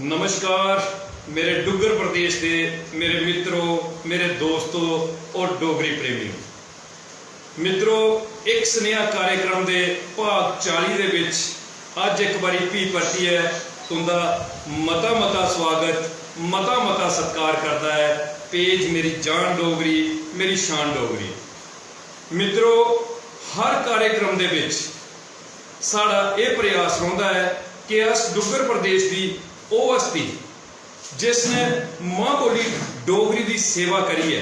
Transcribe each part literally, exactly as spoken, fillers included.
नमस्कार मेरे डुग्गर प्रदेश दे मेरे मित्रो, मेरे दोस्तो और डोगरी प्रेमियो। मित्रो, इक सनेहा कार्यक्रम दे भाग चाली दे बिच अज्ज इक बारी फ्ही परतियै तुंदा मता मता स्वागत, मता मता सत्कार करदा ऐ पेज मेरी जान डोगरी, मेरी शान डोगरी। मित्रो, हर कार्यक्रम दे बिच साढ़ा एह् प्रयास रौंह्दा ऐ कि अस डुग्गर प्रदेश दी ओह् हस्ती जिसने मां बोली डोगरी दी सेवा करियै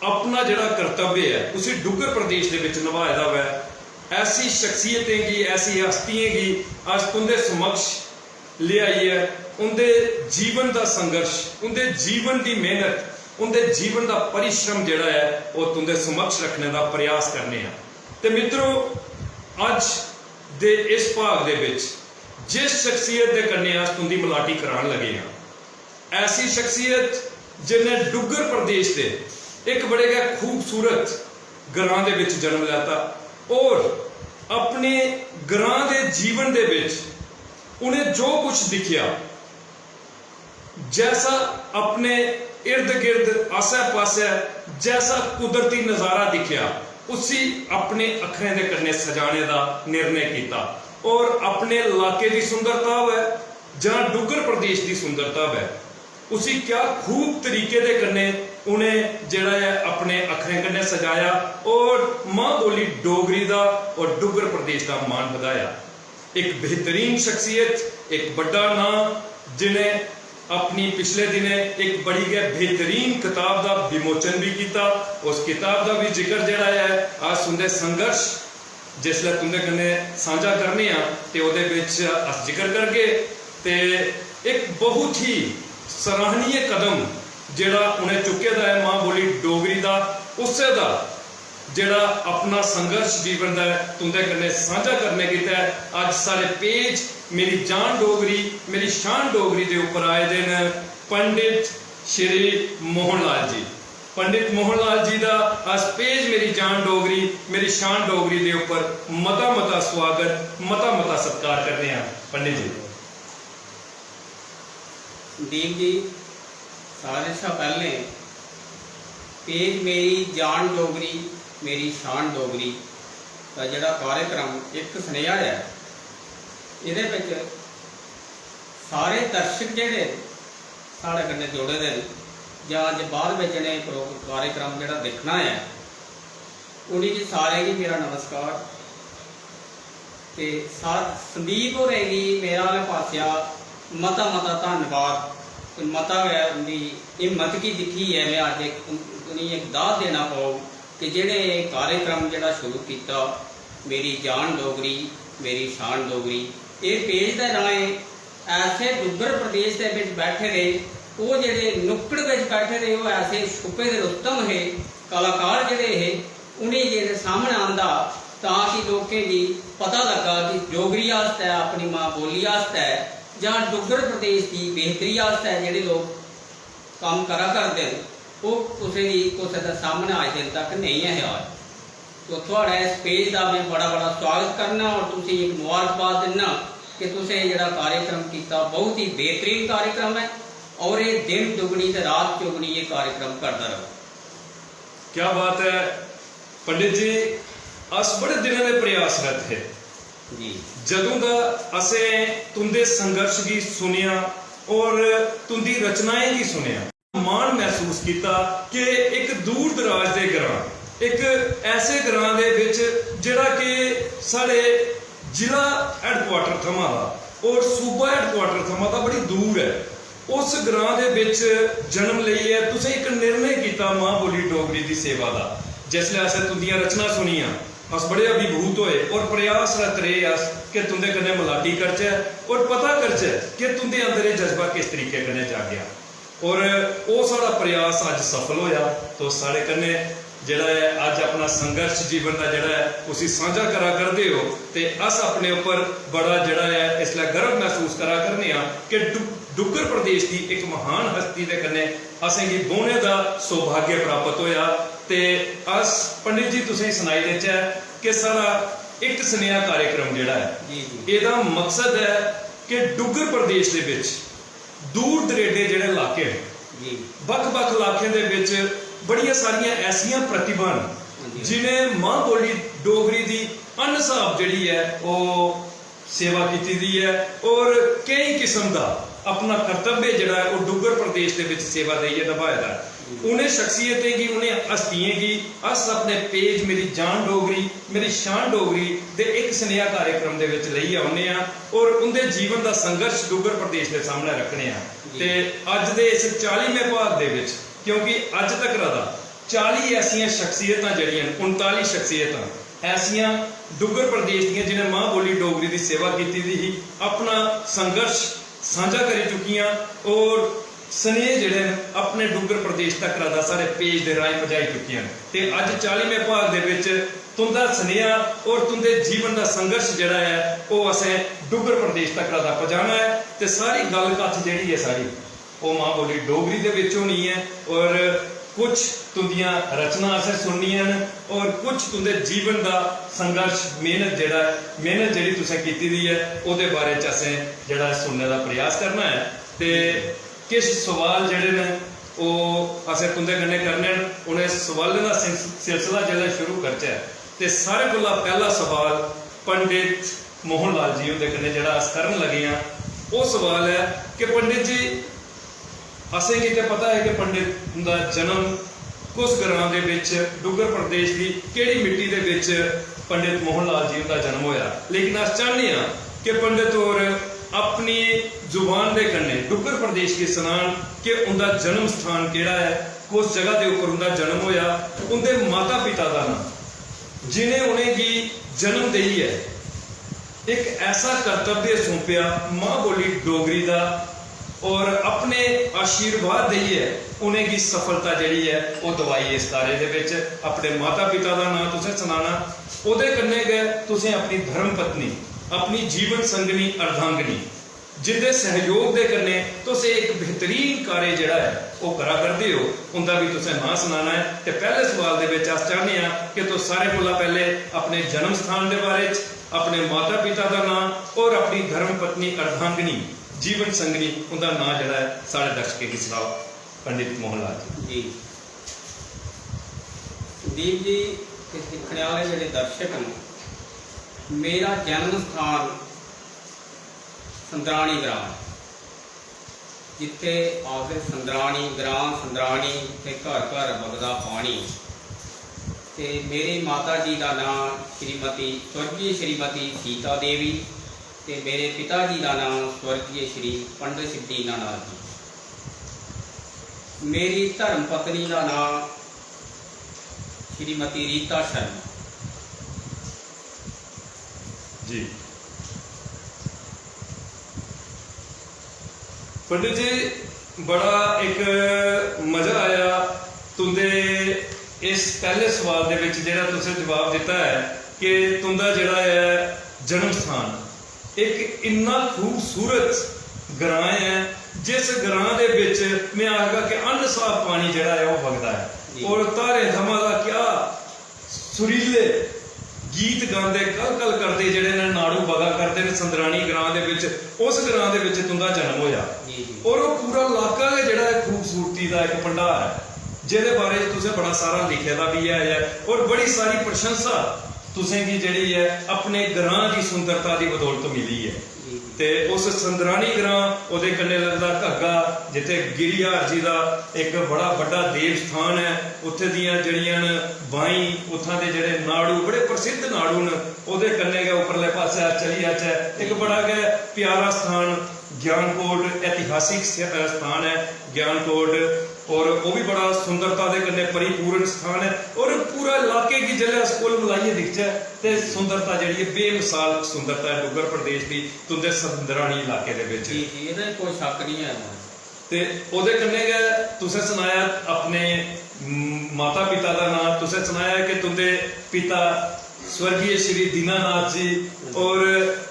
अपना जेह्ड़ा कर्तव्य ऐ उसी डुग्गर प्रदेश दे बिच नभाए दा होऐ, ऐसी शख्सियतें गी, ऐसी हस्तियें गी अस तुंदे समक्ष लेआइयै उंदे जीवन दा संघर्ष, उंदे जीवन दी मेहनत, उंदे जीवन दा परिश्रम जेह्ड़ा ऐ ओह् तुंदे समक्ष रक्खने दा प्रयास करने आं। ते मित्रो, अज्ज दे इस भाग दे बिच जिस शख्सियत दे कन्नै अस तुंदी मलाटी करान लगे आं, ऐसी शख्सियत जिन्ने डुग्गर प्रदेश दे इक बड़े गै खूबसूरत ग्रां दे बिच जन्म लैता और अपने ग्रां दे जीवन दे बिच उ'नें जो कुछ दिक्खेआ, जैसा अपने इर्द गिर्द, आसै पासै जैसा कुदरती नजारा दिक्खेआ, उसी अपने अक्खरें दे कन्नै सजाने दा निर्णय कीता और अपने लाके दी सुंदरता होऐ जां डुग्गर प्रदेश दी सुंदरता होऐ, उसी क्या खूब तरीके दे कन्नै उ'नें जेह्ड़ा ऐ अपने अक्खरें कन्नै सजाया और मां बोली डोगरी दा और डुग्गर प्रदेश दा मान बधाया। एक बेहतरीन शख्सियत, एक बड्डा नां, जि'नें अपनी पिछले दिनें इक बड़ी गै बेहतरीन कताब दा विमोचन भी कीता। उस कताब दा भी जिक्र जेह्ड़ा ऐ अस उं'दे संघर्ष जिसलै तुं'दे कन्नै सांझा करने आं ते ओह्दे बिच अस जिक्र करगे। ते इक बहुत ही सराहनीय कदम जेह्ड़ा उ'नें चुक्के दा ऐ मां बोली डोगरी दा, उस्सै दा जेह्ड़ा अपना संघर्ष जीवन दा ऐ तुं'दे कन्नै सांझा करने गितै अज्ज साढ़े पेज मेरी जान डोगरी, मेरी शान डोगरी दे उप्पर आए दे न पंडित श्री मोहन लाल जी। पंडित मोहन लाल जी दा अस पेज मेरी जान डोगरी, मेरी शान डोगरी दे उप्पर मता मता स्वागत, मता मता सत्कार करने आं पंडित जी। दीप जी, सारें शा पैह्लें पेज मेरी जान डोगरी, मेरी शान डोगरी दा जेह्ड़ा कार्यक्रम इक सनेहा ऐ, एह्दे बिच सारे दर्शक जेह्ड़े साढ़े कन्नै जुड़े दे न जां अज्ज बाद बिच इ'नें प्रो-, कार्यक्रम जेह्ड़ा दिक्खना ऐ, उ'नेंगी सारें गी मेरा नमस्कार। ते सा-, संदीप होरें गी मेरा आह्ले पासेआ मता मता धन्नवाद ते मता गै उं'दी हिम्मत गी दिक्खियै में अज्ज इक उ'नेंगी इक दाद देना पौग कि जेह्ड़े एह् कार्यक्रम जेह्ड़ा शुरू कीता, मेरी जान डोगरी, मेरी शान डोगरी, एह् पेज दे राहें ऐसे डुग्गर प्रदेश दे बिच बैठे दे, ओह् जेह्ड़े नुक्कड़ बिच बैठे दे, ओह् ऐसे छुपे दे रुस्तम हे, कलाकार जेह्ड़े हे, उ'नेंगी जेल्लै सामनै आंदा तां कि लोकें गी पता लग्गा कि डोगरी आस्तै, अपनी मां बोली आस्तै जां डुग्गर प्रदेश दी बेहतरी आस्तै जेह्ड़े लोक कम्म करा करदे न, ओह् कुसै दी, कुसै दे सामनै अज्ज दिन तक नेईं हे आए। तो थुआढ़े इस पेज दा में बड़ा बड़ा स्वागत करना और तुसें एक मुबारकबाद दिन्ना कि तुसें जेह्ड़ा कार्यक्रम कीता, बहुत ही बेहतरीन कार्यक्रम ऐ और एह् दिन दुगनी ते रात चौगनी एह् कार्यक्रम करदा र'वै। क्या बात ऐ पंडित जी, अस बड़े दिनें दे प्रयासरत हे। जी। जदूं दा असें तुंदे संघर्ष गी सुनेआ और तुंदी रचनाएं गी सुनेआ, मान महसूस कीता कि इक दूर दराज दे ग्रां, इक ऐसे ग्रां दे बिच जेह्ड़ा कि साढ़े जिला हैडक्वार्टर थमां दा और सूबा हैडक्वार्टर थमां दा बड़ी दूर ऐ, उस ग्रां दे बिच जन्म लेइयै तुसें इक निर्णय कीता मां बोली डोगरी दी सेवा दा। जिसलै असें तुंदियां रचनां सुनियां, अस बड़े अभिभूत होए और प्रयासरत रेह् अस कि तुंदे कन्नै मलाटी करचै और पता करचै कि तुंदे अंदर एह् जज्बा किस तरीके कन्नै जागेआ। और ओह् साढ़ा प्रयास अज्ज सफल होआ। तुस साढ़े कन्नै जेह्ड़ा ऐ अज्ज अपना संघर्ष जीवन दा जेह्ड़ा ऐ उसी सांझा करा करदे ओ ते अस अपने उप्पर बड़ा जेह्ड़ा ऐ इसलै गर्व मसूस करा करने आं कि डु-, डुग्गर प्रदेश दी इक महान हस्ती दे कन्नै असेंगी बौह्ने दा सौभाग्य प्राप्त होआ। ते अस पंडित जी तुसेंगी सनाई देचै कि साढ़ा इक सनेहा कार्यक्रम जेह्ड़ा ऐ जी, जी। एह्दा मकसद ऐ कि डुग्गर प्रदेश दे बिच दूर दरेडे जेह्ड़े लाके न, बक्ख-बक्ख लाकें दे बिच बड़ियां सारियां ऐसियां प्रतिभां न, मां बोली डोगरी दी अनस्हाब जेह्ड़ी ऐ, ओह् सेवा कीती दी ऐ और केई किस्म दा अपना कर्तव्य जेह्ड़ा ऐ, ओह् डुग्गर प्रदेश दे बिच सेवा देइयै नभाए दा ऐ। उ'नें शख्सियतें गी, उ'नें हस्तियें गी अस अपने पेज मेरी जान डोगरी, मेरी शान डोगरी दे इक सनेहा कार्यक्रम दे बिच लेइयै औन्ने आं और उं'दे जीवन दा संघर्ष डुग्गर प्रदेश दे सामनै रक्खने आं। ते अज्ज दे इस चालीमें भाग दे बिच, क्योंकि अज्ज तक दा चाली ऐसियां शख्सियतां जेह्ड़ियां न, उनताली शख्सियतां ऐसियां डुग्गर प्रदेश दियां जि'नें मां बोली डोगरी दी सेवा कीती दी ही, अपना संघर्ष सांझा करी चुकियां और सनेह जेह्ड़े न अपने डुग्गर प्रदेश तक दा साढ़े पेज दे राहें पजाई चुकियां न। ते अज्ज चालीमें भाग दे बिच तुं'दा सनेहा और तुं'दे जीवन दा संघर्ष जेह्ड़ा ऐ, ओह् असें डुग्गर प्रदेश तक दा पजाना ऐ। ते सारी गल्ल कत्थ जेह्ड़ी ऐ साढ़ी, ओह् मां बोली डोगरी दे बिच होनी ऐ और कुछ तुं'दियां रचनां असें सुननियां न और कुछ तुं'दे जीवन दा संघर्ष, मेह्नत जेह्ड़ा ऐ, मेह्नत जेह्ड़ी तुसें कीती दी ऐ, ओह्दे बारे च असें जेह्ड़ा ऐ सुनने दा प्रयास करना ऐ। ते किश सवाल जेह्ड़े न, ओह् असें तुं'दे कन्नै करने न। उ'नें सवालें दा सिलस-, सिलसिला जेल्लै शुरू करचै, ते सारें कोला पैह्ला सवाल पंडित मोहन लाल जी हुंदे कन्नै जेह्ड़ा अस करन लगे आं, ओह् सवाल ऐ कि पंडित जी, असेंगी ते पता ऐ कि पंडित हुंदा जन्म कुस ग्रां दे बिच, डुग्गर प्रदेश दी केह्ड़ी मिट्टी दे बिच पंडित मोहन लाल जी हुंदा जन्म होया, लेकिन अस चाह्न्ने आं कि पंडित होर अपनी जुबान दे कन्नै डुग्गर प्रदेश गी सनान कि उं'दा जन्म स्थान केह्ड़ा ऐ, कुस जगह दे उप्पर उं'दा जन्म होया, उं'दे माता पिता दा नांऽ, जि'नें उ'नेंगी जन्म देइयै इक ऐसा कर्तव्य सौंपेआ मां बोली डोगरी दा, और अपने आशीर्वाद देइयै उ'नेंगी सफलता जेह्ड़ी ऐ, ओह् दवाई। इस तारे दे बिच अपने माता पिता दा नांऽ तुसें सनाना, ओह्दे कन्नै गै तुसें अपनी धर्म पत्नी, अपनी जीवन संगनी, अर्धांगिनी, जिंदे सैहयोग दे कन्नै तुस एह् इक बेहतरीन कार्य जेह्ड़ा ऐ, ओह् करा करदे ओ, उं'दा बी तुसें नांऽ सनाना ऐ। ते पैह्ले सवाल दे बिच अस चाह्न्ने आं कि तुस सारें कोला पैह्ले अपने जन्म स्थान दे बारे च, अपने माता पिता दा नांऽ और अपनी धर्म पत्नी अर्धांगिनी, जीवन संगनी, उं'दा नांऽ जेह्ड़ा ऐ, साढ़े दर्शकें गी सनाओ, पंडित मोहन लाल जी। जी। संदीप जी ते दिक्खने आह्ले जेह्ड़े दर्शक न, मेरा जन्म स्थान संदरानी ग्रांऽ, जित्थै आखदे संदरानी ग्रांऽ संदरानी, ते घर घर बगदा पानी। ते मेरी माता जी दा नांऽ श्रीमती, स्वर्गीय श्रीमती सीता देवी, ते मेरे पिता जी दा नांऽ स्वर्गीय श्री पंडित सिद्ध दीनानाथ जी। मेरी धर्म पत्नी दा नांऽ श्रीमती रीता शर्मा। जी। पंडित जी, बड़ा इक मजा आया तुं'दे इस पैह्ले सवाल दे बिच, जेह्ड़ा तुसें जवाब दित्ता ऐ कि तुं'दा जेह्ड़ा ऐ जन्म स्थान इक इन्ना खूबसूरत ग्रां ऐ, जिस ग्रां दे बिच में आखगा कि अनस्हाब पानी जेह्ड़ा ऐ, ओह् बगदा ऐ। जी। और धारें थमां दा क्या सुरीले गीत गांदे, कल कल करदे जेह्ड़े न, नाड़ू बगा करदे न संदरानी ग्रां दे बिच। उस ग्रां दे बिच तुं'दा जन्म होया। जी, जी। और ओह् पूरा लाका गै जेह्ड़ा ऐ, खूबसूरती दा इक भंडार ऐ, जेह्दे बारे च तुसें बड़ा सारा लिखे दा बी ऐ, और बड़ी सारी प्रशंसा तुसें गी जेह्ड़ी ऐ, अपने ग्रां दी सुंदरता दी बदौलत मिली ऐ। जी, जी। ते उस संदरानी ग्रां, ओह्दे कन्नै लगदा घग्गा, जित्थै गिरिहार जी दा इक बड़ा बड्डा देव स्थान ऐ। उत्थै दियां जेह्ड़ियां न बाईं, उत्थां दे जेह्ड़े नाड़ू, बड़े प्रसिद्ध नाड़ू न। ओह्दे कन्नै गै उप्परले पासै अस चली जाचै, इक बड़ा गै प्यारा स्थान ज्ञानकोट, ऐतिहासिक स-, स्थान ऐ ज्ञानकोट, और ओह् बी बड़ा सुंदरता दे कन्नै परिपूर्ण स्थान ऐ। और पूरा इलाके गी जेल्लै अस कुल मलाइयै दिखचै, ते सुंदरता जेह्ड़ी ऐ, बेमिसाल सुंदरता ऐ डुग्गर प्रदेश दी, तुं'दे संदरानी इलाके दे बिच। जी, जी, एह्दे च कोई शक्क निं ऐ। ते ओह्दे कन्नै गै तुसें सनाया अपने, म-, माता पिता दा नांऽ, तुसें सनाया कि तुं'दे पिता स्वर्गीय श्री दीनानाथ जी और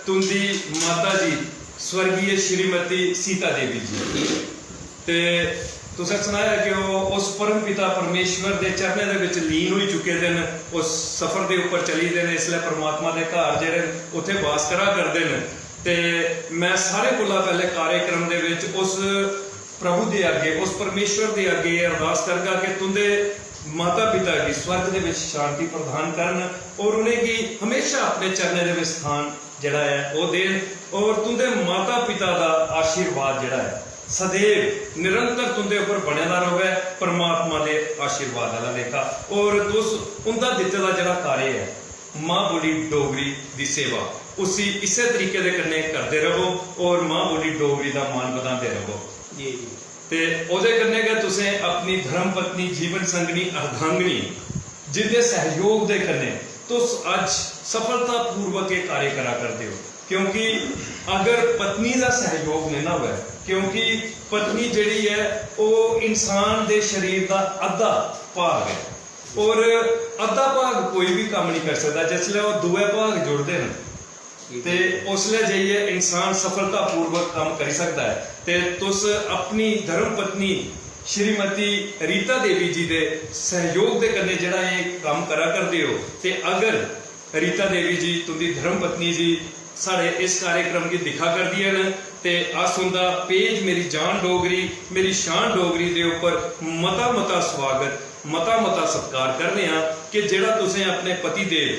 तुं'दी माता जी स्वर्गीय श्रीमती सीता देवी जी। ते तुसें सनाया कि ओह् उस परम पिता परमेश्वर दे चरणें दे बिच लीन होई चुके दे न, उस सफर दे उप्पर चली दे न, इसलै परमात्मा दे घर जेह्ड़े न, उत्थै बास करा करदे न। ते मैं सारे कोला पैह्ले कार्यक्रम दे विच उस प्रभु दे अग्गे, उस परमेश्वर दे अग्गे एह् अरदास करगा कि तुंदे माता पिता गी स्वर्ग दे विच शांति प्रदान करन और उ'नेंगी हमेशा अपने चरणें दे विच स्थान जेह्ड़ा ऐ ओह् देन और तुंदे माता पिता दा आशीर्वाद जेह्ड़ा ऐ सदैव निरंतर तुंदे उप्पर बने दा र'वै, परमात्मा दे आशीर्वाद आह्ला लेखा। और तुस उंदा दित्ते दा जेह्ड़ा कार्य ऐ, मां बोली डोगरी दी सेवा, उसी इस्सै तरीके दे कन्नै करदे र'वो और मां बोली डोगरी दा मान बधांदे र'वो। जी, जी। ते ओह्दे कन्नै गै तुसें अपनी धर्म पत्नी, जीवन संगनी, अर्धांगिनी, जिंदे सहयोग दे कन्नै तुस अज्ज सफलतापूर्वक एह् कार्य करा करदे ओ, क्योंकि अगर पत्नी दा सहयोग नेईं ना होऐ, क्योंकि पत्नी जेह्ड़ी ऐ, ओह् इंसान दे शरीर दा अद्धा भाग ऐ, और अद्धा भाग कोई बी कम्म नहीं करी सकदा। जिसलै ओह् दोऐ भाग जुड़दे न, ते उसलै जाइयै इंसान सफलतापूर्वक कम्म करी सकदा ऐ। ते तुस अपनी धर्म पत्नी श्रीमती रीता देवी जी दे सहयोग दे कन्नै जेह्ड़ा एह् कम्म करा करदे ओ, ते अगर रीता देवी जी, तुंदी धर्म पत्नी जी, साढ़े इस कार्यक्रम गी दिक्खा करदियां न, ते अस उंदा पेज मेरी जान डोगरी, मेरी शान डोगरी दे उप्पर मता मता स्वागत, मता मता सत्कार करने आं कि जेह्ड़ा तुसें अपने पति देव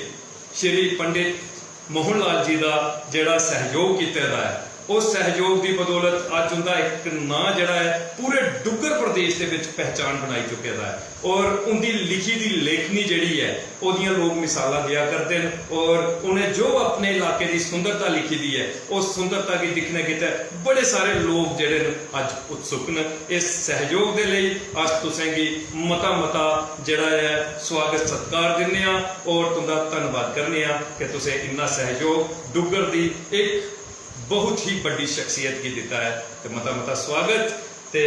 श्री पंडित मोहन लाल जी दा जेह्ड़ा सहयोग कीते दा ऐ, उस सहयोग दी बदौलत अज्ज उंदा इक नांऽ जेह्ड़ा ऐ, पूरे डुग्गर प्रदेश दे बिच पहचान बनाई चुके दा ऐ। और उंदी लिखी दी लेखनी जेह्ड़ी ऐ, ओह्दियां लोक मिसालां देआ करदे न। और उ'नें जो अपने इलाके दी सुंदरता लिखी दी ऐ, उस सुंदरता गी दिक्खने गितै बड़े सारे लोक जेह्ड़े न, अज्ज उत्सुक न। इस सहयोग दे लेई अस तुसेंगी मता मता जेह्ड़ा ऐ, स्वागत सत्कार दिन्ने आं और तुंदा धन्नवाद करने आं कि तुसें इन्ना सहयोग डुग्गर दी इक बहुत ही बड्डी शख्सियत गी दित्ता ऐ। ते मता मता स्वागत। ते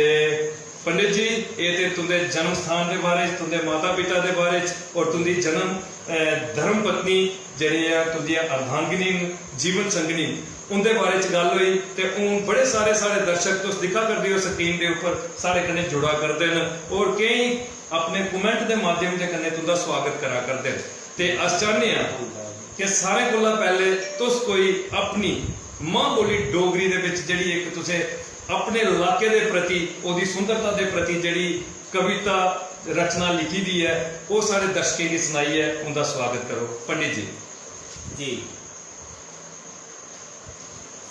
पंडित जी, एह् ते तुंदे जन्म स्थान दे बारे च, तुंदे माता पिता दे बारे च और तुंदी जन्म, अ, धर्म पत्नी जेह्ड़ियां तुंदियां अर्धांगिनी न, जीवन संगनी न, उंदे बारे च गल्ल होई। ते हून बड़े सारे साढ़े दर्शक, तुस दिक्खा करदे ओ स्क्रीन दे उप्पर, साढ़े कन्नै जुड़ा करदे न और केईं अपने कमेंट दे माध्यम दे कन्नै तुंदा स्वागत करा करदे न। ते अस चाह्न्ने आं कि सारें कोला पैह्ले तुस कोई अपनी मां बोली डोगरी दे बिच जेह्ड़ी इक तुसें अपने इलाके दे प्रति, ओह्दी सुंदरता दे प्रति जेह्ड़ी कविता रचना लिखी दी ऐ, ओह् साढ़े दर्शकें गी सनाइयै उंदा स्वागत करो। पंडित जी। जी।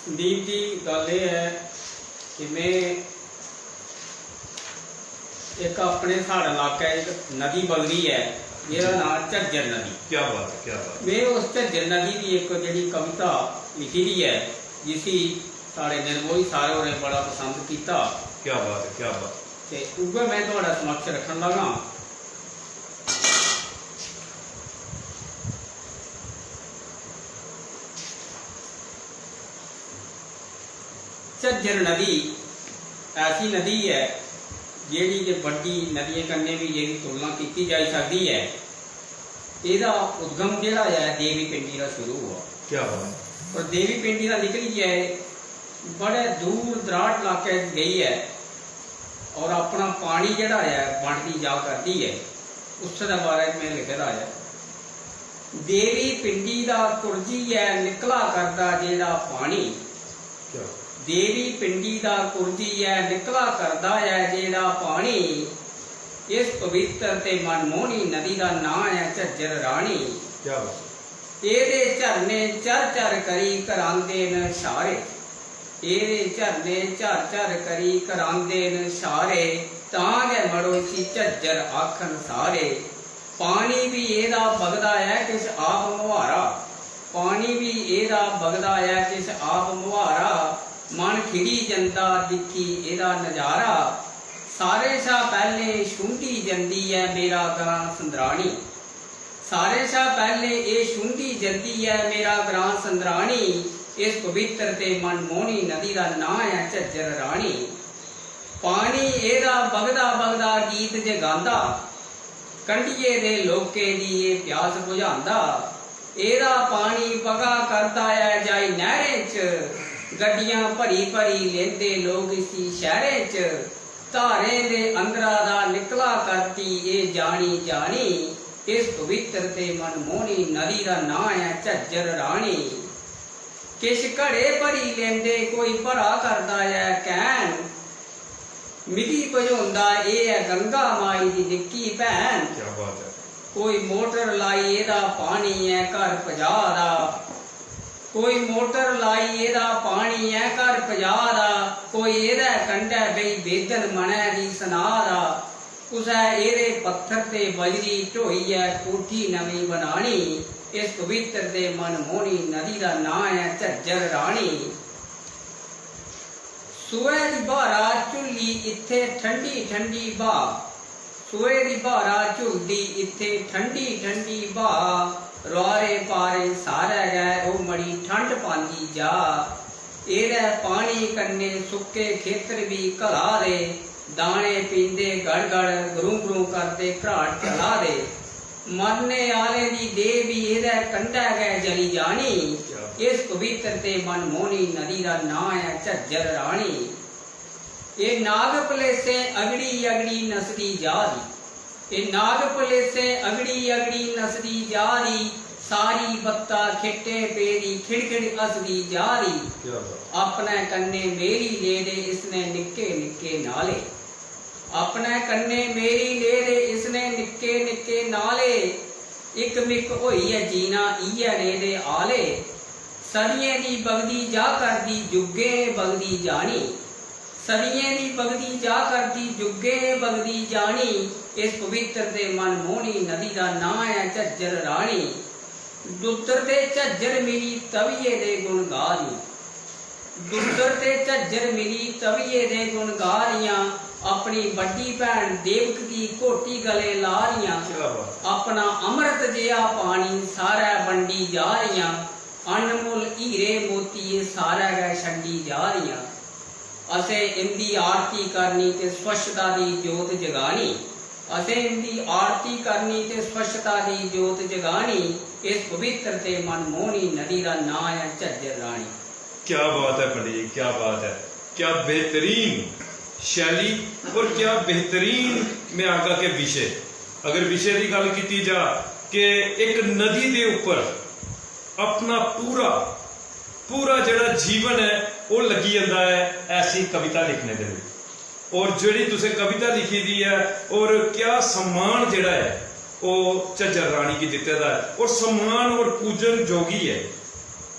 संदीप जी, गल्ल एह् ऐ कि में इक अपने साढ़े इलाके इक नदी बगदी ऐ, जेह्दा नांऽ झज्जर नदी। क्या बात है, क्या बात है। में उस झज्जर नदी दी इक जेह्ड़ी कविता लिखी दी ऐ, जिसी साढ़े निर्मोही सारे होरें बड़ा पसंद कीता। क्या बात है, क्या बात है। ते उ'ऐ में थुआढ़े समक्ष रक्खन लगा। झज्जर नदी ऐसी नदी ऐ, जेह्ड़ी कि बड्डी नदियें कन्नै बी जेह्दी तुलना कीती जाई सकदी ऐ। एह्दा उद्गम जेह्ड़ा ऐ, देवी पिंडी दा शुरू होआ। क्या बात है। और देवी पिंडी दा निकलियै बड़े दूर दराट लाके च गेई ऐ और अपना पानी जेह्ड़ा ऐ, बंडदी जा करदी ऐ। उस दे बारे च में लिखे दा ऐ, देवी पिंडी दा कुरजियै निकला करदा जेह्ड़ा पानी, क्या? देवी पिंडी दा कुरजियै निकला करदा ऐ जेह्ड़ा पानी, इस पवित्र ते मनमोहनी नदी दा नांऽ ऐ झज्जर रानी। क्या बात। एह्दे झरने चर चर करी करांदे न शारे। एह्दे झरने झर झर करी करांदे न शारे, तां गै मड़ो इसी झज्जर आखन सारे। पानी बी एह्दा बगदा ऐ किश आप मुहारा, पानी बी एह्दा बगदा ऐ किश आप मुहारा, मन खिड़ी जंदा दिक्खी एह्दा नजारा। सारें शा पैह्लें छूंह्दी जंदी ऐ मेरा ग्रां संदरानी। सारें शा पैह्लें एह् छूंह्दी जंदी ऐ मेरा ग्रां संदरानी। इस पवित्र ते मनमोहनी नदी दा नांऽ ऐ झज्जर रानी। पानी एह्दा बगदा बगदा गीत जे गांदा, कंढिये दे लोकें दी एह् प्यास बुझांदा। एह्दा पानी बगा करदा ऐ जाई नैह्रें च, गड्डियां भरी भरी लेंदे लोक इसी शैह्रें च। धारें दे अंदरा दा निकला करदी एह् जानी जानी, इस पवित्र ते मनमोहनी नदी दा नांऽ ऐ झज्जर रानी। किश घड़े भरी लेंदे, कोई भरा करदा ऐ कैन। मिगी बझोंदा एह् ऐ गंगा माई दी निक्की भैन। क्या बात है। कोई मोटर लाई एह्दा पानी ऐ घर पजा दा, कोई मोटर लाई एह्दा पानी ऐ घर पजा दा, कोई एह्दे कंढै बेही बेदन मनै दी सना दा। कुसै एह्दे पत्थर ते बजरी ढोइयै कोठी नमीं बनानी। इस पवित्र ते मनमोहनी नदी दा नांऽ ऐ झज्जर रानी। सोहै दी ब्हारा झुल्ली इत्थै ठंडी ठंडी ब्हा, सोहै दी ब्हारा झुलदी इत्थै ठंडी ठंडी ब्हा। रुआरे पारे सारै गै ओह् मड़ी ठंड पांदी जा। एह्दे पानी कन्नै सुक्के खेतर बी घला दे, दाने पींदे गड़ गड़, गरूं गरूं करदे घराट चला दे। मरने आह्लें दी देह् बी एह्दे कंढै गै जली जानी। इस पवित्र ते मनमोहनी नदी दा नांऽ ऐ झज्जर रानी। एह् नाग पलेसें अगड़ी अगड़ी नसदी जा दी, एह् नाग पलेसें अगड़ी अगड़ी नसदी जा दी। सारी बत्ता खिट्टे पेदी खिड़खिड़ हसदी जा दी। क्या बात। अपने कन्नै मेरी लेदे इसने निक्के निक्के नाले, अपने कन्नै मेरी लेदे इसने निक्के निक्के नाले। इक मिक होइयै जीना इ'यै नेह् दे आले। सदियें दी बगदी जा करदी जुगें बगदी जानी, सदियें दी बगदी जा करदी जुगें बगदी जानी। इस पवित्र ते मनमोहनी नदी दा नांऽ ऐ झज्जर रानी। दुद्दर ते झज्जर मिली तविये दे गुण गा दियां, दुद्दर ते झज्जर मिली तविये दे गुण गा दियां। अपनी बड्डी भैन देवक दी घोटी गले ला दियां। क्या बात। अपना अमृत जेहा पानी सारै बंडी जा दियां। अनमुल हीरे मोती एह् सारै गै छंडी जा दियां। असें इंदी आरती करनी ते स्वच्छता दी जोत जगानी। असें इंदी आरती करनी ते स्वच्छता दी जोत जगानी। इस पवित्र ते मनमोहनी नदी दा नांऽ ऐ झज्जर रानी। क्या बात है पंडित जी, क्या बात है। क्या बेहतरीन शैली और क्या बेहतरीन, मैं आखगा कि विषय। अगर विषय दी गल्ल कीती जा कि इक नदी दे उप्पर अपना पूरा पूरा जेह्ड़ा जीवन ऐ, ओह् लग्गी जंदा ऐ ऐसी कविता लिखने दे बिच। और जेह्ड़ी तुसें कविता लिखी दी ऐ, और क्या सम्मान जेह्ड़ा ऐ ओह् झज्जर रानी गी दित्ते दा ऐ, और सम्मान और पूजन जोगी ऐ,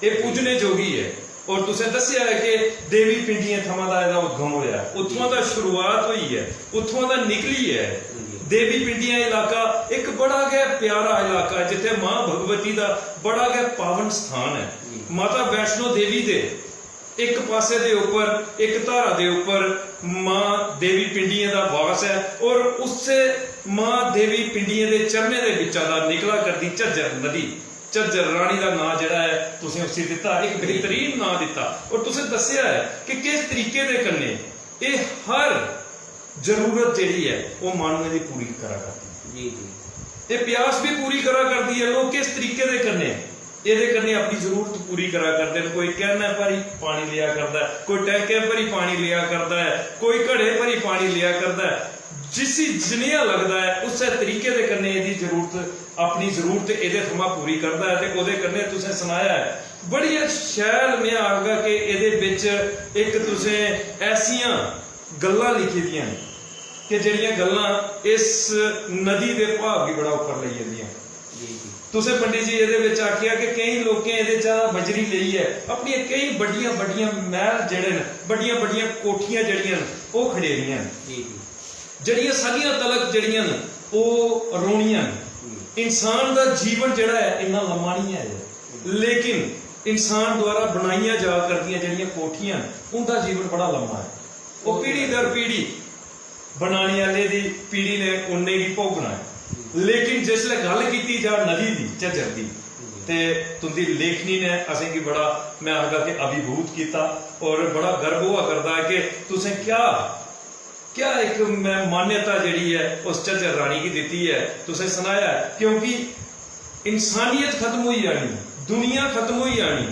एह् पूजने जोगी ऐ। और तुसें दस्सेआ ऐ कि देवी पिंडियें थमां दा एह्दा उद्गम होएआ, उत्थुआं दा शुरुआत होई ऐ, उत्थुआं दा निकली ऐ। देवी पिंडियां इलाका इक बड़ा गै प्यारा इलाका ऐ, जित्थै मां भगवती दा बड़ा गै पावन स्थान ऐ। माता वैष्णो देवी दे इक पासे दे उप्पर, इक धारा दे उप्पर मां देवी पिंडियें दा वास ऐ, और उस्सै मां देवी पिंडियें दे चरणें दे बिच्चा दा निकला करदी झज्जर नदी, झज्जर रानी दा नांऽ जेह्ड़ा ऐ, तुसें उसी दित्ता, इक बेहतरीन नांऽ दित्ता। और तुसें दस्सेआ ऐ कि किस तरीके दे कन्नै एह् हर जरूरत जेह्ड़ी ऐ, ओह् माह्नुएं दी पूरी करा करदी ऐ। जी जी। एह् प्यास बी पूरी करा करदी ऐ। लोक किस तरीके दे कन्नै एह्दे कन्नै अपनी जरूरत पूरी करा करदे न? कोई कैनै भरी पानी लेआ करदा ऐ, कोई टैंकै भरी पानी लेआ करदा ऐ, कोई घड़े भरी पानी लेआ करदा ऐ। जिसी जनेहा लगदा ऐ, उस्सै तरीके दे कन्नै एह्दी जरूरत, अपनी जरूरत एह्दे थमां पूरी करदा ऐ। ते ओह्दे कन्नै तुसें सनाया ऐ, बड़ी गै शैल, में आखगा कि एह्दे बिच इक तुसें ऐसियां गल्लां लिखी दियां न कि जेह्ड़ियां गल्लां इस नदी दे भाव गी बड़ा उप्पर लेई जंदियां। जी जी। तुसें पंडित जी एह्दे बिच आखेआ कि केईं लोकें एह्दे चा बजरी लेइयै अपनियां केईं बड्डियां बड्डियां मैह्ल जेह्ड़े न, बड्डियां बड्डियां कोठियां जेह्ड़ियां न, ओह् खड़ेरियां न। जी जी। जेह्ड़ियां सदियां तलक जेह्ड़ियां न, ओह् रौह्नियां न। हम्म। इंसान दा जीवन जेह्ड़ा ऐ, इन्ना लम्मा निं ऐ, लेकिन इंसान द्वारा बनाइयां जा करदियां जेह्ड़ियां कोठियां न, उं'दा जीवन बड़ा लम्मा ऐ। ओह् पीढ़ी दर पीढ़ी बनाने आह्ले दी पीढ़ी ने उन्ने गी भोगना ऐ। लेकिन जिसलै गल्ल कीती जा नदी दी, झज्जर दी, ते तुं'दी लेखनी ने असेंगी बड़ा, में आखगा कि अभिभूत कीता, और बड़ा गर्व होआ करदा ऐ कि तुसें क्या, क्या इक, मैं, मान्यता जेह्ड़ी ऐ उस झज्जर रानी गी दित्ती ऐ, तुसें सनाया ऐ, क्योंकि इंसानियत खत्म होई जानी, दुनिया खत्म होई जानी,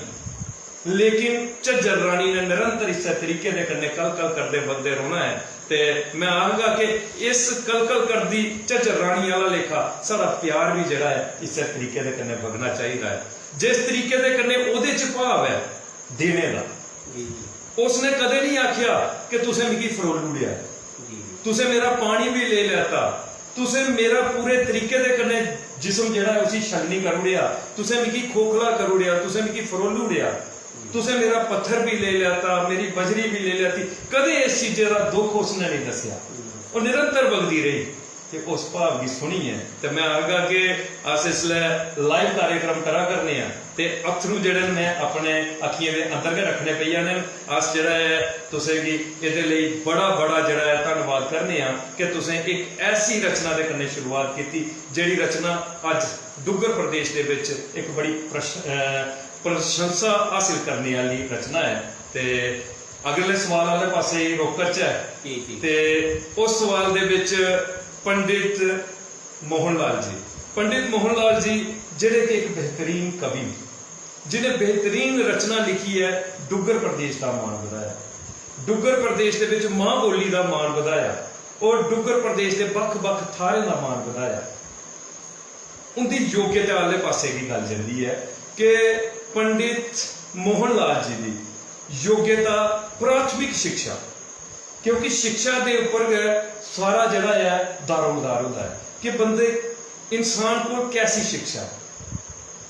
लेकिन झज्जर रानी ने निरंतर इस्सै तरीके दे कन्नै कल-कल करदे बगदे रौह्ना ऐ। ते में आखगा कि इस कल-कल करदी झज्जर रानी आह्ला लेखा साढ़ा प्यार बी जेह्ड़ा ऐ, इस्सै तरीके दे कन्नै बगना चाहिदा ऐ। जिस तरीके दे कन्नै ओह्दे च भाव ऐ, देने दा। जी जी उसने कदें नहीं आख्या कि तुसें मिगी फरोली ओड़ेआ, जी जी तुसें मेरा पानी भी लेई लैता, तुसें मेरा पूरे तरीके दे कन्नै जिस्म जेह्ड़ा ऐ उसी छलनी करी ओड़ेआ, तुसें मिगी खोखला करी ओड़ेआ, तुसें मिगी फरोली ओड़ेआ, तुसें मेरा पत्थर भी लेई लैता, मेरी बजरी भी लेई लैती। कदें इस चीजै दा दुख उसने नहीं दस्सेआ। ओह् निरंतर बगदी रेही। ते उस भाव गी सुनियै ते मैं आखगा कि अस इसलै लाइव कार्यक्रम करा करने आं ते अत्थरू जेह्ड़े न, मैं अपने अक्खियें दे अंदर गै रक्खने पेई जाने न। अस जेह्ड़ा ऐ तुसें गी एह्दे लेई बड़ा बड़ा जेह्ड़ा ऐ धन्नवाद करने आं कि तुसें इक ऐसी रचना दे कन्नै शुरुआत कीती, जेह्ड़ी रचना अज्ज डुग्गर प्रदेश दे बिच इक बड़ी प्रश-, अ, प्रशंसा हासिल करने आह्ली रचना ऐ। ते अगले सवाल आह्ले पासै रुख करचै। जी जी ते उस सवाल दे बिच पंडित मोहन लाल जी, पंडित मोहन लाल जी जेह्ड़े कि इक बेहतरीन कवि न, जि'नें बेहतरीन रचना लिखियै डुग्गर प्रदेश दा मान बधाया, डुग्गर प्रदेश दे बिच मां बोली दा मान बधाया और डुग्गर प्रदेश दे बक्ख-बक्ख थाह्रें दा मान बधाया। उं'दी योग्यता आह्ले पासै गी गल्ल जंदी ऐ कि पंडित मोहन लाल जी दी योग्यता प्राथमिक शिक्षा, क्योंकि शिक्षा दे उप्पर गै सारा जेह्ड़ा ऐ दारोमदार होंदा ऐ कि बंदे, इंसान कोल कैसी शिक्षा,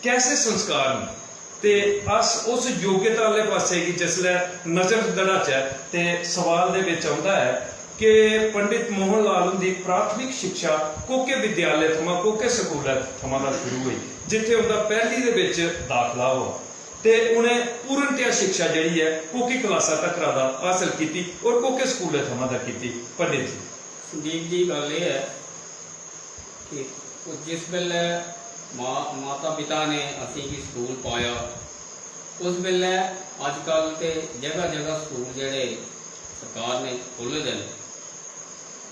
कैसे संस्कार न। ते अस उस योग्यता आह्ले पासै गी जिसलै नजर दड़ाचै ते सवाल दे बिच औंदा ऐ कि पंडित मोहन लाल हुंदी प्राथमिक शिक्षा कोह्के विद्यालय थमां, कोह्के स्कूलै थमां दा शुरू होई, जित्थै उं'दा पैह्ली दे बिच दाखला होआ ते उ'नें पूर्णतया शिक्षा जेह्ड़ी ऐ कोह्की क्लासा तक्करा दा हासल कीती और कोह्के स्कूलै थमां दा कीती? पंडित जी। संदीप जी, गल्ल एह् ऐ कि ओह् जिस बेल्लै मां, माता पिता ने असेंगी स्कूल पाया, उस बेल्लै अजकल ते जगह जगह स्कूल जेह्ड़े सरकार ने खोह्ल्ले दे न,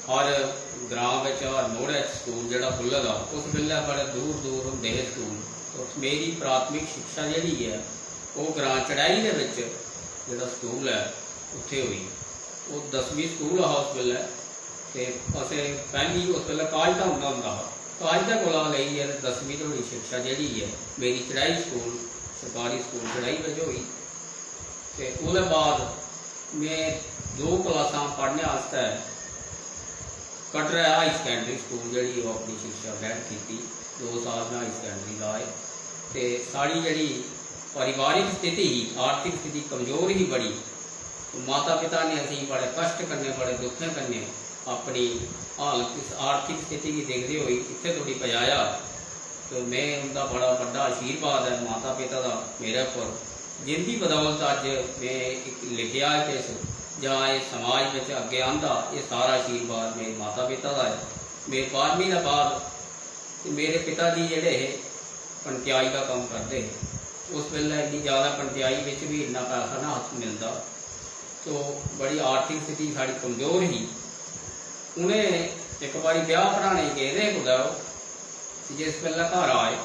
हर ग्रां बिच, हर मोड़ै च स्कूल जेह्ड़ा खु'ल्ले दा, उस बेल्लै बड़े दूर दूर होंदे हे स्कूल। तो मेरी प्राथमिक शिक्षा जेह्ड़ी ऐ, ओह् ग्रां चढ़ाई दे बिच जेह्ड़ा स्कूल ऐ, उत्थै होई। ओह् दसमीं स्कूल हा उस बेल्लै, ते असें पैह्ली, उस बेल्लै कायदा होंदा होंदा हा, कायदे कोला लेइयै ते दसमीं धोड़ी शिक्षा जेह्ड़ी ऐ, मेरी चढ़ाई स्कूल, सरकारी स्कूल चढ़ाई बिच होई। ते ओह्दे बाद में दो क्लासां पढ़ने आस्तै कटरै हाई सकैंडरी स्कूल जेह्ड़ी ओह् अपनी शिक्षा ग्रैह्ण कीती। दो साल में हाई सकैंडरी लाए। ते साढ़ी जेह्ड़ी पारिवारिक स्थिति ही, आर्थिक स्थिति कमजोर ही बड़ी। माता पिता ने असेंगी बड़े कश्ट कन्नै, बड़े दुक्खें कन्नै अपनी हालत, इस आर्थिक स्थिति गी दिखदे होई इत्थै धोड़ी पजाया। ते में उं'दा बड़ा बड्डा आशीर्वाद ऐ माता पिता दा मेरे उप्पर, जिं'दी बदौलत अज्ज में इक लिखेआ ऐ किश, जां एह् समाज बिच अग्गें आंदा, एह् सारा आशीर्वाद मेरे माता पिता दा ऐ। में बारहमीं दे बाद ते मेरे पिता जी जेह्ड़े हे, पंचैती दा कम्म करदे हे। उस बेल्लै इन्नी ज़्यादा पंचैती बिच बी इन्ना पैसा ना हत्थ मिलदा, तो बड़ी आर्थिक स्थिति साढ़ी कमजोर ही। उ'नें इक बारी ब्याह् पढ़ाने गी गेदे हे कुतै ओह्, ते जिस बेल्लै घर आए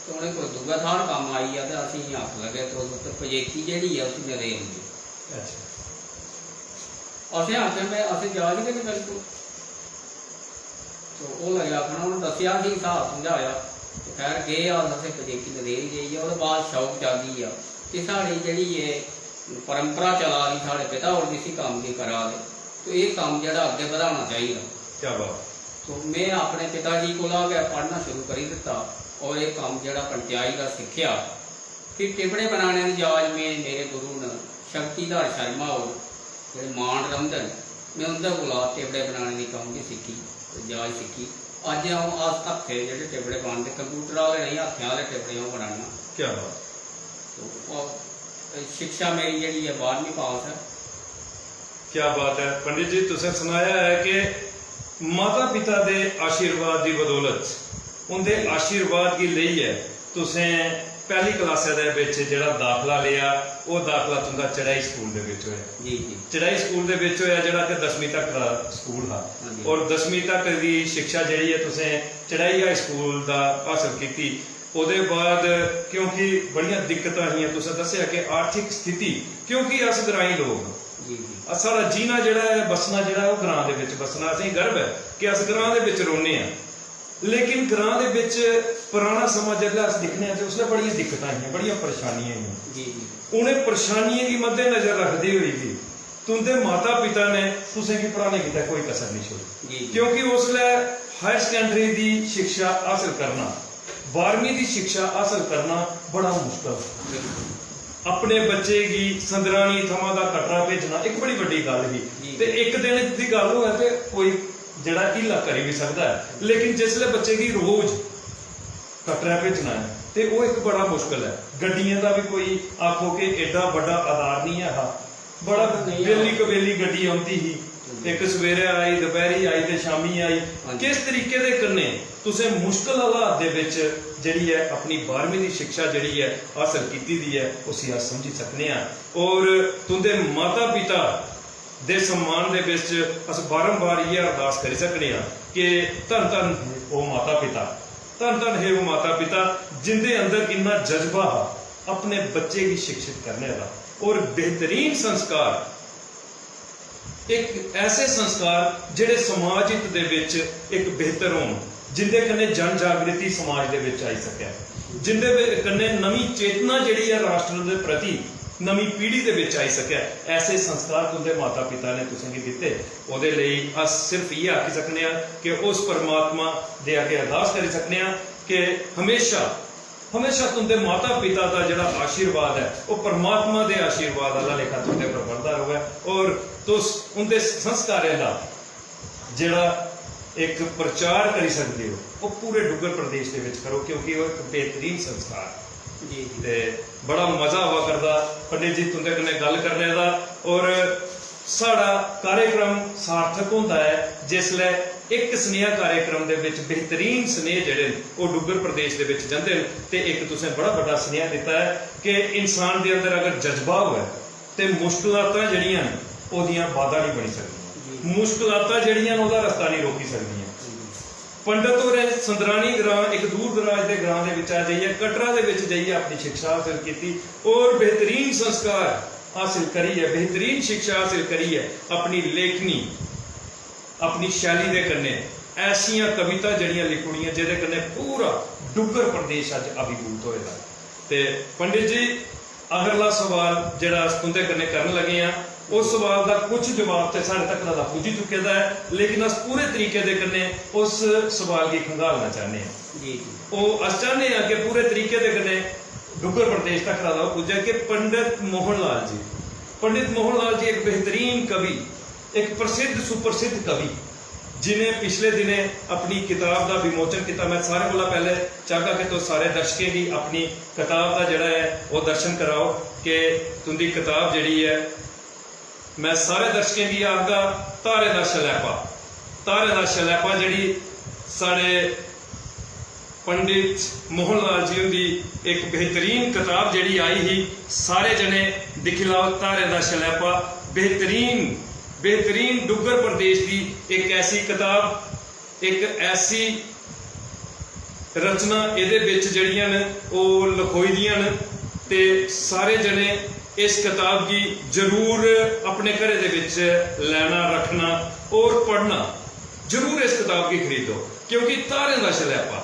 ते उ'नें कोई दूए थाह्र कम्म आई गेआ ते असेंगी आखन लगे, "तुस उत्थै पजेकी जेह्ड़ी ऐ उसी नदेर देओ।" अच्छा। असें आखेआ, "में, असें जाच गै निं बिल्कुल।" तो ओह् लगे आखना, उ'नें दस्सेआ असेंगी स्हाब समझाया। ते खैर गे अस, असें पजेकी नदेरी जाइयै, ओह्दे बाद शौक जागी गेआ कि साढ़ी जेह्ड़ी एह् परंपरा चला दी, साढ़े पिता होर जिसी कम्म गी करा दे, तो एह् कम्म जेह्ड़ा अग्गें बधाना चाहिदा। क्या बात। तो में अपने पिता जी कोला गै पढ़ना शुरू करी दित्ता और एह् कम्म जेह्ड़ा पंचैती दा सिक्खेआ। फिर टिबड़े बनाने दी जाच में, मेरे गुरु न शक्तिधर शर्मा होर, जेह्ड़े मांड रौंह्दे न, में उं'दे कोला टिबड़े बनाने दी कम्म बी सिक्खी ते जाच सिक्खी। अज्ज अ'ऊं, अस हत्थें जेह्ड़े टिबड़े बनदे, कंप्यूटर आह्ले नेईं, हत्थें आह्ले टिबड़े अ'ऊं बनान्ना। क्या बात। तो ओह् शिक्षा मेरी जेह्ड़ी ऐ बारहमीं पास ऐ। क्या बात है पंडित जी, तुसें सनाया है कि माता पिता दे आशीर्वाद दी बदौलत, उंदे आशीर्वाद गी लेइयै तुसें पैह्ली क्लासै दे बिच जेह्ड़ा दाखला लेआ, ओह् दाखला तुंदा चढ़ाई स्कूल दे बिच होया। जी जी। चढ़ाई स्कूल दे बिच होया, जेह्ड़ा कि दसमीं तक दा स्कूल हा। हां जी। और दसमीं तक दी शिक्षा जेह्ड़ी ऐ तुसें चढ़ाई हाई स्कूल दा हासल कीती। ओह्दे बाद क्योंकि बड़ियां दिक्कतां हियां, तुसें दस्सेआ कि आर्थिक स्थिति, क्योंकि अस ग्राईं लोक आं, जी जी। अस, साढ़ा जीना जेह्ड़ा ऐ, बस्सना जेह्ड़ा ऐ, ओह् ग्रां दे बिच बस्सना। असेंगी गर्व ऐ कि अस ग्रां दे बिच रौह्ने आं, लेकिन ग्रां दे बिच पराना समां जिसलै अस दिक्खने आं ते उसलै बड़ियां दिक्कतां हियां, बड़ियां परेशानियां हियां। जी जी उ'नें परेशानियें गी मद्देनजर रखदे होई बी तुं'दे माता पिता ने तुसें गी पढ़ाने गितै कोई कसर नहीं छोड़ी, जी जी क्योंकि उसलै हायर सकैंडरी दी शिक्षा हासल करना, बारहवीं दी शिक्षा हासल करना बड़ा मुश्कल हा। बिल्कुल अपने बच्चे गी संदरानी थमां दा कटरा भेजना इक बड़ी बड्डी गल्ल ही। जी। ते इक दिन दी गल्ल होऐ ते कोई जेह्ड़ा हीला करी बी सकदा ऐ, लेकिन जिसलै बच्चे गी रोज कटरा भेजना ऐ ते ओह् इक बड़ा मुश्कल ऐ। गड्डियें दा बी कोई आखो कि एड्डा बड्डा आधार निं ऐ हा, बड़ा नेईं बेली हा। कबेली गड्डी औंदी ही, इक सवेरे आई, दपैह्री आई ते शामी आई। हां जी। किस तरीके दे कन्नै तुसें मुश्कल हालात दे बिच जेह्ड़ी ऐ अपनी बारहवीं दी शिक्षा जेह्ड़ी ऐ हासल कीती दी ऐ, उसी अस समझी सकने आं। और तुं'दे माता पिता दे सम्मान दे बिच अस बारंबार इ'यै अरदास करी सकने आं कि धन धन ओह् माता पिता, धन धन हे ओह् माता पिता जिं'दे अंदर इन्ना जज्बा हा अपने बच्चे गी शिक्षित करने दा। और बेहतरीन संस्कार, इक ऐसे संस्कार जेह्ड़े समाज हित दे बिच इक बेहतर होन, जिं'दे कन्नै जन जागृति समाज दे बिच आई सकै, जिं'दे बि- कन्नै नमीं चेतना जेह्ड़ी ऐ राष्ट्र दे प्रति, नमीं पीढ़ी दे बिच आई सकै, ऐसे संस्कार तुं'दे माता पिता ने तुसेंगी दित्ते। ओह्दे लेई अस सिर्फ इ'यै आखी सकने आं कि उस परमात्मा दे अग्गें अरदास करी सकने आं कि हमेशा, हमेशा तुं'दे माता पिता दा जेह्ड़ा आशीर्वाद ऐ, ओह् परमात्मा दे आशीर्वाद आह्ला लेखा तुं'दे पर बनदा र'वै और तुस उं'दे संस्कारें दा जेह्ड़ा इक प्रचार करी सकदे ओ, ओह् पूरे डुग्गर प्रदेश दे बिच करो, क्योंकि ओह् इक बेहतरीन संस्कार ऐ। जी जी ते बड़ा मजा आवा करदा पंडित जी तुं'दे कन्नै गल्ल करने दा। और साढ़ा कार्यक्रम सार्थक होंदा ऐ जिसलै इक सनेहा कार्यक्रम दे बिच बेहतरीन सनेह जेह्ड़े न ओह् डुग्गर प्रदेश दे बिच जंदे न। ते इक तुसें बड़ा बड्डा सनेहा दित्ता ऐ कि इंसान दे अंदर अगर जज्बा होऐ ते मुश्कलातां जेह्ड़ियां न ओह्दियां बाधां निं बनी सकदियां। जी। मुश्कलातां जेह्ड़ियां न ओह्दा रस्ता निं रोकी सकदियां। पंडत होरें संदरानी ग्रां, इक दूर दराज दे ग्रां दे बिच्चा जाइयै कटरा दे बिच जाइयै अपनी शिक्षा हासल कीती और बेहतरीन संस्कार हासल करियै, बेहतरीन शिक्षा हासल करियै अपनी लेखनी, अपनी शैली दे कन्नै ऐसियां कविता जेह्ड़ियां लिखी ओड़ियां जेह्दे कन्नै पूरा डुग्गर प्रदेश अज्ज अभिभूत होए दा ऐ। ते पंडित जी, अगला सवाल जेह्ड़ा अस तुं'दे कन्नै करन लगे आं, उस सवाल दा कुछ जवाब ते साढ़े तक दा पुज्जी चुके दा ऐ, लेकिन अस पूरे तरीके दे कन्नै उस सवाल गी खंगालना चाह्न्ने आं। जी जी ओह् अस चाह्न्ने आं कि पूरे तरीके दे कन्नै डुग्गर प्रदेश तक दा ओह् पुज्जै कि पंडित मोहन लाल जी, पंडित मोहन लाल जी इक बेहतरीन कवि, इक प्रसिद्ध सुप्रसिद्ध कवि, जिनें पिछले दिनें अपनी किताब दा विमोचन कीता। मैं सारें कोला पैह्ले चाहगा कि तुस सारे दर्शकें गी अपनी कताब दा जेह्ड़ा ऐ ओह् दर्शन कराओ कि तुं'दी कताब जेह्ड़ी ऐ, मैं सारे दर्शकें गी आखगा, धारें दा शलैपा, धारें दा शलैपा जेह्ड़ी साढ़े पंडित मोहन लाल जी हुंदी इक बेहतरीन कताब जेह्ड़ी आई ही, सारे जने दिक्खी लैओ, धारें दा शलैपा, बेहतरीन, बेहतरीन डुग्गर प्रदेश दी इक ऐसी कताब, इक ऐसी रचना एह्दे बिच जेह्ड़ियां न ओह् लखोई दियां न। ते सारे जने इस कताब गी जरूर अपने घरै दे बिच लैना, रक्खना और पढ़ना। जरूर इस कताब गी खरीदो, क्योंकि धारें दा शलैपा,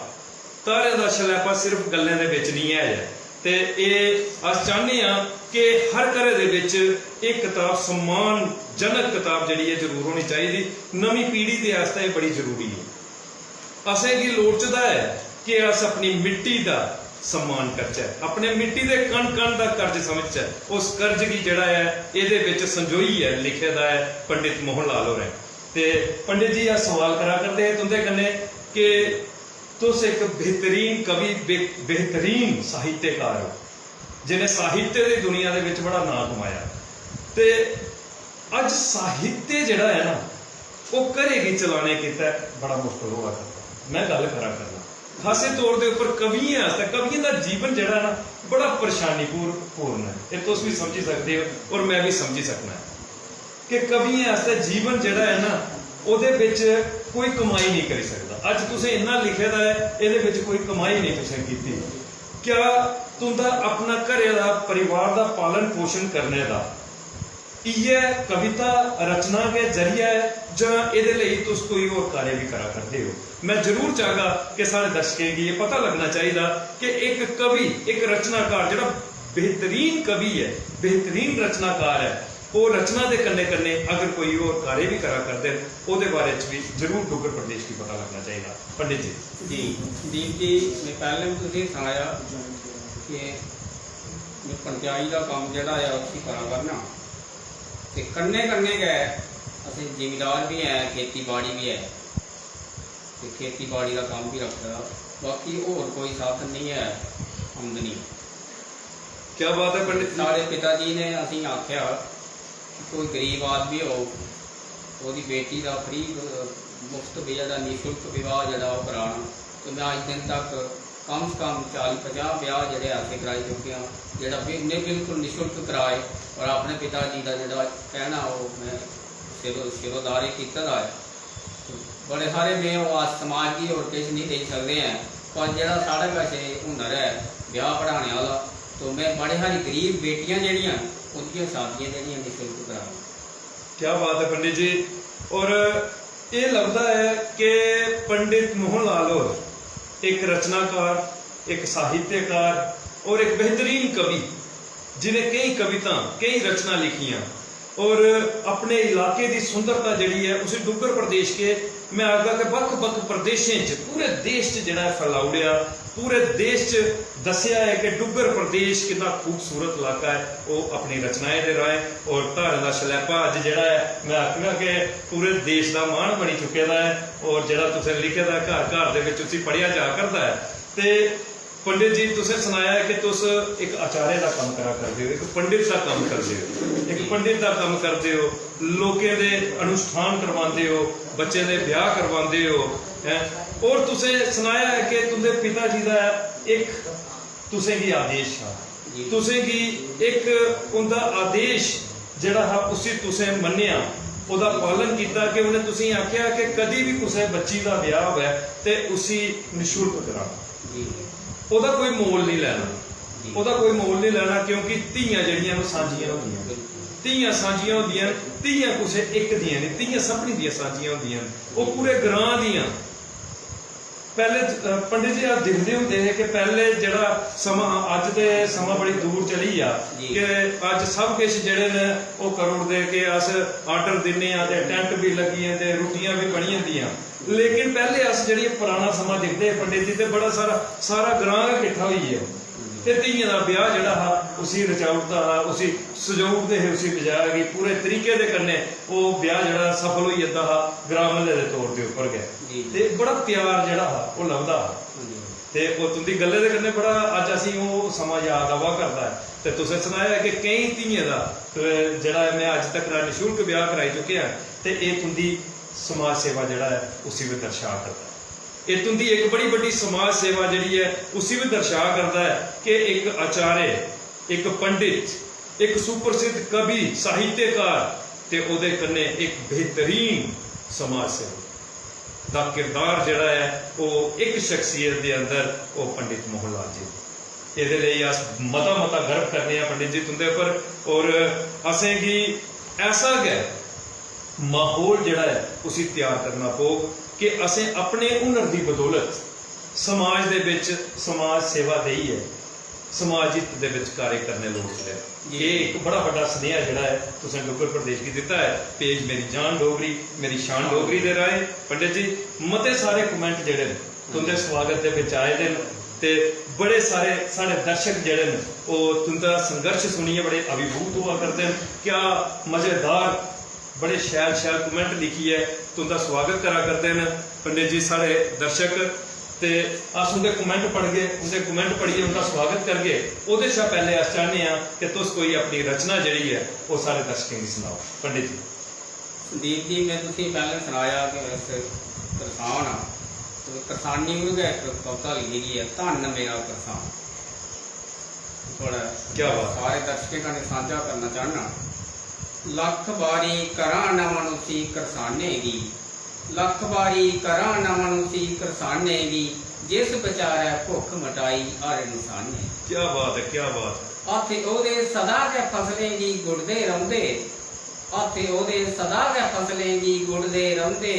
धारें दा शलैपा सिर्फ गल्लें दे बिच निं ऐ। ते एह् अस चाह्न्ने आं कि हर घरै दे बिच एह् कताब, सम्मानजनक कताब जेह्ड़ी ऐ, जरूर होनी चाहिदी। नमीं पीढ़ी दे आस्तै एह् बड़ी जरूरी ऐ। असेंगी लोड़चदा ऐ कि अस अपनी मिट्टी दा सम्मान करचै, अपने मिट्टी दे कण कण दा कर्ज समझचै। उस कर्ज गी जेह्ड़ा ऐ, एह्दे बिच संजोइयै लिखे दा ऐ पंडित मोहन लाल होरें। ते पंडित जी, अस सवाल करा करदे हे तुं'दे कन्नै कि तुस इक बेहतरीन कवि, बे-, बेहतरीन साहित्यकार ओ, जि'नें साहित्य दी दुनिया दे बिच बड़ा नांऽ कमाया। ते अज्ज साहित्य जेह्ड़ा ऐ ना, ओह् घरै गी चलाने गितै बड़ा मुश्कल होआ करदा। मैं गल्ल करा करना, खासे तौर दे उप्पर कवियें आस्तै, कवियें दा जीवन जेह्ड़ा ऐ ना, बड़ा परेशानीपूर-, पूर्ण ऐ। एह् तुस बी समझी सकदे ओ और मैं बी समझी सकना ऐ कि कवियें आस्तै जीवन जेह्ड़ा ऐ ना, ओह्दे बिच कोई कमाई नेईं करी सकदा। अज्ज तुसें इन्ना लिखे दा ऐ, एह्दे बिच कोई कमाई नेईं तुसें कीती। क्या तुं'दा अपना घरै दा, परिवार दा पालन पोशन करने दा इ'यै कविता रचना गै जरिया ऐ जां एह्दे लेई तुस कोई होर कार्य बी करा करदे ओ? मैं जरूर चाहगा कि साढ़े दर्शकें गी एह् पता लगना चाहिदा कि इक कवि, इक रचनाकार जेह्ड़ा बेहतरीन कवि ऐ, बेहतरीन रचनाकार ऐ, ओह् रचना दे कन्नै कन्नै अगर कोई होर कार्य बी करा करदे न, ओह्दे बारे च बी जरूर डुग्गर प्रदेश गी पता लगना चाहिदा। पंडित जी। जी, दीप जी, मैं पैह्लें बी तुसेंगी सनाया कि मैं पंचाई दा कम्म जेह्ड़ा ऐ उसी करा करना, ते कन्नै कन्नै गै असें जिमीदार बी ऐ, खेती बाड़ी बी ऐ, ते खेती बाड़ी दा कम्म बी रक्खे दा। बाकी होर कोई साधन नेईं ऐ आमदनी। क्या बात है पंडित जी। साढ़े पिता जी ने असेंगी आखेआ कि कोई गरीब आदमी हो, ओह्दी बेटी दा फ्री, मुफ्त जेह्ड़ा निशुल्क विवाह जेह्ड़ा ओह् कराना। ते मैं अज्ज दिन तक कम से कम चाली पंजाह् ब्याह जेह्ड़े ऐसे कराई चुके आं, जेह्ड़ा बि-, उ'नें बिल्कुल निशुल्क कराए, और अपने पिता जी दा जेह्ड़ा कहना ओह् मैं सिरो-, सिरोधारे कीते दा ऐ। बड़े सारे में ओह् अस समाज गी होर किश नेईं देई सकदे ऐं, पर जेह्ड़ा साढ़े कश एह् हुनर ऐ ब्याह पढ़ाने आह्ला, तो में बड़े सारी गरीब बेटियां जेह्ड़ियां न, उं'दियां शादियां जेह्ड़ियां निशुल्क करां। क्या बात है पंडित जी। और एह् लभदा ऐ कि पंडित मोहन लाल होर इक रचनाकार, इक साहित्यकार और इक बेहतरीन कवि, जि'नें केई कवितां, केई रचनां लिखियां और अपने इलाके दी सुंदरता जेह्ड़ी ऐ, उसी डुग्गर प्रदेश के, मैं आखगा कि बक्ख-बक्ख प्रदेशें च, पूरे देश च जेह्ड़ा ऐ फैलाई ओड़ेआ। पूरे देश च दस्सेआ ऐ कि डुग्गर प्रदेश किन्ना खूबसूरत इलाका ऐ, ओह् अपनी रचनाएं दे राहें। और धारें दा शलैपा अज्ज जेह्ड़ा ऐ, मैं आखगा कि पूरे देश दा मान बनी चुके दा ऐ। और जेह्ड़ा तुसें लिखे दा घर घर दे बिच उसी पढ़ेआ जा करदा ऐ। ते पंडित जी, तुसें सनाया ऐ कि तुस इक आचार्य दा कम्म करा करदे ओ, इक पंडित दा कम्म करदे ओ, इक पंडित दा कम्म करदे ओ, लोकें दे अनुष्ठान करवांदे ओ, बच्चें दे ब्याह करवांदे ओ, हैं? और तुसें सनाया ऐ कि तुंदे पिता जी दा इक तुसें गी आदेश हा, जी। तुसें गी इक उंदा आदेश जेह्ड़ा हा, उसी तुसें मन्नेआ, ओह्दा पालन कीता कि उ'नें तुसेंगी आखेआ कि कदी बी कुसै बच्ची दा ब्याह होऐ ते उसी निशुल्क कराना। जी। ओह्दा कोई मोल निं लैना। जी। ओह्दा कोई मोल निं लैना, क्योंकि धीयां जेह्ड़ियां न, ओह् सांझियां होंदियां। बिल्कुल। धीयां सांझियां होंदियां न, धीयां कुसै इक दियां निं, धीयां सभनीं दियां सांझियां होंदियां न। ओह् पूरे ग्रांऽ दियां। पैह्ले, अ, पंडित जी, अस दिखदे होंदे हे कि पैह्ले जेह्ड़ा समां हा, अज्ज ते समां बड़ी दूर चली गेआ जी। कि अज्ज सब किश जेह्ड़े न, ओह् करी ओड़दे कि अस order दिन्ने आं ते tent बी लग्गी जंदे, रुट्टियां बी बनी जंदियां। लेकिन पैह्ले अस जेह्ड़ी पराना समां दिखदे हे पंडित जी, ते बड़ा सारा, सारा ग्रांऽ गै किट्ठा होई गेआ। ते धीयें दा ब्याह जेह्ड़ा हा, उसी रचाई ओड़दा हा, उसी सजाई ओड़दे हे, उसी बजाया कि पूरे तरीके दे कन्नै ओह् ब्याह जेह्ड़ा सफल होई जंदा हा ग्रांऽ म्हल्ले दे तौर दे उप्पर गै। जी। ते बड़ा प्यार जेह्ड़ा हा, ओह् लभदा हा। जी। ते ओह् तुं'दी गल्लें दे कन्नै बड़ा अज्ज असेंगी ओह् समां याद आवा करदा ऐ। ते तुसें सनाया कि केईं धीयें दा, अ, जेह्ड़ा ऐ, में अज्ज तक निशुल्क ब्याह कराई चुके आं, ते एह् तुं'दी समाज सेवा जेह्ड़ा ऐ, उसी बी दर्शा करदा ऐ। एह् तुं'दी इक बड़ी बड्डी समाज सेवा जेह्ड़ी ऐ, उसी बी दर्शा करदा ऐ कि इक आचार्य, इक पंडित, इक सुप्रसिद्ध कवि, साहित्यकार ते ओह्दे कन्नै इक बेहतरीन समाज सेवक दा किरदार जेह्ड़ा ऐ, ओह् इक शख्सियत दे अंदर ओह् पंडित मोहन लाल जी। एह्दे लेई अस मता मता गर्व करने आं पंडित जी तुं'दे उप्पर, और असेंगी ऐसा गै माहौल जेह्ड़ा ऐ, उसी त्यार करना पौग कि असें अपने हुनर दी बदौलत समाज दे बिच समाज सेवा देइयै समाज हित दे बिच कार्य करने लोड़चदे न। जी। एह् इक बड़ा बड्डा सनेहा जेह्ड़ा ऐ, तुसें डुग्गर प्रदेश गी दित्ता ऐ। Page मेरी जान डोगरी, मेरी शान डोगरी दे राहें, पंडित जी, मते सारे comment जेह्ड़े न, तुं'दे स्वागत दे बिच आए दे न, ते बड़े सारे साढ़े दर्शक जेह्ड़े न, ओह् तुं'दा संघर्ष सुनियै बड़े अभिभूत होआ करदे न। क्या मजेदार, बड़े शैल शैल comment लिखियै तुं'दा स्वागत करा करदे न पंडित जी साढ़े दर्शक। ते अस उं'दे comment पढ़गे, उं'दे comment पढ़ियै उं'दा स्वागत करगे। ओह्दे शा पैह्लें अस चाह्न्ने आं कि तुस कोई अपनी रचना जेह्ड़ी ऐ, ओह् साढ़े दर्शकें गी सनाओ पंडित जी। संदीप जी, में तुसेंगी पैह्लें सनाया कि अस करसान आं, ते करसानी पर गै इक कविता लिखी दी ऐ, धन्न मेरा करसान। थुआढ़े क्या बात। सारे दर्शकें कन्नै सांझा करना चाह्न्नां। लक्ख बारी करां नमन उसी करसानै गी, लक्ख बारी करां नमन उसी करसानै गी, जिस बेचारै भुक्ख मटाई हर इंसानै। क्या बात ऐ, क्या बात ऐ। हत्थ ओह्दे सदा गै फसलें गी गुडदे रौंह्दे, हत्थ ओह्दे सदा गै फसलें गी गुडदे रौंह्दे,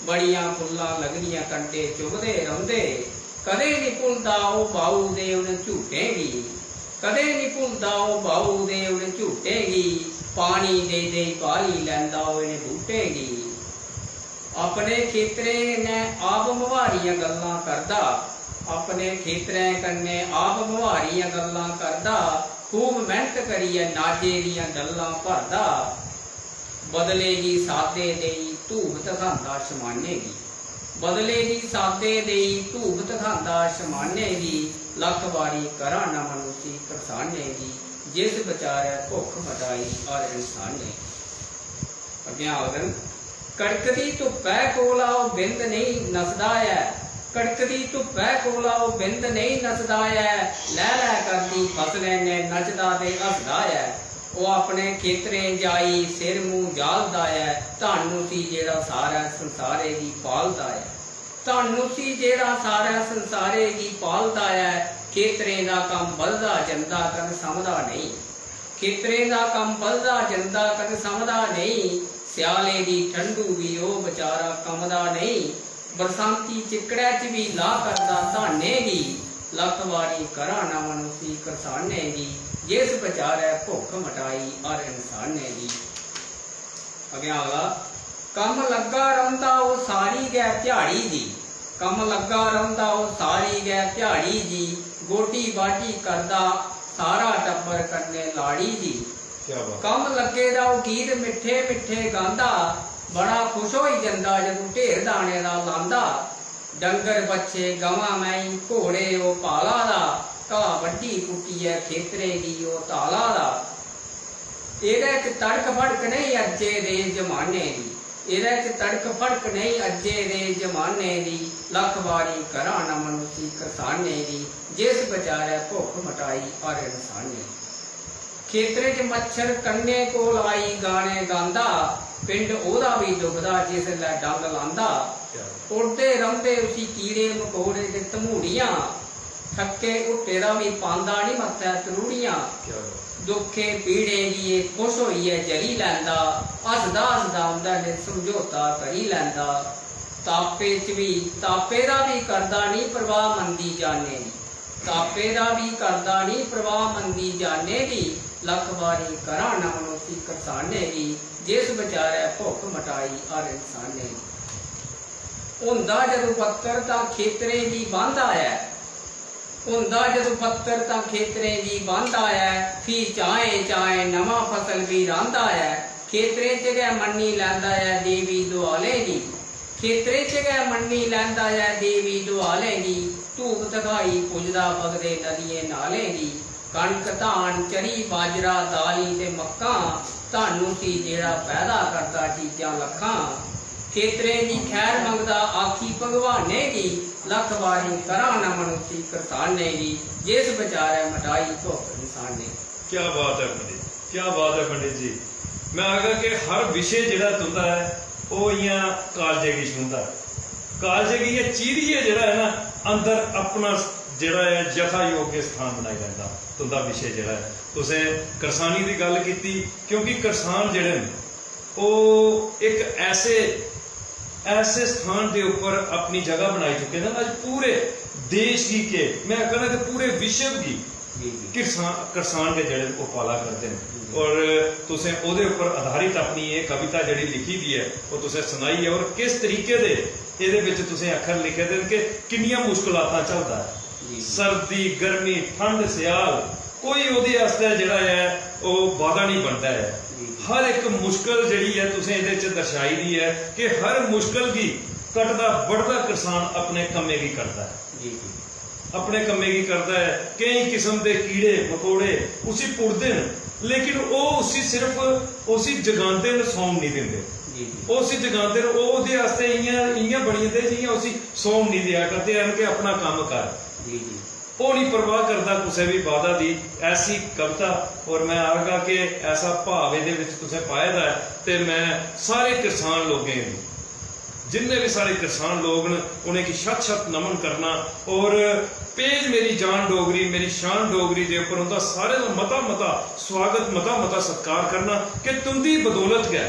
बड़ियां फुल्लां लगदियां कंडे चुभदे रौंह्दे। कदें निं भुलदा ओह् बाऊ दे उ'नें झूटें गी, कदें निं भुलदा ओह् बाऊ दे उ'नें झूटें गी। पानी देई देई पाली लैंदा ओह् इ'नें बूह्टें गी। अपने खेतरें कन्नै आप मुहारियां गल्लां करदा, अपने खेतरें कन्नै आप मुहारियां गल्लां करदा, खूब मेह्नत करियै नाजे दियां डल्लां भरदा। बदले गी सादे देई धूफ धखांदा शमाने गी, बदले गी सादे देई धूफ धखांदा शमाने गी। लक्ख बारी करां नमन उसी करसाने गी, जिस बचारै भुक्ख मटाई हर इंसाने गी। अग्गें आखदे न, कड़कदी धुप्पै कोला ओह् बिंद नेईं नसदा ऐ, कड़कदी धुप्पै कोला ओह् बिंद नेईं नसदा ऐ। लैह् लैह् करदी फसलें ने नचदा ते हसदा ऐ। ओह् अपने खेतरें जाई सिर मूंह जालदा ऐ। धन्न उसी जेह्ड़ा सारै संसारै गी पालदा ऐ, धन्न उसी जेह्ड़ा सारै संसारै गी पालदा ऐ। खेतरें दा कम्म बधदा जंदा, कदें समझदा नेईं। खेतरें दा कम्म बधदा जंदा, कदें समझदा नेईं। स्याले दी ठंडू बी ओह् बचारा कमदा नेईं। बरसांती चिक्कड़ै च बी लाह् करदा धानें गी। लक्ख बारी करां नमन उसी करसानें गी, जिस बचारै भुक्ख मटाई हर इंसानें दी। अग्गें आखदा, कम्म लग्गा रौंह्दा ओह् सारी गै ध्याड़ी जी, कम्म लग्गा रौंह्दा ओह् सारी गै ध्याड़ी जी। गोड्डी बाड्डी करदा सारा टब्बर कन्नै लाड़ी जी। क्या बात। कम्म लग्गे दा ओह् गीत मिट्ठे मिट्ठे गांदा, बड़ा खुश होई जंदा जदूं ढेर दाने दा लांदा। डंगर बच्छे गवां मैंही घोड़े ओह् पाला दा, घाऽ बड्ढी पुट्टियै खेतरें गी ओह् ताला दा। एह्दे च तड़क फड़क नेईं अज्जै दे जमाने दी, एह्दे च तड़क फड़क नेईं अज्जै दे जमाने दी। लक्ख बारी करां नमन उसी करसाने दी, जिस बचारै भुक्ख मटाई हर इंसाने दी। खेतरें च मच्छर कन्ने कोल आई गाने गांदा, पिंड ओह्दा बी दुखदा जिसलै डंग लांदा। क्या? उड़दे रौंह्दे उसी कीड़े मकोड़े ते धमूड़ियां, थक्के हुट्टे दा बी पांदा निं मत्थै त्रूड़ियां। क्या बात। दुक्खें पीड़ें गी एह् खुश होइयै जरी लैंदा, हसदा हसदा उं'दे नै समझौता करी लैंदा। तापे च बी, तापे दा बी करदा निं परवाह मंदी जाने दी, तापे दा बी करदा निं परवाह मंदी जाने दी। लक्ख बारी करां नमन उसी करसाने गी, जिस बचारै भुक्ख मटाई हर इंसाने दी। होंदा जदूं पत्तर तां खेतरें दी बांह्दा ऐ, होंदा जदूं पत्तर तां खेतरें दी बांह्दा ऐ, फ्ही चाएं चाएं नमां फसल बी रांह्दा ऐ। खेतरें च गै मन्नी लैंदा ऐ देवी दुआलें दी, खेतरें च गै मन्नी लैंदा ऐ देवी दुआलें दी। धूप धखाई पुजदा बगदे नदियें नालें दी। कनक धान चरी बाजरा दालीं ते मक्कां, धन्न उसी जेह्ड़ा पैदा करदा चीजां लक्खां। खेतरें दी खैर मंगदा आखी भगवानें गी, लक्ख बारी करां नमन उसी करसानें गी, जिस बचारै मटाई भुक्ख इंसानें दी। क्या बात है पंडित, क्या बात है पंडित जी। मैं आखगा कि हर विशे जेह्ड़ा तुं'दा ऐ, ओह् इ'यां कालजे गी छूंह्दा ऐ। कालजे गी इ'यां चीरियै जेह्ड़ा ऐ ना, अंदर अपना जेह्ड़ा ऐ यथा योग्य स्थान बनाई लैंदा तुं'दा विशे जेह्ड़ा ऐ। तुसें करसानी दी गल्ल कीती, क्योंकि करसान जेह्ड़े न, ओह् इक ऐसे, ऐसे स्थान दे उप्पर अपनी जगह बनाई चुके दे न। अज्ज पूरे देश गी के, मैं आखना कि पूरे विश्व गी जी, जी। करसान, करसान गै जेह्ड़े न, ओह् पाला करदे न। जी। और तुसें ओह्दे उप्पर आधारित अपनी एह् कविता जेह्ड़ी लिखी दी ऐ, ओह् तुसें सनाई ऐ। और किस तरीके दे एह्दे बिच तुसें अक्खर लिखे दे न कि किन्नियां मुश्कलातां झलदा ऐ। जी, जी। सर्दी, गर्मी, ठंड, स्याल, कोई ओह्दे आस्तै जेह्ड़ा ऐ, ओह् बाधा निं बनदा ऐ। जी, जी। हर इक मुश्कल जेह्ड़ी ऐ, तुसें एह्दे च दर्शाई दी ऐ कि हर मुश्कल गी कटदा, बढदा करसान अपने कम्मै गी करदा ऐ। जी, जी। अपने कम्मै गी करदा ऐ। केईं किस्म दे कीड़े, मकोड़े उसी पुड़दे न, लेकिन ओह् उसी सिर्फ, उसी जगांदे न, सौन निं दिंदे। जी, जी। ओह् उसी जगांदे न, ओह् ओह्दे आस्तै इ'यां, इ'यां बनी जंदे जि'यां उसी सौन निं देआ करदे हैन कि अपना कम्म कर। जी, जी। ओह् निं परवाह करदा कुसै बी बाधा दी। ऐसी कविता, और मैं आखगा कि ऐसा भाव एह्दे बिच तुसें पाए दा ऐ, ते मैं सारे करसान लोकें गी, जिन्ने बी साढ़े करसान लोक न, उ'नेंगी शत शत नमन करना। और पेज मेरी जान डोगरी, मेरी शान डोगरी दे उप्पर उं'दा सारें दा मता मता स्वागत, मता मता सत्कार करना कि तुं'दी बदौलत गै,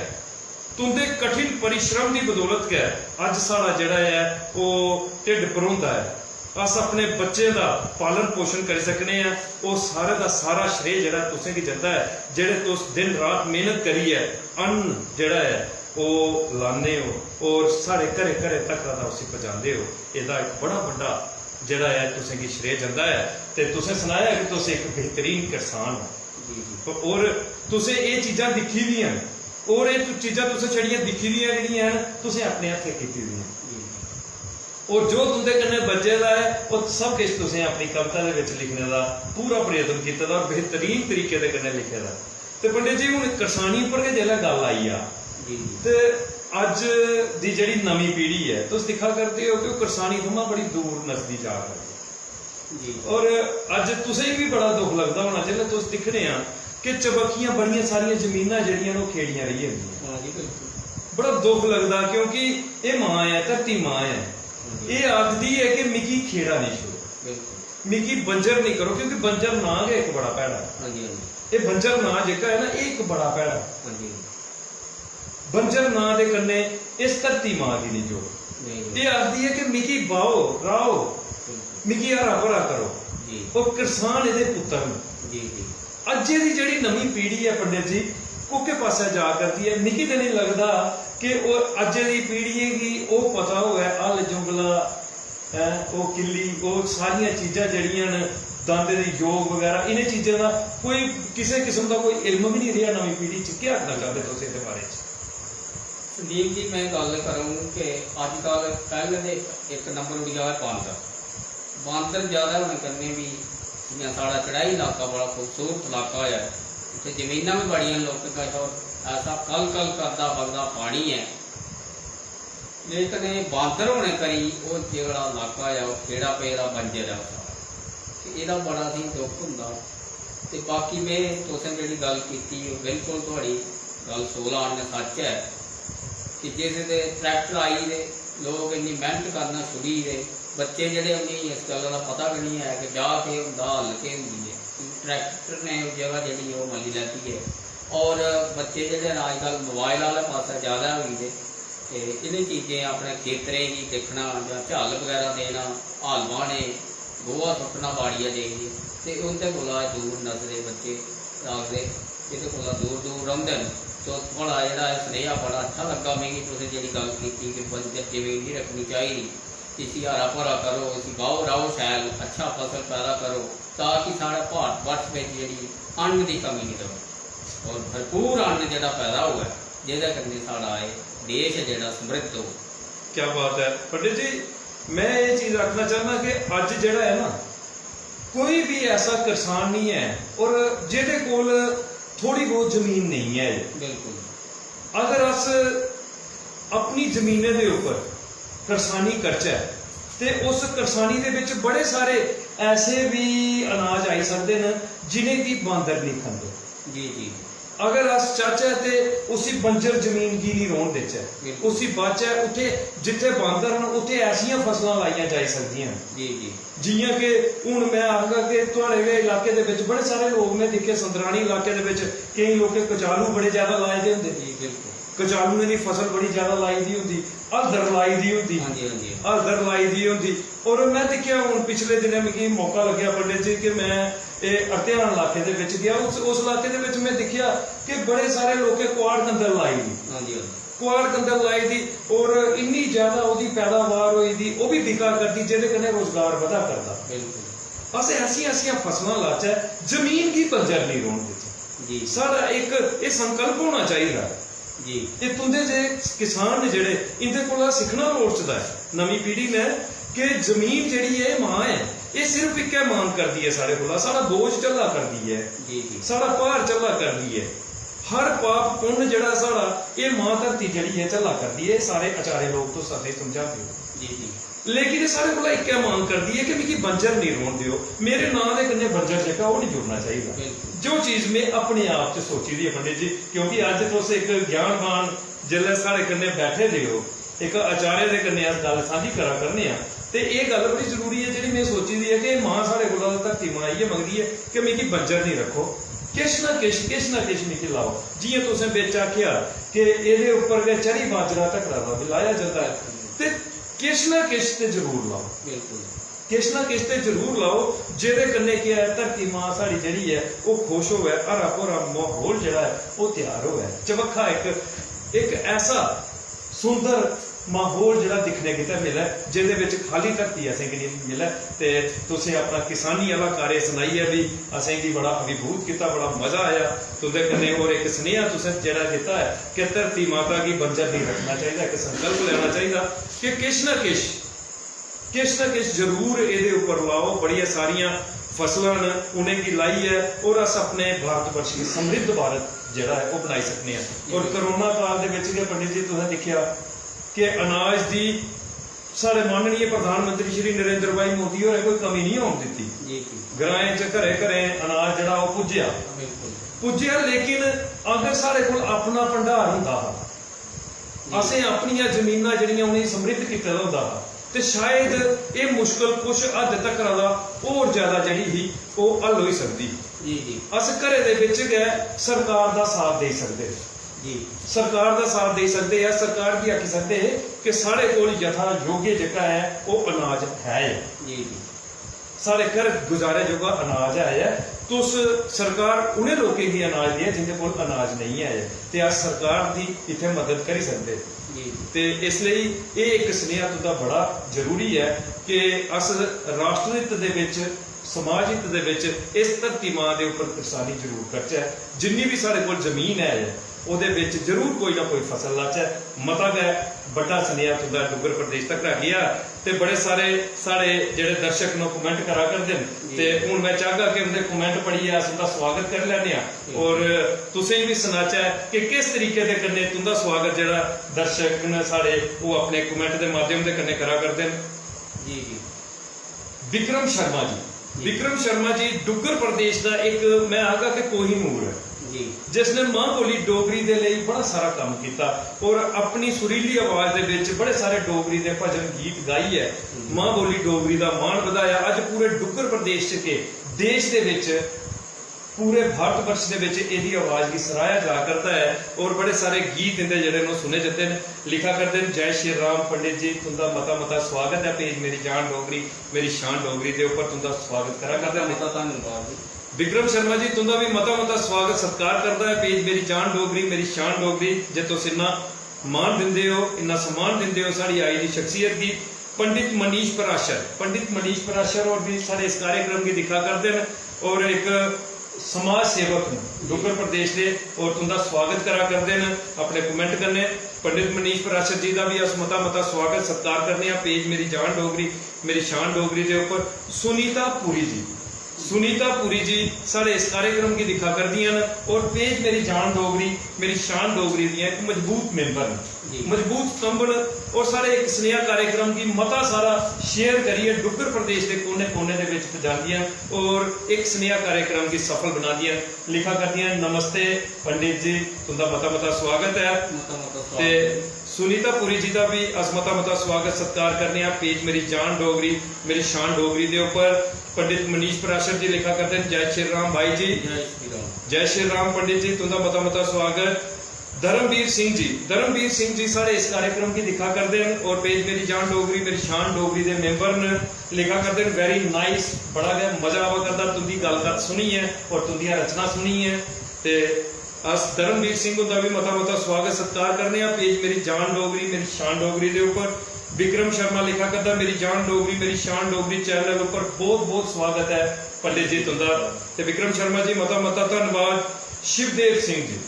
तुं'दे कठिन परिश्रम दी बदौलत गै अज्ज साढ़ा जेह्ड़ा ऐ ओह् ढिड्ड भरोंदा ऐ। अस अपने बच्चें दा पालन पोशन करी सकने आं। ओह् सारे दा सारा श्रेय जेह्ड़ा तुसें गी जंदा ऐ, जेह्ड़े तुस दिन रात मेहनत करियै अन्न जेह्ड़ा ऐ ओह् लाने ओ और साढ़े घरें घरें तक दा उसी पजांदे ओ। एह्दा इक बड़ा बड्डा जेह्ड़ा ऐ तुसें गी श्रेय जंदा ऐ। ते तुसें सनाया कि तुस इक बेहतरीन करसान ओ। जी, जी। और तुसें एह् चीजां दिक्खी दियां न, और एह् तु-, चीजां तुसें छड़ियां दिक्खी दियां जेह्ड़ियां न, तुसें अपने हत्थें कीती दियां। जी, जी। और जो तुं'दे कन्नै बज्जे दा ऐ, ओह् सब किश तुसें अपनी कविता दे बिच लिखने दा पूरा प्रयत्न कीते दा और बेहतरीन तरीके दे कन्नै लिखे दा। ते पंडित जी, हुन करसानी उप्पर गै जेल्लै गल्ल आई जा, जी, जी। ते अज्ज दी जेह्ड़ी नमीं पीढ़ी ऐ, तुस दिक्खा करदे ओ कि ओह् करसानी थमां बड़ी दूर नसदी जा करदी। जी। और अज्ज तुसें गी बी बड़ा दुख लगदा होना जिसलै तुस दिक्खने आ कि चबक्खियां बड़ियां सारियां जमीनां जेह्ड़ियां न, ओह् खेड़ियां रेही जंदियां। हां जी, बिल्कुल। बड़ा दुख लगदा, क्योंकि एह् मां ऐ, धरती मां ऐ। हां जी। एह् आखदी ऐ कि मिगी खेड़ा नेईं छोड़ो, बिल्कुल। मिगी बंजर नेईं करो, क्योंकि बंजर नां गै इक बड़ा भैड़ा ऐ। हां जी, हां जी। एह् बंजर नां जेह्का ऐ ना, एह् इक बड़ा भैड़ा ऐ। हां जी। बंजर नां दे कन्नै इस धरती मां गी नेईं जोड़ो। नेईं जोड़ो। एह् आखदी ऐ कि मिगी बाहो, राहो, बिल्कुल। मिगी हरा भरा करो। जी। ओह् करसान एह्दे पुत्तर न। जी, जी। अज्जै दी जेह्ड़ी नमीं पीढ़ी ऐ पंडित जी, कोह्के पासै जा करदी ऐ? मिगी ते नेईं लगदा कि ओह् अज्जै दी पीढ़ियें गी ओह् पता होऐ, हल जुंगला, हैं, ओह् किल्ली, ओह् सारियां चीजां जेह्ड़ियां न, दांदे दे योग बगैरा, इ'नें चीजें दा कोई, किसे किस्म दा कोई इल्म बी निं रेहा नमीं पीढ़ी च। केह् आखना चांह्दे तुस एह्दे बारे च? संदीप जी, में गल्ल करङ कि अजकल पैह्लें ते इक नंबर उठी आए बांदर। बांदर ज्यादा होने कन्नै बी, जि'यां साढ़ा चढ़ाई इलाका बड़ा खूबसूरत इलाका ऐ, उत्थै जमीनां बी बड़ियां न लोकें कश, और ऐसा कल कल करदा बगदा पानी ऐ, लेकिन एह् बांदर होने करी ओह् जेह्ड़ा इलाका ऐ, ओह् खेड़ा पेदा, बंजर ऐ ओह् सारा। ते एह्दा बड़ा असेंगी दुख होंदा। ते बाकी में, तुसें जेह्ड़ी गल्ल कीती, ओह् बिल्कुल थुआढ़ी गल्ल सौ आने सच्च ऐ कि जिस दे ट्रैक्टर आई दे, लोक इन्नी मेह्नत करना छुड़ी दे, बच्चे जेह्ड़े, उ'नेंगी इस गल्ला दा पता गै निं ऐ कि ब्याह् केह् होंदा, हल केह् होंदी ऐ। ट्रैक्टर ने ओह् जगह जेह्ड़ी ओह् मल्ली लैती ऐ। और बच्चे जेह्ड़े न, अजकल मोबाइल आह्ले पासै ज्यादा होई दे। ते इ'नें चीजें, अपने खेतरें गी दिक्खना जां झल बगैरा देना, हल बाह्ने, गोहा सुट्टना बाड़िया जाइयै, ते उं'दे कोला दूर नसदे बच्चे। आखदे, एह्दे कोला दूर दूर रौंह्दे न। तो थुआढ़ा जेह्ड़ा एह् सनेहा बड़ा अच्छा लग्गा मिगी, तुसें जेह्ड़ी गल्ल कीती कि बंजर जमीन निं रक्खनी चाहिदी, इसी हरा भरा करो, इसी बाहो राहो शैल, अच्छा फसल पैदा करो, ताकि साढ़े भारत वर्ष बिच जेह्ड़ी अन्न दी कमी निं र'वै और भरपूर अन्न जेह्ड़ा पैदा होऐ, जेह्दे कन्नै साढ़ा एह् देश ऐ जेह्ड़ा समृद्ध होऐ। क्या बात ऐ पंडित जी, में एह् चीज आखना चाह्न्नां कि अज्ज जेह्ड़ा ऐ ना, कोई बी ऐसा करसान निं ऐ और जेह्दे कोल थोड़ी बहुत जमीन नेईं ऐ। बिल्कुल। अगर अस अपनी जमीनें दे उप्पर करसानी करचै ते उस करसानी दे बिच बड़े सारे ऐसे बी अनाज आई सकदे न जि'नेंगी बांदर निं खंदे। जी, जी। अगर अस चाह्चै ते उसी बंजर जमीन गी निं रौह्न देचै, बिल्कुल। उसी बाह्चै, उत्थै जित्थै बांदर न, उत्थै ऐसियां फसलां लाइयां जाई सकदियां न। जी, जी। जि'यां कि हून में आखगा कि थुआढ़े गै इलाके दे बिच बड़े सारे लोक में दिक्खे, संदरानी इलाके दे बिच केईं लोकें कचालू बड़े ज्यादा लाए दे होंदे। जी, बिल्कुल। कचालुएं दी फसल बड़ी ज्यादा लाई दी होंदी, हलदर लाई दी होंदी। हां जी, हां जी। हलदर लाई दी होंदी। और में दिक्खेआ, हून पिछले दिनें मिगी मौका लग्गेआ पंडित जी कि में एह् अरतेहान इलाके दे बिच गेआ। उस, उस इलाके दे बिच में दिक्खेआ कि बड़े सारे लोकें कुआड़ कंदल लाई दी। हां जी, हां जी। कुआड़ कंदल लाई दी और इन्नी ज्यादा ओह्दी पैदावार होई दी, ओह् बी बिका करदी, जेह्दे कन्नै रोजगार बधा करदा। बिल्कुल। अस ऐसियां ऐसियां फसलां लाचै, जमीन गी बंजर नेईं रौह्न देचै। जी। साढ़ा इक एह् संकल्प होना चाहिदा। जी। एह् तुं'दे जे किसान न जेह्ड़े, इं'दे कोला सिक्खना लोड़चदा ऐ नमीं पीढ़ी ने कि जमीन जेह्ड़ी ऐ, एह् मां ऐ, एह् सिर्फ इक्कै मांग करदी ऐ साढ़े कोला, साढ़ा बोझ झल्ला करदी ऐ, जी, जी। साढ़ा भार झल्ला करदी ऐ। हर पाप पुन्न जेह्ड़ा साढ़ा, एह् मां धरती जेह्ड़ी ऐ, झल्ला करदी ऐ, एह् सारे अचारे लोक तुस असेंगी समझांदे ओ। जी, जी। लेकिन एह् साढ़े कोला इक्कै मांग करदी ऐ कि मिगी बंजर नेईं रौह्न देओ, मेरे नांऽ दे कन्नै बंजर जेह्का, ओह् नेईं जुड़ना चाहिदा। बिल्कुल। जो चीज में अपने आप च सोची दी ऐ पंडित जी, क्योंकि अज्ज तुस इक ज्ञानवान जिसलै साढ़े कन्नै बैठे दे ओ, इक आचार्य दे कन्नै अस गल्ल सांझी करा करने आं। ते एह् गल्ल बड़ी जरूरी ऐ जेह्ड़ी में सोची दी ऐ कि मां साढ़े कोला, धरती मां इ'यै मंगदी ऐ कि मिगी बंजर निं रक्खो, किश ना किश, किश ना किश मिगी लाओ। जि'यां तुसें बिच आखेआ कि एह्दे उप्पर गै चरी बाजरा तकड़ा दा बी लाया जंदा ऐ, ते किश ना किश ते जरूर लाओ। बिल्कुल। किश ना किश ते जरूर लाओ, जेह्दे कन्नै केह् ऐ, धरती मां साढ़ी जेह्ड़ी ऐ, ओह् खुश होऐ, हरा भरा म्हौल जेह्ड़ा ऐ, ओह् त्यार होऐ। चबक्खा इक, इक ऐसा सुंदर म्हौल जेह्ड़ा दिक्खने गितै मिलै, जेह्दे बिच खाल्ली धरती असेंगी निं मिलै। ते तुसें अपना किसानी आह्ला कार्य सनाइयै बी असेंगी बड़ा अभिभूत कीता, बड़ा मजा आया तुं'दे कन्नै। होर इक सनेहा तुसें जेह्ड़ा दित्ता ऐ कि धरती माता गी बंजर नेईं रक्खना चाहिदा, इक संकल्प लैना चाहिदा कि किश ना किश, किश ना किश जरूर एह्दे उप्पर लाओ। बड़ियां सारियां फसलां न, उ'नेंगी लाइयै होर अस अपने भारत वर्ष गी, समृद्ध भारत जेह्ड़ा ऐ, ओह् बनाई सकने आं। होर कोरोना काल दे बिच गै, पंडित जी, तुसें दिक्खेआ कि अनाज दी साढ़े माननीय प्रधानमंत्री श्री नरेंद्र भाई मोदी होरें कोई कमी निं होन दित्ती। जी, जी। ग्राएं च, घरें घरें अनाज जेह्ड़ा, ओह् पुज्जेआ। बिल्कुल। पुज्जेआ, लेकिन अगर साढ़े कोल अपना भंडार होंदा हा, असें अपनियां जमीनां जेह्ड़ियां, उ'नेंगी समृद्ध कीते दा होंदा हा, ते शायद एह् मुश्कल कुछ हद तक दा होर ज्यादा जेह्ड़ी ही, ओह् हल होई सकदी। जी, जी। अस घरै दे बिच गै सरकार दा साथ देई सकदे हे। जी। सरकार दा साथ देई सकदे हे, सरकार गी आखी सकदे हे कि साढ़े कोल यथा योग्य जेह्का ऐ, ओह् अनाज है ऐ। जी, जी। साढ़े घर गुजारे जोगा अनाज है ऐ। तुस, सरकार उ'नें लोकें गी अनाज देऐ जिंदे कोल अनाज नेईं है ऐ, ते अस सरकार दी इत्थै मदद करी सकदे। जी, जी। ते इसलेई एह् इक सनेहा तुं'दा बड़ा जरूरी ऐ कि अस राष्ट्र हित दे बिच, समाज हित दे बिच इस धरती मां दे उप्पर करसानी जरूर करचै। जिन्नी बी साढ़े कोल जमीन ऐ, ओह्दे बिच जरूर कोई ना कोई फसल लाचै। मता गै बड्डा सनेहा तुं'दा डुग्गर प्रदेश तक्कर गेआ। ते बड़े सारे साढ़े जेह्ड़े दर्शक न, ओह् comment करा करदे न। जी। ते हून में चाहगा कि उं'दे comment पढ़ियै अस उं'दा सुआगत करी लैन्ने आं। जी। और तुसें गी बी सनाचै कि किस तरीके दे कन्नै तुं'दा सुआगत जेह्ड़ा दर्शक न साढ़े, ओह् अपने comment दे माध्यम दे कन्नै करा करदे न। जी, जी। विक्रम शर्मा जी। जी। विक्रम शर्मा जी डुग्गर प्रदेश दा इक, मैं आखगा कि कोहिनूर ऐ, जी। जिसने मां बोली डोगरी दे लेई बड़ा सारा कम्म कीता और अपनी सुरीली आवाज दे बिच बड़े सारे डोगरी दे भजन गीत गाइयै, हम्म। मां बोली डोगरी दा मान बधाया। अज्ज पूरे डुग्गर प्रदेश च के देश दे बिच, पूरे भारत वर्ष दे बिच एह्दी आवाज गी सराहेआ जा करदा ऐ और बड़े सारे गीत इंदे जेह्ड़े न, ओह् सुने जंदे न। लिखा करदे न, जय श्री राम पंडित जी, तुं'दा मता मता स्वागत ऐ page मेरी जान डोगरी, मेरी शान डोगरी दे उप्पर तुं'दा स्वागत करा करदे न। मता धन्नवाद जी। विक्रम शर्मा जी, तुं'दा बी मता मता स्वागत सत्कार करदा ऐ page मेरी जान डोगरी, मेरी शान डोगरी, जे तुस इन्ना मान दिंदे ओ, इन्ना सम्मान दिंदे ओ साढ़ी आई दी शख्सियत गी। पंडित मनीष पराशर, पंडित मनीष पराशर होर बी साढ़े इस कार्यक्रम गी दिक्खा करदे न और इक समाज सेवक न डुग्गर प्रदेश दे, और तुं'दा स्वागत करा करदे न अपने comment कन्नै। पंडित मनीष पराशर जी दा बी अस मता मता स्वागत सत्कार करने आं page मेरी जान डोगरी, मेरी शान डोगरी दे उप्पर। सुनीता पुरी जी, सुनीता पुरी जी साढ़े इस कार्यक्रम गी दिक्खा करदियां न और page मेरी जान डोगरी, मेरी शान डोगरी दियां इक मजबूत member न, जी। मजबूत स्तंभ न और साढ़े इक सनेहा कार्यक्रम गी मता सारा share करियै डुग्गर प्रदेश दे कोने कोने दे बिच पजांदियां न और इक सनेहा कार्यक्रम गी सफल बनांदियां न। लिखा करदियां न, नमस्ते पंडित जी, तुं'दा मता मता स्वागत ऐ। मता मता स्वागत। ते सुनीता पुरी जी दा बी अस मता मता स्वागत सत्कार करने आं page मेरी जान डोगरी, मेरी शान डोगरी दे उप्पर। पंडित मनीष पराशर जी लिखा करदे न, जय श्री राम भाई जी। जय श्री राम। जय श्री राम पंडित जी, तुं'दा मता मता स्वागत। धर्मवीर सिंह जी, धर्मवीर सिंह जी साढ़े इस कार्यक्रम गी दिक्खा करदे न और page मेरी जान डोगरी, मेरी शान डोगरी दे member न। लिखा करदे न, very nice, बड़ा गै मजा आवा करदा तुं'दी गल्ल कत्थ सुनियै और तुं'दियां रचनां सुनियै। ते अस धर्मवीर सिंह हुंदा बी मता मता स्वागत सत्कार करने आं page मेरी जान डोगरी, मेरी शान डोगरी दे उप्पर। विक्रम शर्मा लिखा करदा, मेरी जान डोगरी, मेरी शान डोगरी channel उप्पर बहुत बहुत स्वागत ऐ पंडित जी तुं'दा। ते विक्रम शर्मा जी, मता मता धन्नवाद। शिवदेव सिंह जी,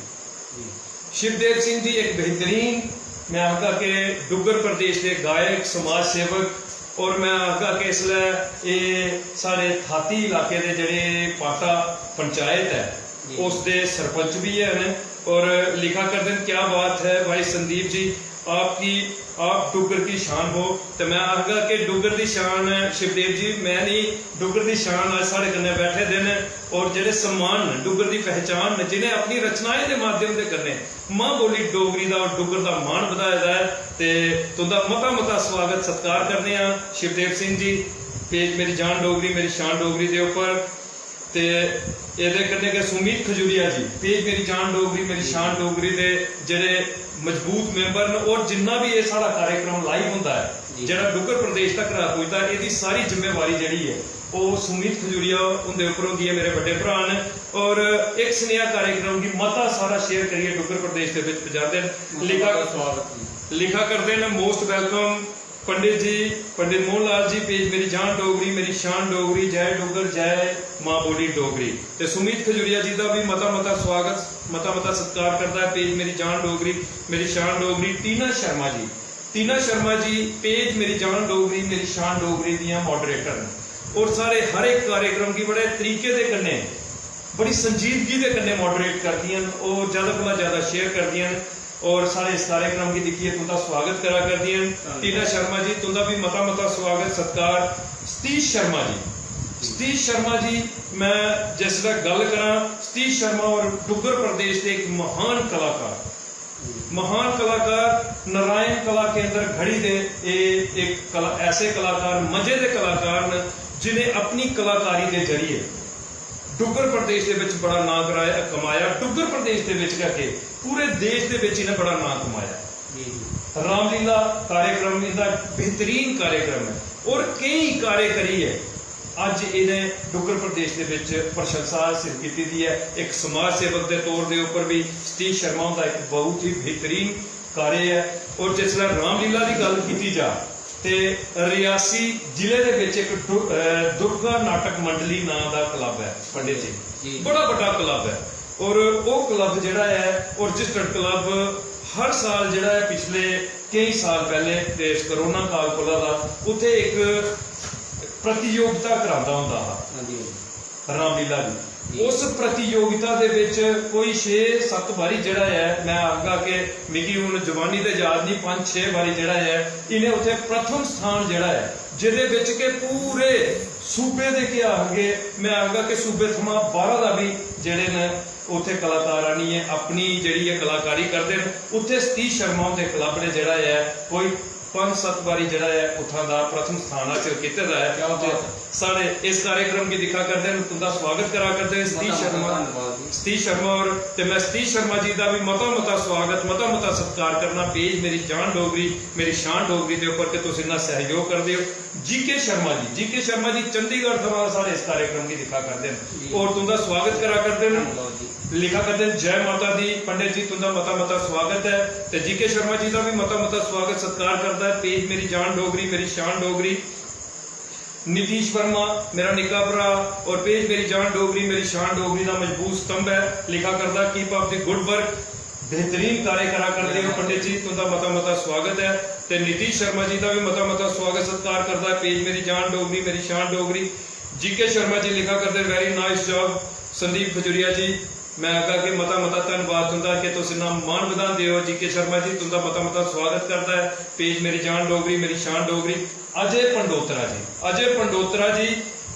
शिवदेव सिंह जी इक बेहतरीन, मैं आखगा कि डुग्गर प्रदेश दे गायक, समाज सेवक, और मैं आखगा कि इसलै एह् साढ़े थाती इलाके दे जेह्ड़े पाटा पंचायत ऐ, जी। उसदे सरपंच बी हैन और लिखा करदे न, क्या बात है भाई संदीप जी, आपकी, आप डुग्गर की शान हो। ते मैं आखगा कि डुग्गर दी शान, शिवदेव जी, मैं नहीं, डुग्गर दी शान अज्ज साढ़े कन्नै बैठे दे न, और जेह्ड़े सम्मान न, डुग्गर दी पहचान न, जिनें अपनी रचनाएं दे माध्यम दे कन्नै मां बोली डोगरी दा और डुग्गर दा मान बधाए दा ऐ, ते तुंदा मता मता स्वागत सत्कार करने आं शिवदेव सिंह जी, पेज मेरी जान डोगरी, मेरी शान डोगरी दे उप्पर। ते एह्दे कन्नै गै सुमित खजूरिया जी, पेज मेरी जान डोगरी, मेरी शान डोगरी दे जेह्ड़े मजबूत मैंबर न, और जिन्ना बी एह् साढ़ा कार्यक्रम लाइव होंदा ऐ, जी। जेह्ड़ा डुग्गर प्रदेश तक पुजदा ऐ, एह्दी सारी जिम्मेवारी जेह्ड़ी ऐ, ओह् सुमित खजूरिया हुंदे उप्पर होंदी ऐ, मेरे बड्डे भ्राऽ न। और इक सनेहा कार्यक्रम गी मता सारा शेयर करियै डुग्गर प्रदेश दे बिच पजांदे न। मता लिखा, मता स्वागत जी। लिखा करदे न, मोस्ट वेलकम पंडित जी, पंडित मोहन लाल जी, पेज मेरी जान डोगरी, मेरी शान डोगरी, जय डुग्गर, जय मां बोली डोगरी। ते सुमित खजूरिया जी दा भी मता मता स्वागत, मता मता सत्कार करदा ऐ, पेज मेरी जान डोगरी, मेरी शान डोगरी। टीना शर्मा जी, टीना शर्मा जी, पेज मेरी जान डोगरी, मेरी शान डोगरी दियां मॉडरेटर न, और साढ़े हर एक कार्यक्रम गी बड़े तरीके दे कन्नै, बड़ी संजीदगी दे कन्नै मॉडरेट करदियां न, और ज्यादा कोला ज्यादा शेयर करदियां न, और साढ़े इस कार्यक्रम गी दिक्खियै तुंदा स्वागत करा करदियां न। धन्नवाद। टीना शर्मा जी, तुंदा भी मता मता स्वागत सत्कार। सतीश शर्मा जी, सतीश शर्मा जी, मैं जिसलै गल्ल करां, सतीश शर्मा और डुग्गर प्रदेश दे एक महान कलाकार, महान कलाकार, नारायण कला केंद्र घड़ी दे एह् एक कला, ऐसे कलाकार, मजे दे कलाकार न, जिनें अपनी कलाकारी दे जरिए डुग्गर प्रदेश दे विच बड़ा नांऽ कराया, कमाया। डुग्गर प्रदेश दे विच गै केह्, पूरे देश दे विच इ'नें बड़ा नांऽ कमाया। जी, जी। रामलीला कार्यक्रम इं'दा बेहतरीन कार्यक्रम ऐ, और केई कार्य करियै अज्ज इ'नें डुग्गर प्रदेश दे विच प्रशंसा हासिल कीती दी ऐ। इक समाज सेवक दे तौर दे उप्पर भी सतीश शर्मा हुंदा इक बहुत ही बेहतरीन कार्य ऐ। और जिसलै रामलीला दी गल्ल कीती जा, ते रियासी जिले दे विच इक दु-, अ, दुर्गा नाटक मंडली नां दा क्लब ऐ, पंडित जी। जी। बड़ा बड्डा क्लब ऐ। और ओह् क्लब जेह्ड़ा ऐ, ओह् रजिस्टर्ड क्लब हर साल जेह्ड़ा ऐ, पिछले केई साल पैह्ले ते इस कोरोना काल कोला दा उत्थै इक प्रतियोगिता करांदा होंदा हा। हां जी, हां जी। रामलीला दी। जी। उस प्रतियोगिता दे विच कोई छे सत्त बारी जेह्ड़ा ऐ, मैं आखगा कि मिगी हुन जबानी ते याद निं, पंज छे बारी जेह्ड़ा ऐ, इ'नें उत्थै प्रथम स्थान जेह्ड़ा ऐ, जेह्दे विच के पूरे सूबे दे, केह् आखगे, मैं आखगा कि सूबे थमां बाह्रा दा बी जेह्ड़े न, उत्थै कलाकार आनियै अपनी जेह्ड़ी ऐ कलाकारी करदे न। उत्थै सतीश शर्मा हुंदे क्लब ने जेह्ड़ा ऐ, कोई पंज सत्त बारी जेह्ड़ा ऐ, उत्थां दा प्रथम स्थान हासल कीते दा ऐ। क्या बात ऐ। साढ़े इस कार्यक्रम गी दिक्खा करदे न, तुंदा स्वागत करा करदे न सतीश मता मता शर्मा, धन्नवाद जी। सतीश शर्मा होर। ते मैं सतीश शर्मा जी दा भी मता मता स्वागत, मता मता सत्कार करना। पेज मेरी जान डोगरी, मेरी शान डोगरी दे उप्पर कि तुस इन्ना सैहयोग करदे ओ। जी के शर्मा जी, जी के शर्मा जी चंडीगढ़ थमां साढ़े इस कार्यक्रम गी दिक्खा करदे न जी। और तुंदा स्वागत करा करदे न। धन्नवाद जी। लिखा करदे न, "जय माता दी पंडित जी, तुंदा मता मता स्वागत ऐ।" ते जी के शर्मा जी दा भी मता मता स्वागत सत्कार करदा ऐ। पेज मेरी जान डोगरी, मेरी शान डोगरी, नीतीश वर्मा, मेरा निक्का भ्रा, और पेज मेरी जान डोगरी, मेरी शान डोगरी दा मजबूत स्तंभ ऐ। लिखा करदा, "Keep up the good work।" बेहतरीन कार्य करा करदे हो पंडित जी, तुंदा मता मता स्वागत ऐ। ते नीतीश शर्मा जी दा भी मता मता स्वागत सत्कार करदा ऐ। पेज मेरी जान डोगरी, मेरी शान डोगरी। जी के शर्मा जी लिखा करदे, "Very nice job Sandeep Khajuria जी।" मैं आखगा कि मता मता धन्नवाद तुंदा कि तुस इन्ना मान बधांदे हो। जी के शर्मा जी, तुंदा मता मता स्वागत करदा ऐ। पेज मेरी जान डोगरी, मेरी शान डोगरी। अजय पंडोत्रा जी, अजय पंडोत्रा जी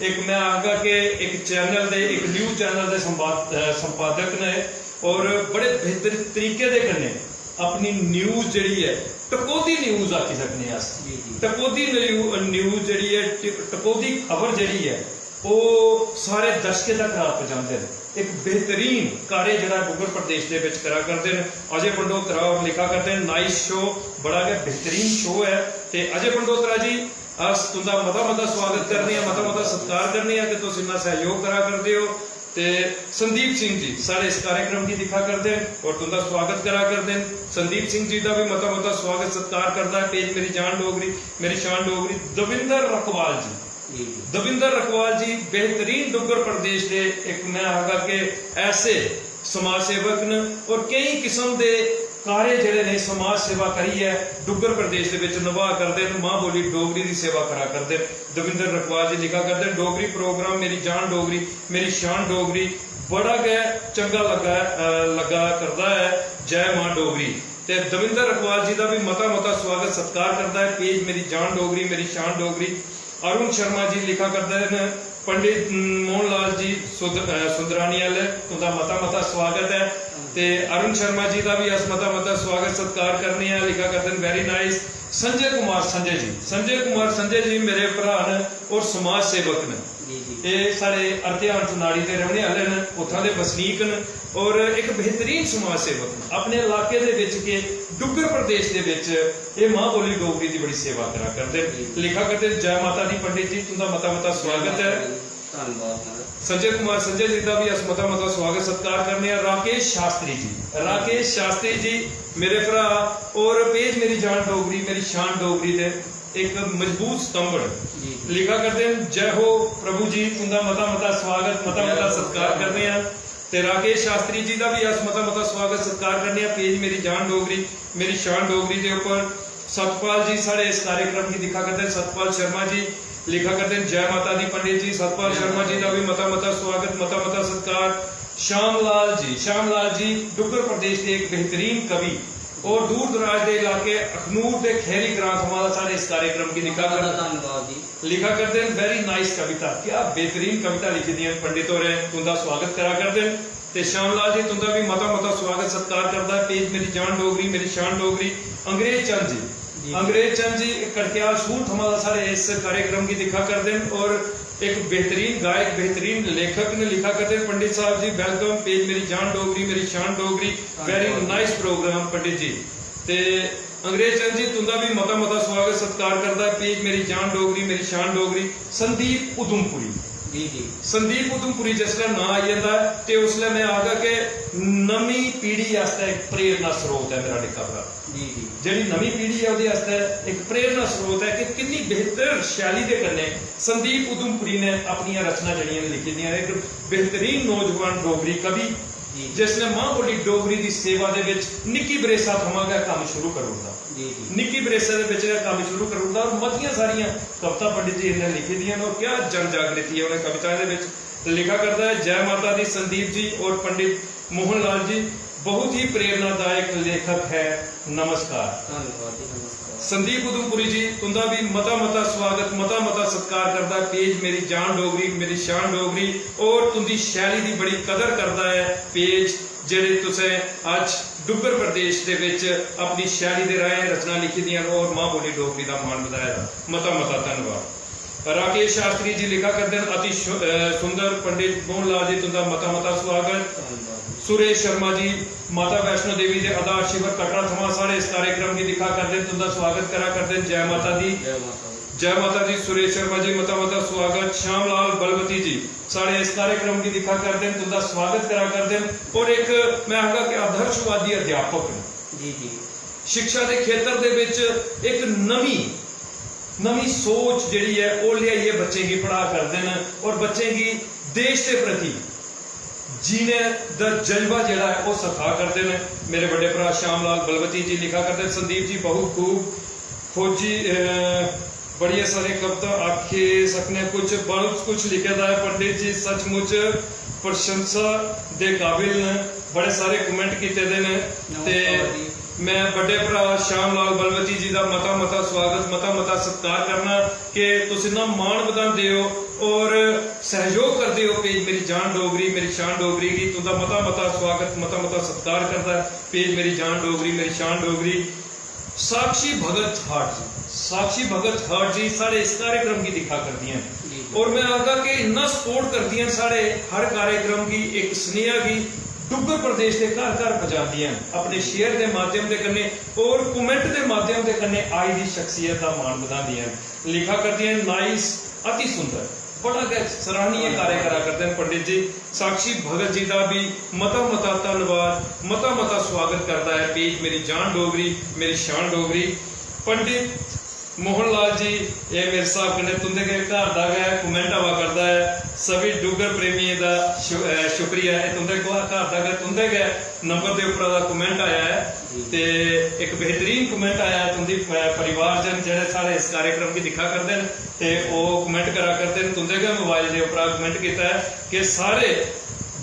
इक, मैं आखगा कि इक चैनल दे, इक न्यूज चैनल दे संपाद-, अ, संपादक ने, और बड़े बेहतर तरीके दे कन्नै अपनी न्यूज जेह्ड़ी ऐ, टकोह्दी न्यूज आखी सकने अस। जी, जी। टकोह्दी न्यू-, न्यूज जेह्ड़ी ऐ, ट-, टकोह्दी खबर जेह्ड़ी ऐ, ओह् सारे दर्शकें तक पजांदे न। इक बेहतरीन कार्य जेह्ड़ा डुग्गर प्रदेश दे बिच करा करदे न। अजय पंडोत्रा होर लिखा करदे न, "Nice show, बड़ा गै बेहतरीन शो ऐ।" ते अजय पंडोत्रा जी, अस तुंदा मता मता स्वागत करने आं, मता मता सत्कार करने आं कि तुस इन्ना सैहयोग करा करदे ओ। ते संदीप सिंह जी साढ़े इस कार्यक्रम गी दिक्खा करदे न और तुंदा स्वागत करा करदे न। संदीप सिंह जी दा भी मता मता स्वागत सत्कार करदा ऐ। पेज मेरी जान डोगरी, मेरी शान डोगरी, दविंदर रकवाल जी। जी, जी। दविंदर रकवाल जी बेहतरीन डुग्गर प्रदेश दे इक, मैं आखगा कि ऐसे समाज सेवक न और केई किस्म दे कार्य जेह्ड़े ने समाज सेवा करियै डुग्गर प्रदेश दे विच नभाऽ करदे न, मां बोली डोगरी दी सेवा करा करदे न। दविंदर रकवाल जी लिखा करदे न, "डोगरी प्रोग्राम मेरी जान डोगरी, मेरी शान डोगरी, बड़ा गै चंगा लग्गा, अ, लग्गा करदा ऐ। जय मां डोगरी।" ते दविंदर अग्रवाल जी दा बी मता मता स्वागत सत्कार करदा ऐ। पेज मेरी जान डोगरी, मेरी शान डोगरी। अरुण शर्मा जी लिखा करदे न, पंडित मोहन लाल जी सुद-, अ, सुंदरानी आह्ले, तुं'दा मता मता स्वागत ऐ। ते अरुण शर्मा जी दा बी अस मता मता स्वागत सत्कार करने आं। लिखा करदे न, वेरी नाइस। संजय कुमार संजय जी, संजय कुमार संजय जी मेरे भ्राऽ न और समाज सेवक न। जी, जी। एह् साढ़े अर्धेआन चुनाड़ी दे रौह्ने आह्ले न, उत्थां दे बसनीक न और इक बेहतरीन समाज सेवक न। अपने इलाके दे बिच के डुग्गर प्रदेश दे बिच एह् मां बोली डोगरी दी बड़ी सेवा करा करदे न। जी। लिखा करदे न, जय माता दी पंडित जी, तुं'दा मता मता स्वागत ऐ। धन्नवाद महाराज। संजय कुमार संजय जी दा बी अस मता मता स्वागत सत्कार करने आं। राकेश शास्त्री जी, राकेश शास्त्री जी मेरे भ्राऽ और पेज मेरी जान डोगरी, मेरी शान डोगरी दे इक मजबूत स्तंभ न। जी, जी। लिखा करदे न, जय हो प्रभु जी, तुं'दा मता मता स्वागत, मता जय मता हो, सत्कार जय हो। करने आं। ते राकेश शास्त्री जी दा बी अस मता मता स्वागत सत्कार करने आं। पेज मेरी जान डोगरी, मेरी शान डोगरी दे उप्पर सतपाल जी साढ़े इस कार्यक्रम गी दिक्खा करदे न। सतपाल शर्मा जी लिखा करदे न, जय माता दी पंडित जी। सतपाल जय शर्मा जी माता दा दी। बी मता मता स्वागत, मता मता सत्कार। श्याम लाल जी, श्याम लाल जी डुग्गर प्रदेश दे इक बेहतरीन कवि और दूर दराज दे इलाके अखनूर दे खैरी ग्रां थमां दा साढ़े इस कार्यक्रम गी दिक्खा करदे न। धन्नवाद जी। लिखा करदे न, वेरी नाइस कविता, क्या बेहतरीन कविता लिखी दियां न पंडित होरें, तुं'दा स्वागत करा करदे न। ते श्याम लाल जी, तुं'दा बी मता मता स्वागत सत्कार करदा ऐ। पेज मेरी जान डोगरी, मेरी शान डोगरी। अंग्रेज चंद जी, जी। अंग्रेज चंद जी कड़क्याल सूल थमां दा साढ़े इस कार्यक्रम गी दिक्खा करदे न और इक बेहतरीन गायक, बेहतरीन लेखक न। लिखा करदे न, पंडित साहब जी, वेलकम। पेज मेरी जान डोगरी, मेरी शान डोगरी। वेरी धन्नवाद। नाइस प्रोग्राम पंडित जी। ते अंग्रेज चंद जी, तुं'दा बी मता मता स्वागत सत्कार करदा ऐ। पेज मेरी जान डोगरी, मेरी शान डोगरी। संदीप उधमपुरी। जी, जी। संदीप उधमपुरी जिसलै नांऽ आई जंदा ऐ ते उसलै में आखगा कि नमीं पीढ़ी आस्तै इक प्रेरणा स्रोत ऐ मेरा निक्का भ्राऽ। जी, जी। जेह्ड़ी नमीं पीढ़ी ऐ ओह्दे आस्तै इक प्रेरणा स्रोत ऐ कि किन्नी बेहतर शैली दे कन्नै संदीप उधमपुरी ने अपनियां रचनां जेह्ड़ियां न लिखी दियां न। इक बेहतरीन नौजवान डोगरी कवि जी। जिसने मां बोली डोगरी दी सेवा दे बिच निक्की बरेसा थमां गै कम्म शुरू करी ओड़दा। जी, जी। निक्की बरेसा दे बिच गै कम्म शुरू करी ओड़दा और मतियां सारियां कविता पंडित जी ने लिखी दियां न और क्या जन जागृति ऐ उ'नें कविताएं दे बिच। लिखा करदा ऐ, जय माता दी संदीप जी और पंडित मोहन लाल जी, बहुत ही प्रेरणादायक लेखक है। नमस्कार। धन्नवाद जी, नमस्कार। संदीप उधमपुरी जी, तुं'दा बी मता मता स्वागत, मता मता सत्कार करदा ऐ। पेज मेरी जान डोगरी, मेरी शान डोगरी और तुं'दी शैली दी बड़ी कदर करदा ऐ पेज, जेह्ड़े तुसें अज्ज डुग्गर प्रदेश दे बिच अपनी शैली दे राहें रचना लिखी दियां न और मां बोली डोगरी दा मान बधाए दा। मता मता धन्नवाद। राकेश शास्त्री जी लिखा करदे न, अति शु-, अ, सुंदर पंडित मोहन लाल जी, तुं'दा मता मता स्वागत। सुरेश शर्मा जी, माता वैष्णो देवी दे आधार शिविर कटरा थमां साढ़े इस कार्यक्रम गी दिक्खा करदे न, तुं'दा स्वागत करा करदे न। जय माता दी। जय माता दी। जय माता दी। सुरेश शर्मा जी, मता मता स्वागत। श्याम लाल बलवती जी साढ़े इस कार्यक्रम गी दिक्खा करदे न, तुं'दा स्वागत करा करदे न। और इक, मैं आखगा कि आदर्शवादी अध्यापक न। जी, जी। शिक्षा दे खेतर दे विच इक नमीं, नमीं सोच जेह्ड़ी ऐ, ओह् लेआइयै बच्चें गी पढ़ा करदे न और बच्चें गी देश दे प्रति जीने दा जज्बा जेह्ड़ा ऐ, ओह् सखा करदे न। मेरे बड्डे भ्राऽ श्याम लाल बलवती जी लिखा करदे न, संदीप जी बहुत खूब, फौजी, अ, बड़ियां सारियां कवितां आखी सकने, कुछ, बहुत कुछ लिखे दा ऐ पंडित जी, सचमुच प्रशंसा दे काबिल न। बड़े सारे comment कीते दे न। नमस्कार ते जी। मैं बड्डे भ्राऽ श्याम लाल बलवती जी दा मता मता स्वागत, मता मता सत्कार करना कि तुस इन्ना मान बधांदे ओ और सहयोग करदे ओ पेज मेरी जान डोगरी, मेरी शान डोगरी गी। तुं'दा मता मता स्वागत, मता मता सत्कार करदा ऐ पेज मेरी जान डोगरी, मेरी शान डोगरी। साक्षी भगत हर्ट जी, साक्षी भगत हर्ट जी साढ़े इस कार्यक्रम गी दिक्खा करदियां न। जी, जी। और मैं आखगा कि इन्ना support करदियां न साढ़े हर कार्यक्रम गी, इक सनेहा गी डुग्गर प्रदेश दे घर घर पजांदियां न अपने share दे माध्यम दे कन्नै और comment दे माध्यम दे कन्नै आई दी शख्सियत दा मान बधांदियां न। लिखा करदियां न, नाइस, अति सुंदर, बड़ा गै सराहनीय कार्य करा करदे न पंडित जी। साक्षी भगत जी दा बी मता मता धन्नवाद, मता मता स्वागत करदा ऐ पेज मेरी जान डोगरी, मेरी शान डोगरी। पंडित मोहन लाल जी, एह् मेरे स्हाब कन्नै तुं'दे गै घर दा गै comment आवा करदा ऐ। सभी डुग्गर प्रेमियें दा शु-, अ, शुक्रिया ऐ। एह् तुं'दे गै घर दा गै, तुं'दे गै number दे उप्परा दा comment आया ऐ। जी। ते इक बेहतरीन comment आया ऐ तुं'दी, अ, परिवारजन जेह्ड़े साढ़े इस कार्यक्रम गी दिक्खा करदे न ते ओह् comment करा करदे न। तुं'दे गै mobile दे उप्परा comment कीता ऐ कि सारे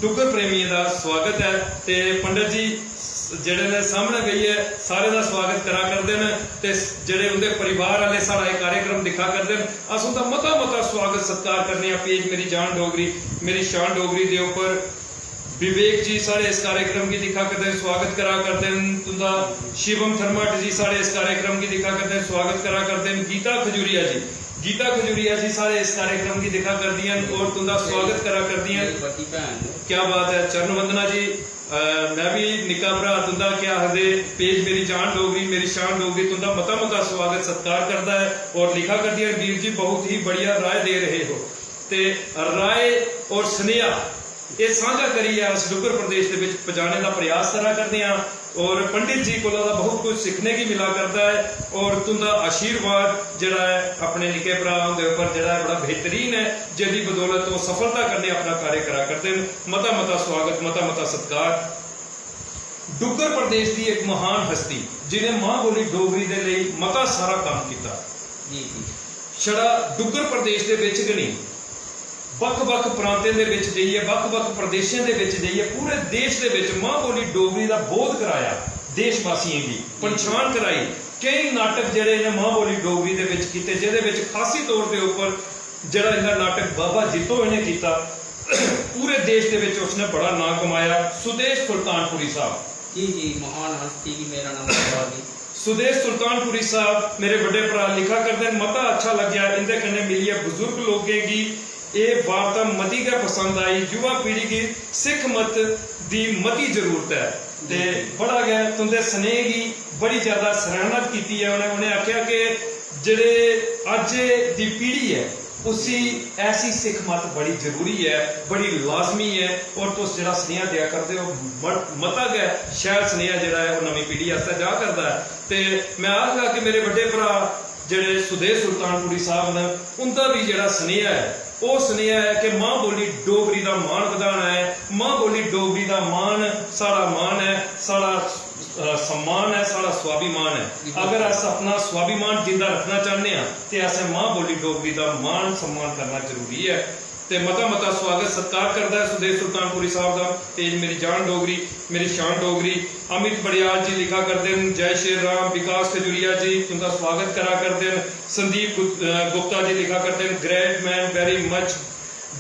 डुग्गर प्रेमियें दा स्वागत ऐ। ते पंडित जी, जेह्ड़े ने सामनै बेहियै सारें दा स्वागत करा करदे न ते जेह्ड़े उं'दे परिवार आह्ले साढ़ा एह् कार्यक्रम दिक्खा करदे न, अस उं'दा मता मता स्वागत सत्कार करने आं। पेज मेरी जान डोगरी, मेरी शान डोगरी दे उप्पर विवेक जी साढ़े इस कार्यक्रम गी दिक्खा करदे न, स्वागत करा करदे न तुं'दा। शिवम थर्माट जी साढ़े इस कार्यक्रम गी दिक्खा करदे न, स्वागत करा करदे न। गीता खजूरिया जी, गीता खजूरिया जी साढ़े इस कार्यक्रम गी दिक्खा करदियां न और तुं'दा स्वागत करा करदियां न। क्या बात है। चरण वंदना जी, अ, मैं भी निक्का भ्रा तुं'दा, क्या आखदे, पेज मेरी जान डोगरी, मेरी शान डोगरी तुं'दा मता मता स्वागत सत्कार करदा है और लिखा करदियां न, वीर जी बहुत ही बढ़िया राय दे रहे हो। ते राय और सनेहा एह् सांझा करियै अस डुग्गर प्रदेश दे बिच पजाने दा प्रयास करा करदे आं और पंडित जी कोला दा बहुत कुछ सिक्खने गी मिला करदा है और तुं'दा आशीर्वाद जेह्ड़ा ऐ अपने निक्के भ्राऽ हुंदे उप्पर जेह्ड़ा ऐ बड़ा बेहतरीन ऐ, जेह्दी बदौलत ओह् सफलता कन्नै अपना कार्य करा करदे न। मता मता स्वागत, मता मता सत्कार। डुग्गर प्रदेश दी इक महान हस्ती जि'नें मां बोली डोगरी दे लेई मता सारा कम्म कीता। जी जी। छड़ा डुग्गर प्रदेश दे बिच गै नेईं, बक्ख-बक्ख प्रांतें दे बिच जाइयै, बक्ख-बक्ख प्रदेशें दे बिच जाइयै पूरे देश दे बिच मां बोली डोगरी दा बोध कराया, देशवासियें गी पंछान कराई। केईं नाटक जेह्ड़े इ'नें मां बोली डोगरी दे बिच कीते, जेह्दे बिच खासी तौर दे उप्पर जेह्ड़ा इं'दा नाटक बाबा जित्तो इ'नें कीता, पूरे देश दे बिच उसने बड़ा नांऽ कमाया। सुदेश सुल्तानपुरी साहब। जी जी, महान हस्ती गी मेरा नमस्कार जी। सुदेश सुल्तानपुरी साहब मेरे बड्डे भ्राऽ लिखा करदे न, मता अच्छा लग्गेआ इं'दे कन्नै मिलियै। बुजुर्ग लोकें गी एह् वार्ता मती गै पसंद आई। युवा पीढ़ी गी सिक्ख मत दी मती जरूरत ऐ। ते बड़ा गै तुं'दे स्नेह गी बड़ी ज्यादा सराहना कीती ऐ उ'नें। उ'नें आखेआ कि जेह्ड़े अज्ज दी पीढ़ी ऐ उसी ऐसी सिक्ख मत बड़ी जरूरी ऐ, बड़ी लाजमी ऐ। और तुस जेह्ड़ा स्नेहा देआ करदे ओ, मत-, मता गै शैल स्नेहा जेह्ड़ा ऐ ओह् नमीं पीढ़ी आस्तै जा करदा ऐ। ते मैं आखगा कि मेरे बड्डे भ्राऽ जेह्ड़े सुदेश सुल्तानपुरी साहब न, उं'दा बी जेह्ड़ा स्नेहा ऐ, ओह् स्नेहा ऐ कि मां बोली डोगरी दा मान बधाना ऐ। मां बोली डोगरी दा मान साढ़ा मान ऐ, साढ़ा, अ, सम्मान ऐ, साढ़ा स्वाभिमान ऐ। अगर अस अपना स्वाभिमान जिंदा रक्खना चाह्न्ने आं, ते असें मां बोली डोगरी दा मान सम्मान करना जरूरी ऐ। ते मता मता स्वागत सत्कार करदा ऐ सुदेश सुल्तानपुरी साहब दा। पेज मेरी जान डोगरी, मेरी शान डोगरी। अमित बड़ियाल जी लिखा करदे न, जय श्री राम। विकास खजूरिया जी तुं'दा स्वागत करा करदे न। संदीप गुप-, अ, गुप्ता जी लिखा करदे न, great man, very much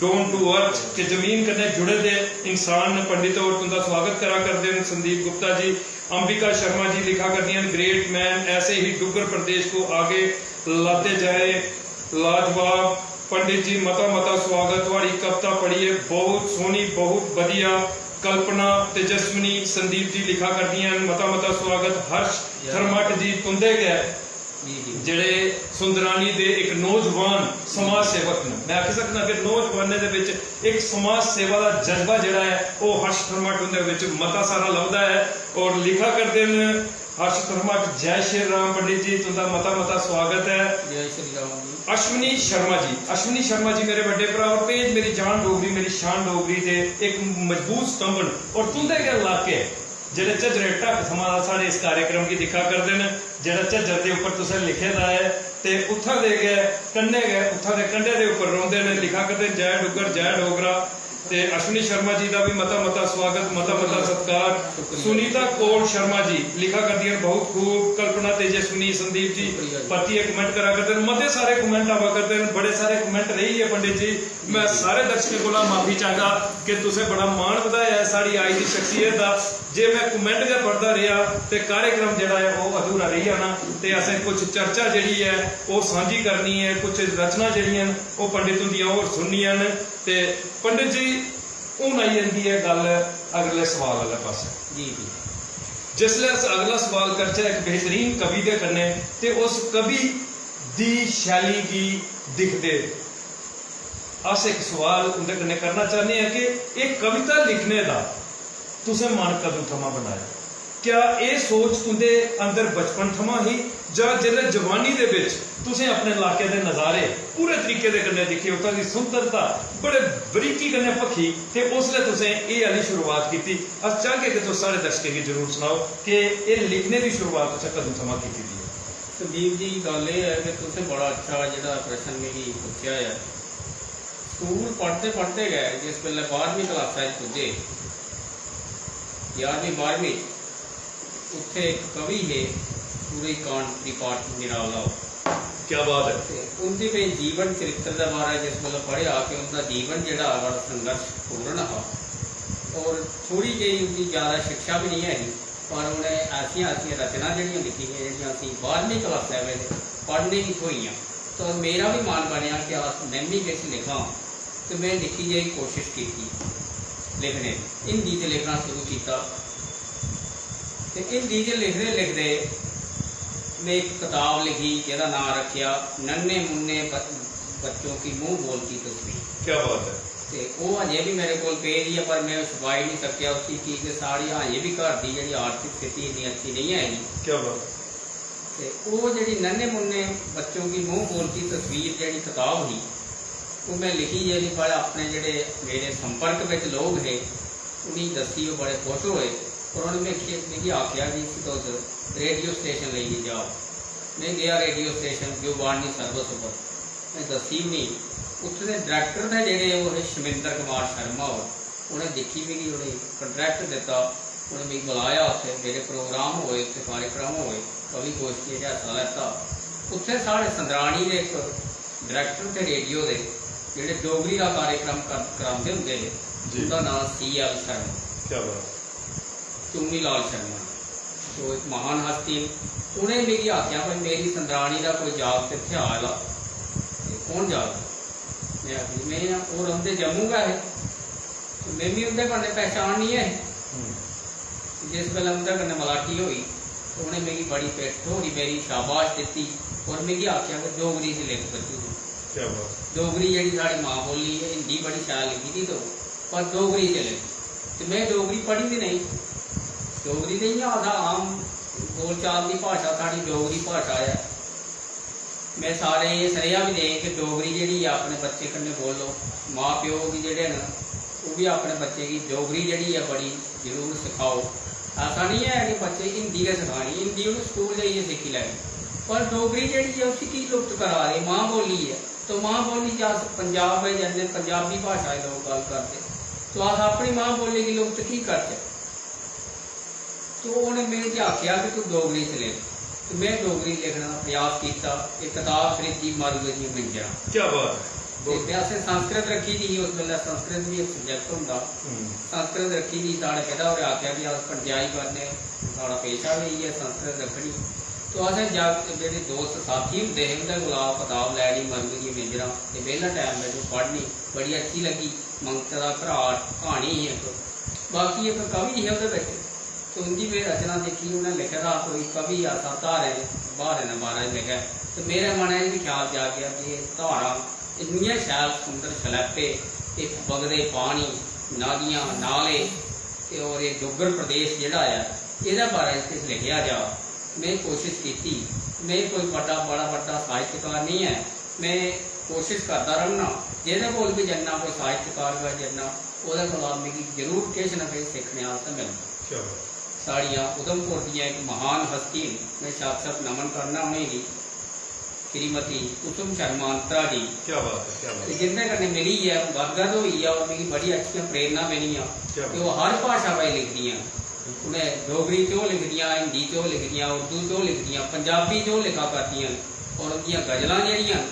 down to earth, कि जमीन कन्नै जुड़े दे इंसान न पंडित होर, तुं'दा स्वागत करा करदे न संदीप गुप्ता जी। अंबिका शर्मा जी लिखा करदियां न, great man, ऐसे ही डुग्गर प्रदेश को आगे लाते जाए। लाजवाब पंडित जी, मता मता स्वागत। थुआड़ी कविता पढ़ियै बहुत सोहनी, बहुत बधिया। कल्पना तेजस्विनी संदीप जी लिखा करदियां न, मता मता स्वागत। हर्ष थर्मट जी तुं'दे गै, जी जी। जेह्ड़े सुंदरानी दे इक नौजवान समाज सेवक न, मैं आखी सकना कि नौजवानें दे बिच इक समाज सेवा दा जज्बा जेह्ड़ा ऐ, ओह् हर्ष थर्मट हुंदे बिच मता सारा लभदा ऐ। और लिखा करदे न हर्ष थर्मट। जय श्री राम पंडित जी, तुं'दा मता मता स्वागत ऐ। जय श्री राम जी। अश्विनी शर्मा जी, अश्विनी शर्मा जी मेरे बड्डे भ्राऽ और पेज मेरी जान डोगरी, मेरी शान डोगरी दे इक मजबूत स्तंभ न। और तुं'दे गै इलाके जेह्ड़े झज्जरे ढक्क थमां दा साढ़े इस कार्यक्रम गी दिक्खा करदे न, जेह्ड़ा झज्जर दे उप्पर तुसें लिखे दा ऐ, ते उत्थां दे गै, कन्नै गै, उत्थां दे कंढे दे उप्पर रौंह्दे न, लिखा करदे न, "जय डुग्गर, जय डोगरा।" ते अश्विनी शर्मा जी दा बी मता मता स्वागत, मता मता सत्कार। सुनीता कौल शर्मा जी लिखा करदियां न, "बहुत खूब।" कल्पना तेजस्विनी, संदीप जी परतियै कमेंट करा करदे न, मते सारे कमेंट आवा करदे न, बड़े सारे कमेंट रेही गे पंडित जी। मैं सारे दर्शकें कोला माफी चाहगा कि तुसें बड़ा मान बधाया ऐ साढ़ी आई दी शख्सियत दा। जे मैं कमेंट गै पढ़दा रेहा ते कार्यक्रम जेह्ड़ा ऐ ओह् अधूरा रेही जाना, ते असें कुछ चर्चा जेह्ड़ी ऐ ओह् सांझी करनी ऐ, कुछ रचना जेह्ड़ियां न ओह् पंडित हुंदियां होर सुननियां न। ते पंडित जी, हून आई जंदी ऐ गल्ल अगले सवाल आह्ले पासै। जी जी। जिसलै अस अगला सवाल करचै इक बेहतरीन कवि दे कन्नै, ते उस कवि दी शैली गी दिखदे अस इक सवाल उं'दे कन्नै करना चाह्न्ने आं कि एह् कविता लिखने दा तुसें मन कदूं थमां बनाया? क्या एह् सोच तुं'दे अंदर बचपन थमां ही, जां जिसलै जवानी दे बिच तुसें अपने लाके दे नजारे पूरे तरीके दे कन्नै दिक्खे, उत्थां दी सुंदरता बड़े बरीकी कन्नै भक्खी, ते उसलै तुसें एह् आह्ली शुरुआत कीती? अस चाहगे कि तुस साढ़े दर्शकें गी जरूर सनाओ कि एह् लिखने दी शुरुआत तुसें कदूं थमां कीती दी ऐ? संदीप जी, गल्ल एह् ऐ कि तुसें बड़ा अच्छा जेह्ड़ा प्रश्न मिगी पुच्छेआ ऐ। स्कूल पढ़दे पढ़दे गै जिस बेल्लै बारहमीं क्लासा च पुज्जे, ञारमीं बारहमीं च, उत्थे एक कवि हे सूरजकांत त्रिपाठी निराला। क्या बात है। ते उंदी में जीवन चरित्र दे बारे जिस बेल्लै पढ़ेआ कि उंदा जीवन जेह्ड़ा बड़ा संघर्षपूर्ण हा और थोड़ी जेही उंदी ज्यादा शिक्षा बी नेईं ऐ ही, पर उ'नें ऐसियां ऐसियां रचनां जेह्ड़ियां लिखी दियां जेह्ड़ियां असें बारहवीं क्लासै बिच पढ़ने गी थ्होइयां। तो मेरा बी मन बनेआ कि अस में बी किश लिखां। ते में निक्की जेही कोशिश कीती लिखने दी, हिंदी च लिखना शुरू कीता। ते हिंदी च लिखदे लिखदे में इक कताब लिखी जेह्दा नांऽ रक्खेआ नन्हे मुन्ने ब- बच्चों की मुंह बोलती तस्वीर। क्या बात है। ते ओह् अजें बी मेरे कोल पेदी ऐ, पर में छपाई निं सकेआ उसी, की के साढ़ी अजें बी घर दी जेह्ड़ी आर्थिक स्थिति इन्नी अच्छी नेईं ऐ ही। क्या बात है। ते ओह् जेह्ड़ी नन्हे मुन्ने बच्चों की मुंह बोलती तस्वीर जेह्ड़ी कताब ही, ओह् में लिखी जेह्ड़ी बड़े अपने जेह्ड़े मेरे संपर्क बिच लोग हे, उ'नेंगी दस्सी, ओह् बड़े खुश होए। और उ'नें मिगी मिगी आखेआ कि इसी तुस रेडियो स्टेशन लेइयै जाओ। में गेआ रेडियो स्टेशन जो वाणी सर्विस उप्पर, में दस्सी उ'नेंगी। उत्थूं दे डायरेक्टर थे जेह्ड़े, ओह् हे शमिंदर कुमार शर्मा होर। उ'नें दिक्खी मिगी, उ'नें कंट्रैक्ट दित्ता। उ'नें मिगी बुलाया, उत्थै मेरे प्रोग्राम होए, उत्थै कार्यक्रम होए, कवि गोश्ठी च हिस्सा लैता। उत्थै साढ़े संदरानी दे इक डायरेक्टर थे रेडियो दे, जेह्ड़े डोगरी दा कार्यक्रम कर- करांदे होंदे हे। जी। उं'दा नांऽ सी एल शर्मा, क्या बात। चुन्नी लाल शर्मा, जो इक महान हस्ती न। उ'नें मिगी आखेआ, "भाई, मेरी संदरानी दा कोई जागत इत्थै आए दा, ते कौन जागत?" में आखेआ, "में, ओह् रौंह्दे जम्मू गै हे।" ते में बी उं'दे कन्नै पहचान निं ऐ ही। हम्म। जिस बेल्लै उं'दे कन्नै मलाटी होई, ते उ'नें मिगी बड़ी पिट्ठ ठोरी, मेरी शाबाश दित्ती और मिगी आखेआ कि डोगरी च लिख बच्चू तूं। क्या बात। डोगरी जेह्ड़ी साढ़ी मां बोली ऐ, हिंदी बड़ी शैल लिखी दी तूं, पर डोगरी च लिख। ते में डोगरी पढ़ी दी नेईं। डोगरी ते इ'यां अस आम बोलचाल दी भाशा, साढ़ी डोगरी भाशा ऐ। में सारें गी एह् सनेहा बी दें कि डोगरी जेह्ड़ी ऐ, अपने बच्चें कन्नै बोलो। मां प्यो बी जेह्ड़े न, ओह् बी अपने बच्चें गी डोगरी जेह्ड़ी ऐ, बड़ी जरूर सखाओ। ऐसा निं ऐ कि बच्चे हिंदी गै सखानी, हिंदी उ'नें स्कूल जाइयै सिक्खी लैनी, पर डोगरी जेह्ड़ी ऐ, उसी की लुप्त करा दे? मां बोली ऐ, तो मां बोली च अस पंजाब गै जन्ने, पंजाबी भाशा च लोक गल्ल करदे, तो अस अपनी मां बोली गी लुप्त की करचै? तो उ'नें मिगी आखेआ कि तूं डोगरी च लिख। ते में डोगरी लिखने दा प्रयास कीता। इक कताब खरीदी, मारुए दियां मिंजरां। क्या बात है। ते में असें संस्कृत रक्खी दी ही, उस बेल्लै संस्कृत बी इक सब्जैक्ट होंदा। हम्म। संस्कृत रक्खी दी, साढ़े पिता होरें आखेआ कि अस पंचैरी करने, साढ़ा पेशा बी इ'यै संस्कृत रक्खनी। तो असें जागत, जेह्ड़े दोस्त साथी होंदे हे, उं'दे कोला ओह् कताब लैनी, मारुए दियां मिंजरां, ते बेह्ला टैम बिच ओह् पढ़नी। बड़ी अच्छी लग्गी। मंगते दा घराट क्हानी ही इक, बाकी इक कवि हे ओह्दे बिच। ते उं'दी में रचना दिक्खी, उ'नें लिखे दा कोई कवि ऐसा धारें, ब्हारें दे बारे च लिखे। ते मेरे मनै च बी ख्याल जागेआ कि एह् धारां इन्नियां शैल सुंदर शलैपे, एह् बगदे पानी, नदियां, नाले, ते होर एह् डुग्गर प्रदेश जेह्ड़ा ऐ, एह्दे बारे च किश लिखेआ जा। में कोशिश कीती। में कोई बड्डा, बड़ा बड्डा साहित्यकार निं ऐ। में कोशिश करदा रौह्न्ना, जेह्दे कोल बी जन्ना, कोई साहित्यकार कोल जन्ना, ओह्दे कोला मिगी जरूर किश ना किश सिक्खने आस्तै मिलदा। क्या बात। साढ़ियां उधमपुर दियां इक महान हस्ती न, में साक्षात नमन करना उ'नेंगी, श्रीमती कुसुम शर्मा अंतरा जी। क्या बात है, क्या बात ते है। जिंदे कन्नै मिलियै गदगद होई गेआ और मिगी बड़ी अच्छियां प्रेरणा मिलियां। क्या ते ओह् हर भाशा च लिखदियां न। उ'नें डोगरी च ओह् लिखदियां, हिंदी च ओह् लिखदियां, उर्दू च ओह् लिखदियां, पंजाबी च ओह् लिखा करदियां न। और उं'दियां गजलां जेह्ड़ियां न,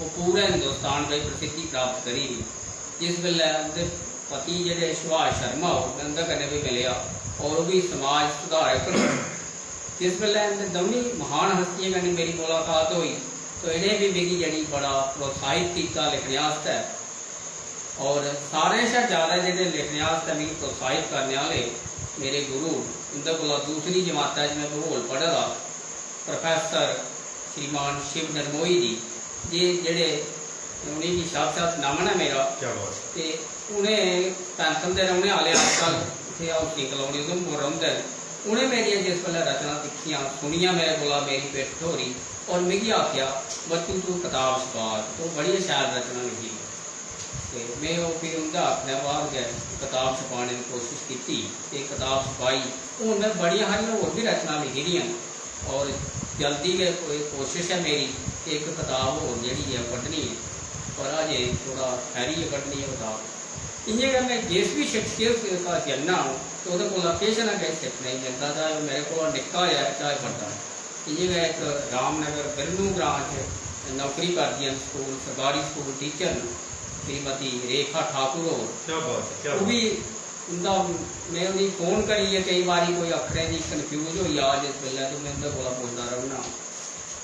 ओह् पूरे हिंदुस्तान च प्रसिद्धि प्राप्त करी दी। जिस बेल्लै उं'दे पति जेह्ड़े सुभाष शर्मा होर, में उं'दे कन्नै बी मिलेआ और ओह् बी समाज सुधारक न। जिस बेल्लै इं'दे दौनीं महान हस्तियें कन्नै मेरी मुलाकात होई, तो इ'नें बी मिगी जेह्ड़ी बड़ा प्रोत्साहित कीता लिखने आस्तै। और सारें शा ज्यादा जेह्ड़े लिखने आस्तै मिगी प्रोत्साहित करने आह्ले मेरे गुरु, उं'दे कोला दूसरी जमाता च में भूगोल पढ़े दा, प्रोफेसर श्रीमान शिव नरमोही जी, जे जेह्ड़े, उ'नेंगी साक्षात नमन ऐ मेरा। क्या बात। ते उ'नें पैंथल दे रौह्ने आह्ले, अज्जकल इत्थै हाउसिंग कलोनी उधमपुर रौंह्दे न। उ'नें मेरियां जिस बेल्लै रचनां दिक्खियां, सुनियां मेरे कोला, मेरी पिट्ठ ठोरी और मिगी आखेआ, "बच्चू, तूं कताब छपा, तूं बड़ी शैल रचना लिखी।" ते में ओह् फ्ही उं'दे आखने बाद गै कताब छपाने दी कोशश कीती ते कताब छपाई। हून में बड़ियां हारियां होर बी रचनां लिखी दियां न और जल्दी गै कोई कोशश ऐ मेरी कि इक कताब होर जेह्ड़ी ऐ, ओह् कड्ढनी ऐ, पर अजें थोह्ड़ा ठैह्रियै कड्ढनी ऐ कताब। इ'यां गै में जिस बी शख्सियत दे कश जन्ना आं ते ओह्दे कोला किश ना किश सिक्खने गी मिलदा, चाहे ओह् मेरे कोला निक्का होऐ, चाहे बड्डा। इ'यां गै इक रामनगर बिरनू ग्रां च नौकरी करदियां न, स्कूल, सरकारी स्कूल टीचर न, श्रीमती रेखा ठाकुर होर। क्या बात है, क्या ओह् बात बी है। उं'दा, में उ'नेंगी फोन करियै केईं बारी कोई अक्खरें दी कन्फ्यूज होई जा जिस बेल्लै, ते में उं'दे कोला पुछदा रौह्न्ना।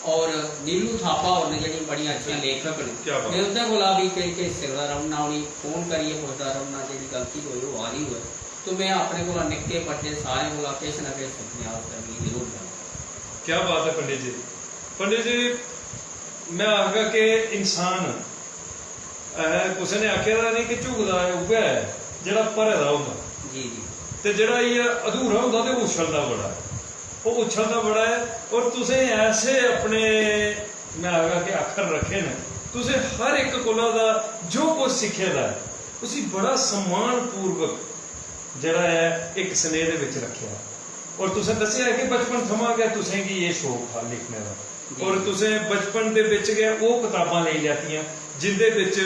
और नीलू थापा होर न, जेह्ड़ी बड़ियां अच्छियां लेखक न, क्या बात। में उं'दे कोला बी केईं केईं सिखदा रौह्न्ना, उ'नेंगी फोन करियै पुछदा रौह्न्ना, जेह्ड़ी गलती कोई होआ दी होऐ, तो में अपने कोला निक्के बड्डे सारें कोला किश ना किश सिक्खने आस्तै मिगी जरूर करना। क्या बात है पंडित जी। पंडित जी, में आखगा कि इंसान, अ, कुसै ने आखे दा नहीं कि झुकदा ऐ उ'ऐ ऐ जेह्ड़ा भरे दा होंदा। जी, जी। ते जेह्ड़ा इ'यै अधूरा होंदा ते उछलदा बड़ा ऐ। ओह् उछलदा बड़ा ऐ। और तुसें ऐसे अपने, में आखगा कि अक्खर रक्खे न, तुसें हर इक कोला दा जो कुछ सिक्खे दा ऐ, उसी बड़ा सम्मान पूर्वक जेह्ड़ा ऐ इक स्नेह दे बिच रक्खेआ। और तुसें दस्सेआ कि बचपन थमां गै तुसें गी एह् शौक हा लिखने दा। जी। और तुसें बचपन दे बिच गै ओह् कताबां लेई लैतियां जिंदे बिच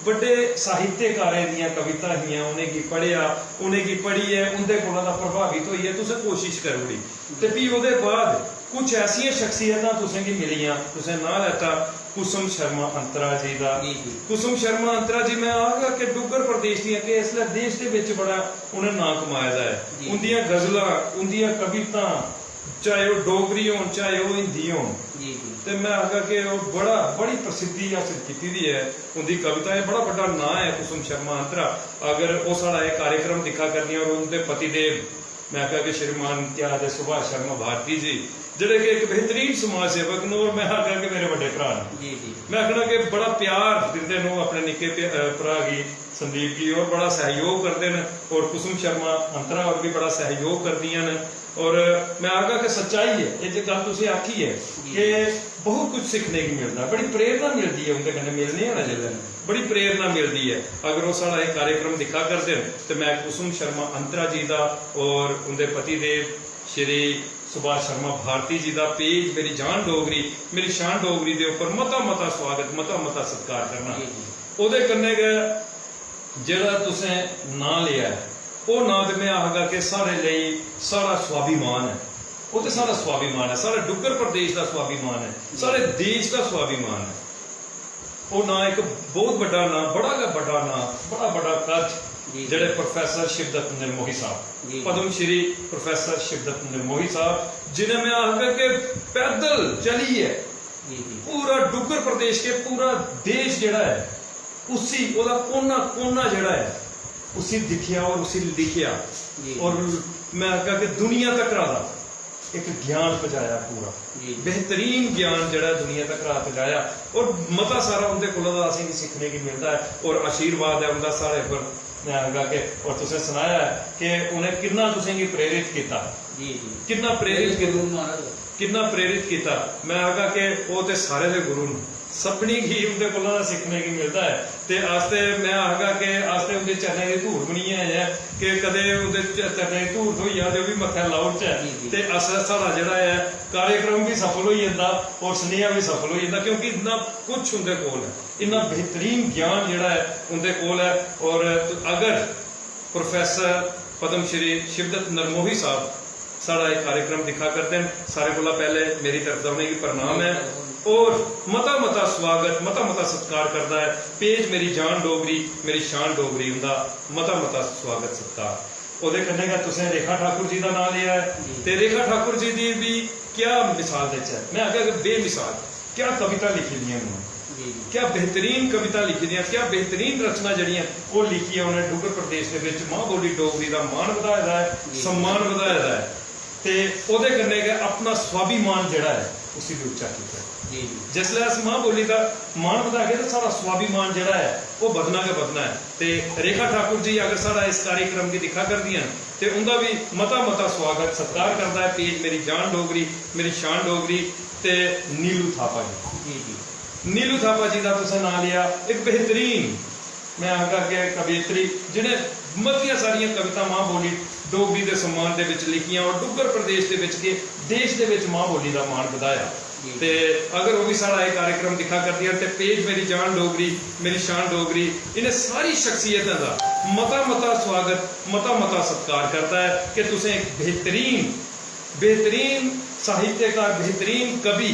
बड्डे साहित्यकारें दियां कविता हियां, उ'नेंगी पढ़ेआ, उ'नेंगी पढ़ियै उं'दे कोला दा प्रभावित होइयै तुसें कोशिश करी ओड़ी। ते फ्ही ओह्दे बाद कुछ ऐसियां शख्सियतां तुसेंगी मिलियां, तुसें नांऽ लैता कुसुम शर्मा अंतरा जी दा। जी, जी। कुसुम शर्मा अंतरा जी, में आखगा कि डुग्गर प्रदेश दियां, कि इसलै देश दे बिच बड़ा उ'नें नांऽ कमाए दा ऐ। जी। उं'दियां गजलां, उं'दियां कवितां, चाहे ओह् डोगरी होन, चाहे ओह् हिंदी होन, जी, जी। ते में आखगा कि ओह् बड़ा, बड़ी प्रसिद्धि हासल कीती दी ऐ उं'दी कविताएं। बड़ा बड्डा नांऽ ऐ कुसुम शर्मा अंतरा। अगर ओह् साढ़ा एह् कार्यक्रम दिक्खा करदियां और उं'दे पतिदेव, में आखगा कि श्रीमान क्या आखदे सुभाष शर्मा भारती जी, जेह्ड़े कि इक बेहतरीन समाज सेवक न और में आखगा कि मेरे बड्डे भ्राऽ न। जी, जी। में आखना कि बड़ा प्यार दिंदे न ओह् अपने निक्के भ्रा-, अ, भ्राऽ गी, संदीप गी, और बड़ा सैह्योग करदे न। और कुसुम शर्मा अंतरा होर बी बड़ा सैह्योग करदियां न। और में आखगा कि सच्चाई ऐ, एह् जे गल्ल तुसें आखी ऐ जी। कि बहुत कुछ सिक्खने गी मिलदा, बड़ी प्रेरणा मिलदी ऐ उं'दे कन्नै मिलने आं ना जिसलै, बड़ी प्रेरणा मिलदी ऐ। अगर ओह् साढ़ा एह् कार्यक्रम दिक्खा करदे न ते में कुसुम शर्मा अंतरा जी दा और उं'दे पति देव श्री सुभाष शर्मा भारती जी दा पेज मेरी जान डोगरी, मेरी शान डोगरी दे उप्पर मता मता स्वागत, मता मता सत्कार करना। जी, जी। ओह्दे कन्नै गै जेह्ड़ा तुसें नांऽ लेआ ऐ, ओह् नांऽ ते में आखगा कि साढ़े लेई साढ़ा स्वाभिमान ऐ। ओह् ते साढ़ा स्वाभिमान ऐ, साढ़े डुग्गर प्रदेश दा स्वाभिमान ऐ, साढ़े देश दा स्वाभिमान ऐ। ओह् नांऽ इक बहुत बड्डा नांऽ, बड़ा गै बड्डा नांऽ, बड़ा बड्डा कद, जी। जेह्ड़े प्रोफेसर शिवदत्त निर्मोही साहब, जी। पद्म श्री प्रोफेसर शिवदत्त निर्मोही साहब, जिन्हें में आखगा कि पैदल चलियै जी, जी। पूरा डुग्गर प्रदेश के पूरा देश जेह्ड़ा ऐ, उसी, ओह्दा कोना कोना जेह्ड़ा ऐ, उसी दिक्खेआ और उसी लिखेआ। जी। और में आखगा कि दुनिया तकरा दा इक ज्ञान पजाया पूरा। जी। बेहतरीन ज्ञान जेह्ड़ा दुनिया तकरा पजाया। और मता सारा उं'दे कोला दा असेंगी सिक्खने गी मिलदा ऐ। और आशीर्वाद ऐ उं'दा साढ़े उप्पर, में आखगा कि, और तुसें सनाया ऐ कि उ'नें किन्ना तुसेंगी प्रेरित कीता। जी, जी। किन्ना प्रेरित मेरे कीता। गुरु महाराज। किन्ना प्रेरित कीता। में आखगा कि ओह् ते सारे दे गुरु न, सभनीं गी उं'दे कोला दा सिक्खने गी मिलदा ऐ। ते अस ते, में आखगा कि अस ते उं'दे चरणें दी धूड़ बनियै आए आं कि कदें उं'दे च-, चरणें दी धूड़ थ्होई जा ते ओह् बी मत्थै लाई ओड़चै। जी, जी। ते अस, साढ़ा जेह्ड़ा ऐ कार्यक्रम बी सफल होई जंदा और सनेहा बी सफल होई जंदा, क्योंकि इन्ना कुछ उं'दे कोल ऐ, इन्ना बेहतरीन ज्ञान जेह्ड़ा ऐ उं'दे कोल ऐ। और अगर प्रोफेसर पद्म श्री शिवदत्त नरमोही साहब साढ़ा एह् कार्यक्रम दिक्खा करदे न, सारें कोला पैह्ले मेरी तरफ दा उ'नेंगी प्रणाम ऐ और मता मता स्वागत, मता मता सत्कार करदा ऐ। पेज मेरी जान डोगरी, मेरी शान डोगरी उं'दा मता मता स्वागत सत्कार। ओह्दे कन्नै गै तुसें रेखा ठाकुर जी दा नांऽ लेआ ऐ जी। ते रेखा ठाकुर जी दी बी क्या मिसाल देचै, में आखेआ कि बेमिसाल। क्या कविता लिखी दियां न उ'नें, जी, जी। क्या बेहतरीन कविता लिखी दियां, क्या बेहतरीन रचना जेह्ड़ियां ओह् लिखियै उ'नें डुग्गर प्रदेश दे बिच मां बोली डोगरी दा मान बधाए दा ऐ, जी। सम्मान बधाए दा ऐ। ते ओह्दे कन्नै गै अपना स्वाभिमान जेह्ड़ा ऐ उसी बी उच्चा कीता। जी, जी। जिसलै अस मां बोली दा मान बधागे ते साढ़ा स्वाभिमान जेह्ड़ा ऐ ओह् बधना गै बधना ऐ। ते रेखा ठाकुर जी अगर साढ़ा इस कार्यक्रम गी दिक्खा करदियां न ते उं'दा बी मता मता स्वागत सत्कार करदा ऐ पेज मेरी जान डोगरी, मेरी शान डोगरी ते नीलू थापा जी। जी, जी। नीलू थापा जी दा तुसें नांऽ लेआ, इक बेहतरीन, में आखगा कि कवयित्री जि'नें मतियां सारियां कविता मां बोली डोगरी दे सम्मान दे विच लिखियां और डुग्गर प्रदेश दे विच के देश दे विच मां बोली दा मान बधाया। ते अगर ओह् भी साढ़ा एह् कार्यक्रम दिक्खा करदियां ते पेज मेरी जान डोगरी, मेरी शान डोगरी, इ'नें सारी शख्सियतें दा मता मता स्वागत, मता मता सत्कार करदा ऐ कि तुसें इक बेहतरीन, बेहतरीन साहित्यकार, बेहतरीन कवि,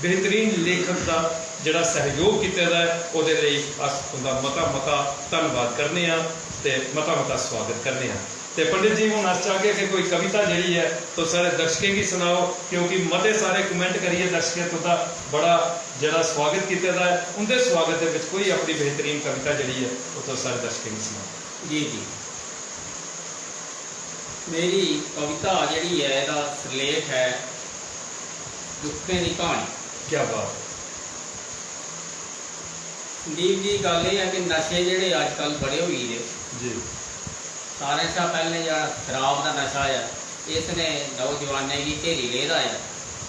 बेहतरीन लेखक दा जेह्ड़ा सैहयोग कीते दा ऐ, ओह्दे लेई अस तुं'दा मता मता धन्नवाद करने आं ते मता मता स्वागत करने आं। ते पंडित जी, हून अस चाहगे कि कोई कविता जेह्ड़ी ऐ, तुस साढ़े दर्शकें गी सनाओ, क्योंकि मते सारे comment करियै दर्शकें तुं'दा बड़ा जेह्ड़ा स्वागत कीते दा ऐ, उं'दे स्वागत दे विच कोई अपनी बेहतरीन कविता जेह्ड़ी ऐ, ओह् तुस साढ़े दर्शकें गी सनाओ। जी, जी। मेरी कविता जेह्ड़ी ऐ, एह्दा सिरलेख ऐ दुक्खें दी क्हानी। क्या बात ऐ। संदीप जी, गल्ल एह् ऐ कि नशे जेह्ड़े अजकल बड़े होई गेदे। जी। सारें शा पैह्लें जेह्ड़ा शराब दा नशा ऐ, इसने नौजवानें गी घेरी लेदा ऐ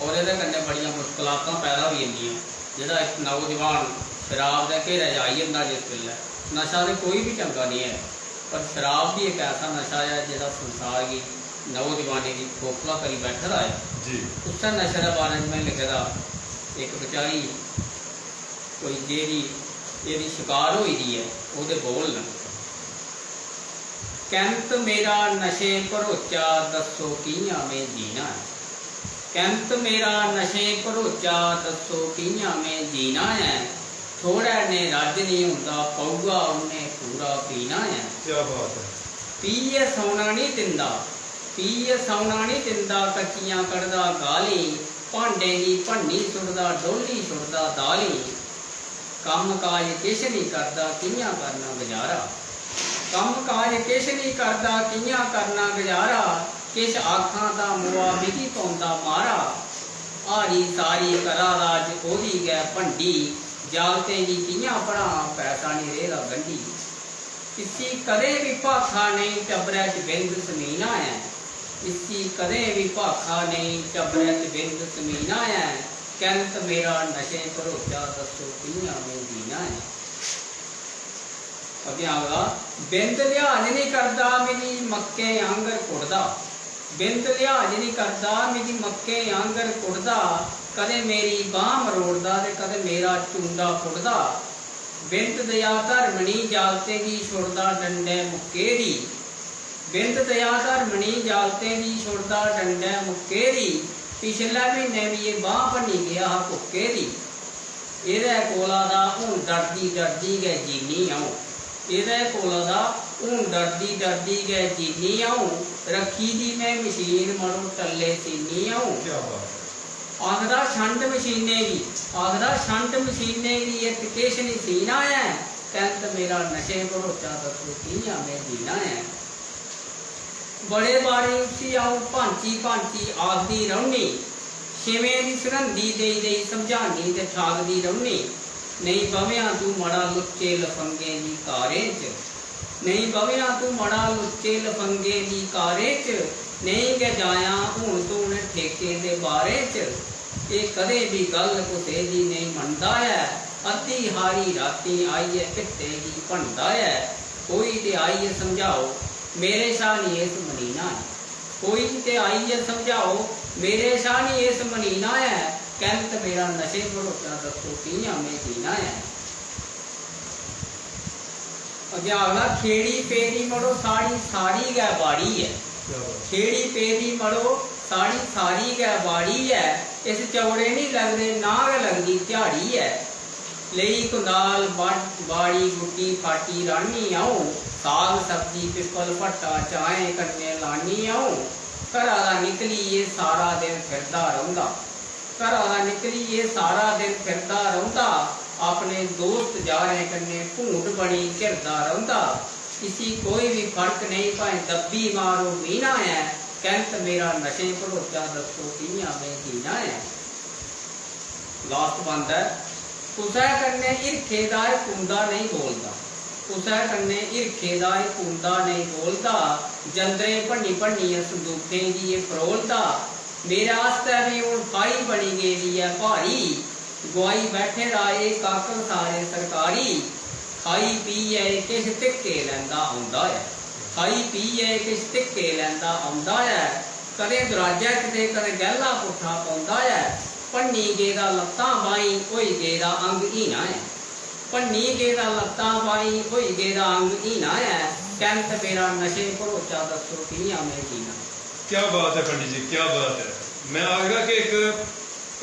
और एह्दे कन्नै बड़ियां मुश्कलातां पैदा होई जंदियां। जेह्ड़ा इक नौजवान शराब दे घेरे च आई जंदा जिस बेल्लै, नशा ते कोई बी चंगा निं ऐ, पर शराब बी इक ऐसा नशा ऐ जेह्ड़ा संसार गी, नौजवानें गी खोखला करी बैठे दा ऐ। जी। उस्सै नशे दे बारे च में लिखे दा, इक बेचारी कोई जेह्ड़ी एह्दी शकार होई दी ऐ, ओह्दे बोल न। कैंत मेरा नशे भरोचा, दस्सो कि'यां में जीना ऐ। कैंत मेरा नशे भरोचा, दस्सो कि'यां में जीना ऐ। थोड़ै ने रज्ज निं होंदा, पौआ उ'न्नै पूरा पीना ऐ। क्या बात ऐ। पीयै सौना निं दिंदा, पीयै सौना निं दिंदा, कच्चियां कढदा गालीं, भांडें गी भन्नी सुट्टदा, डोह्ल्ली छुड़दा दालीं। कम्म काज किश निं करदा, कि'यां करना गुजारा। कम्म काज किश निं करदा, कि'यां करना गुजारा। किश आखां तां मोआ मिगी पौंदा मारा। हारी सारी करा दा अज्ज ओह्दी गै भंडी, जागतें गी कि'यां पढ़ां, पैसा निं रेह्दा गंढी। इसी कदें बी भाखा नेईं, टब्बरै च बिंद समीना ऐ। इसी कदें बी भाखा नेईं, टब्बरै च बिंद समीना ऐ। कैंत मेरा नशें भरोचा, दस्सो कि'यां में जीना ऐ। अग्गें आखदा, बिंद लिहाज निं करदा, मिगी मक्कें आंगर कुढ़दा। बिंद लिहाज निं करदा, मिगी मक्कें आंगर कुढ़दा। कदें मेरी बांह् मरोड़दा ते कदें मेरा चूंडा कुढ़दा। बिंद दया धर्म निं, जागतें गी छुड़दा डंडै मुक्के दी। बिंद दया धर्म निं, जागतें गी छुड़दा डंडै मुक्के दी। पिछले म्हीने बी एह् बांह् भन्नी गेआ हा कुक्के दी। एह्दे कोला दा हून डरदी डरदी गै जीनी अ'ऊं। एह्दे कोला दा हून डरदी डरदी गै जीनी अ'ऊं। रक्खी दी में मशीन मड़ो टल्ले सीनी अ'ऊं। क्या बात ऐ। आखदा छंड मशीनें गी, आखदा छंड मशीनें गी, इत्त किश निं सीना ऐ। कैंत मेरा नशें भरोचा, दस्सो कि'यां में जीना ऐ। बड़े बारी उसी अ'ऊं भांची भांची आखदी रौह्नी, शिवें दी सगंधी देई देई समझानी ते ठाकदी रौह्नी। नेईं ब'वेआं तूं मड़ा लुच्चे लफंगें दी कारें च, नेईं ब'वेआं तूं मड़ा लुच्चे लफंगें दी कारें च, नेईं गै जायां हून तूं उ'नें ठेकें दे बारें च। एह् कदें बी गल्ल कुसै दी नेईं मनदा ऐ, अद्धी हारी रातीं आइयै भित्तें गी भन्नदा ऐ। कोई ते आइयै समझाओ, मेरे शा निं इस मनीना ऐ। कोई ते आइयै समझाओ, मेरे शा निं इस मनीना ऐ। कैंत मेरा नशें भरोचा, दस्सो कि'यां में जीना ऐ। अग्गें आखदा, खेड़ी पेदी मड़ो साढ़ी सारी गै बाड़ी ऐ। क्या बात। खेड़ी पेदी मड़ो साढ़ी सारी गै बाड़ी ऐ। इस चौड़े निं लगदे, ना गै लगदी ध्याड़ी ऐ। लेई कंदाल बा-, बाड़ी गुड्डी फाटी राह्नी अ'ऊं। साग सब्जी पिप्पल भट्टा चाएं कन्नै लानी अ'ऊं। घरा दा निकलियै सारा दिन फिरदा रौंह्दा। घरा दा निकलियै सारा दिन फिरदा रौंह्दा। अपने दोस्त यारें कन्नै घूंट बनी घिरदा रौंह्दा। इसी कोई बी फर्क नेईं, भाएं दब्बी मारो मीना ऐ। कैंत मेरा नशें भरोचा, दस्सो कि'यां में जीना ऐ। लास्ट बंद ऐ, कुसै कन्नै हिरखै दा एह् कुंदा नेईं बोलदा। कुसै कन्नै हिरखै दा एह् कुंदा नेईं बोलदा। जंदरें भन्नी भन्नियै संदूखें गी एह् फरोलदा। मेरे आस्तै बी हून फाही बनी गेदी ऐ भारी। गोआई बैठे दा एह् काकल सारे सरकारी। खाई पीयै एह् किश धिक्के लैंदा औंदा ऐ। खाई पीयै किश धिक्के लैंदा औंदा ऐ। कदें दरोआजै च ते कदें गैह्ला पुट्ठा पौंदा ऐ। भन्नी गेदा लत्तां बाहीं, होई गेदा अंग हीना ऐ। भन्नी गेदा लत्तां बाहीं, होई गेदा अंग हीना ऐ। कैंत मेरा नशे भरोचा, दस्सो कि'यां में जीना। क्या बात है पंडित जी, क्या बात है। मैं आखगा कि इक,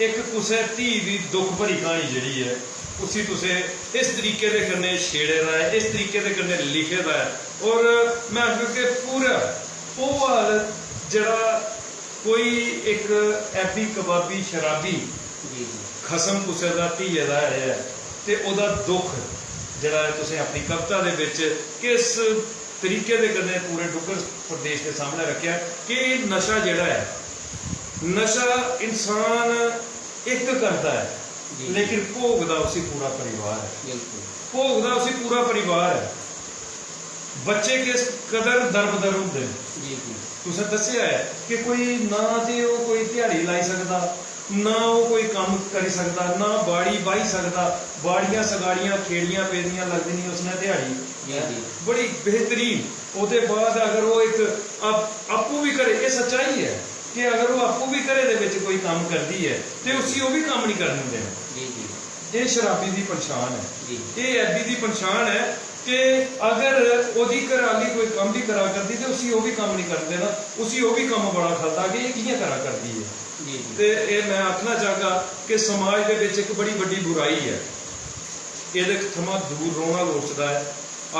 इक कुसै धी दी दुख भरी क्हानी जेह्ड़ी ऐ, उसी तुसें इस तरीके दे कन्नै छेड़े दा ऐ, इस तरीके दे कन्नै लिखे दा ऐ। और मैं आखगा कि पूरा ओह् हाल जेह्ड़ा कोई इक ऐबी कबाबी शराबी जी, जी। खसम कुसै दा धीए दा ऐ ते ओह्दा दुख जेह्ड़ा ऐ, तुसें अपनी कविता दे बिच किस तरीके दे कन्नै पूरे डुग्गर प्रदेश दे सामनै रक्खेआ कि एह् नशा जेह्ड़ा ऐ, नशा इंसान इक करदा ऐ, जी। लेकिन भोगदा उसी पूरा परिवार ऐ। बिल्कुल। भोगदा उसी पूरा परिवार ऐ। बच्चे किस कदर दरबदर होंदे न। जी, जी। तुसें दस्सेआ ऐ कि कोई ना ते ओह् कोई ध्याड़ी लाई सकदा, ना ओह् कोई कम्म करी सकदा, ना बाड़ी बाही सकदा, बाड़ियां सगाड़ियां खेड़ियां पेदियां लगदी निं उसने ध्याड़ी। जी, जी। बड़ी बेहतरीन। ओह्दे बाद अगर ओह् इक आप-, आपूं बी घरै, एह् सच्चाई ऐ कि अगर ओह् आपूं बी घरै दे बिच कोई कम्म करदी ऐ ते उसी ओह् बी कम्म निं करन देना। जी, जी। एह् शराबी दी पंछान ऐ। जी। एह् ऐबी दी पंछान ऐ कि अगर ओह्दी घरै आह्ली कोई कम्म बी करा करदी ते उसी ओह् बी कम्म निं करन देना, उसी ओह् बी कम्म बड़ा खलदा कि एह् कि'यां करा करदी ऐ। जी, जी। ते एह् मैं आखना चाहगा कि समाज दे बिच इक बड़ी बड्डी बुराई ऐ, एह्दे थमां दूर रौह्ना लोड़चदा ऐ।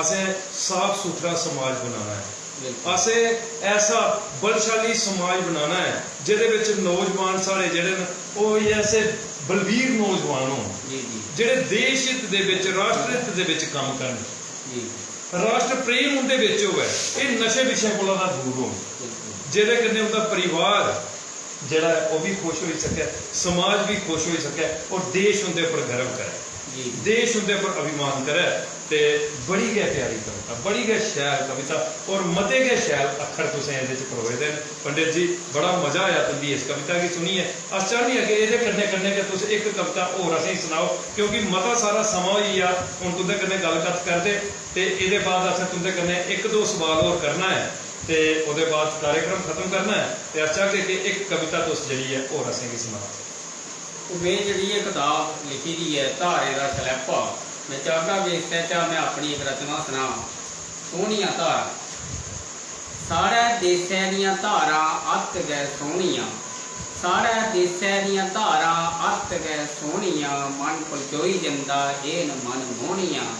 असें साफ सुथरा समाज बनाना ऐ। बिल्कुल। असें ऐसा बलशाली समाज बनाना ऐ जेह्दे बिच नौजवान साढ़े जेह्ड़े न, ओह् ऐसे बलबीर नौजवान होन, जी, जी। जेह्ड़े देश हित दे बिच, राष्ट्र हित दे बिच कम्म करन। जी। राष्ट्र प्रेम उं'दे बिच होऐ, एह् नशे विशे कोला ना दूर होन, बिल्कुल। जेह्दे कन्नै उं'दा परिवार जेह्ड़ा ऐ, ओह् बी खुश होई सकै, समाज बी खुश होई सकै और देश उं'दे उप्पर गर्व करै, जी। देश उं'दे उप्पर अभिमान करै। ते बड़ी गै प्यारी कविता, बड़ी गै शैल कविता और मते गै शैल अक्खर तुसें एह्दे च परोए दे न। पंडित जी, बड़ा मजा आया तुं'दी इस कविता गी सुनियै। अस चाह्न्ने आं कि एह्दे कन्नै कन्नै गै तुस इक कविता होर असेंगी सनाओ, क्योंकि मता सारा समां होई गेआ हून तुं'दे कन्नै गल्ल कत्थ करदे, ते एह्दे बाद असें तुं'दे कन्नै इक दो सवाल होर करना ऐ। ते ओह्दे बाद कार्यक्रम खत्म करना ऐ ते अस चाहगे कि इक कविता तुस जेह्ड़ी ऐ होर असेंगी सनाओ। ओह् में जेह्ड़ी एह् कताब लिखी दी ऐ धारें दा शलैपा, में चाहगा कि इसदे चा में अपनी इक रचना सनां। सोह्नियां धारां। साढ़े देसै दियां धारां अत्त गै सोह्नियां, साढ़े देसै दियां धारां अत्त गै सोह्नियां, मन पलचोई जंदा एह् न मन मोह्नियां।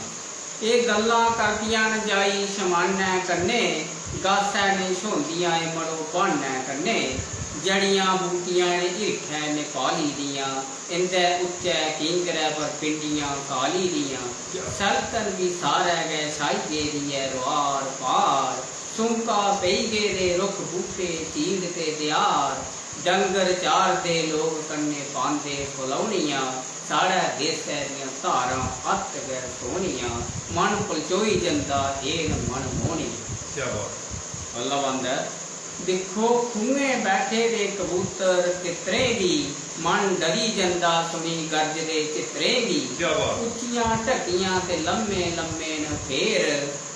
एह् गल्लां करदियां न जाई शमानै कन्नै, गासै नेईं छ्होंदियां एह् मड़ो ब्हानै कन्नै। जड़ियां बूटियां इ'नें हिरखै नेपाली दियां, इं'दे उच्चै किंगरै पर पिंडियां काली दियां। सैलतन बी सारै गै छाई गेदी ऐ रोआर पार, सुंका पेई गेदे रुक्ख बूह्टे चीड़ ते देआर। डंगर चारदे लोक कन्नै पांदे फलौनियां, साढ़े देसै दियां धारां अत्त गै सोह्नियां, मन पलचोई जंदा एह् न मन मोह्नियां। क्या बात। अल्लाह बंद ऐ। दिक्खो खूहें बैठे दे कबूतर तितरें गी, मन डरी जंदा सुनी गरजदे चित्तरें गी। क्या बात। उच्चियां ढक्कियां ते लम्मे लम्मे न फेर,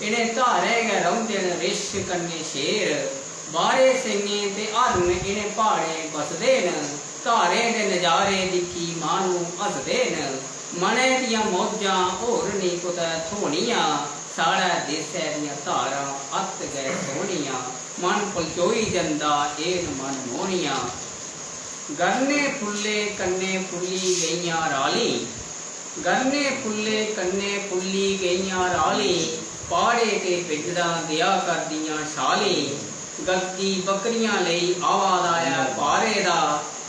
इ'नें धारें गै रौंह्दे न रिछ कन्नै शेर। बारे सिंगें ते हरण इ'नें प्हाड़ें बसदे न। धारें दे नजारे दिक्खी माह्नू हसदे न। मनै दियां मौजां होर निं कुतै थ्होनियां। साढ़े देसै दियां धारां अत्त गै सोह्नियां। मन पलचोई जंदा एह् न मन मोह्नियां। गरने फुल्लें कन्नै फुल्ली गेइयां रालीं। गरने फुल्लें कन्नै फुल्ली गेइयां रालीं, प्हाड़े ते पिंजरां देआ करदियां छालीं। गद्दी बकरियां लेई आवा दा ऐ पारे दा,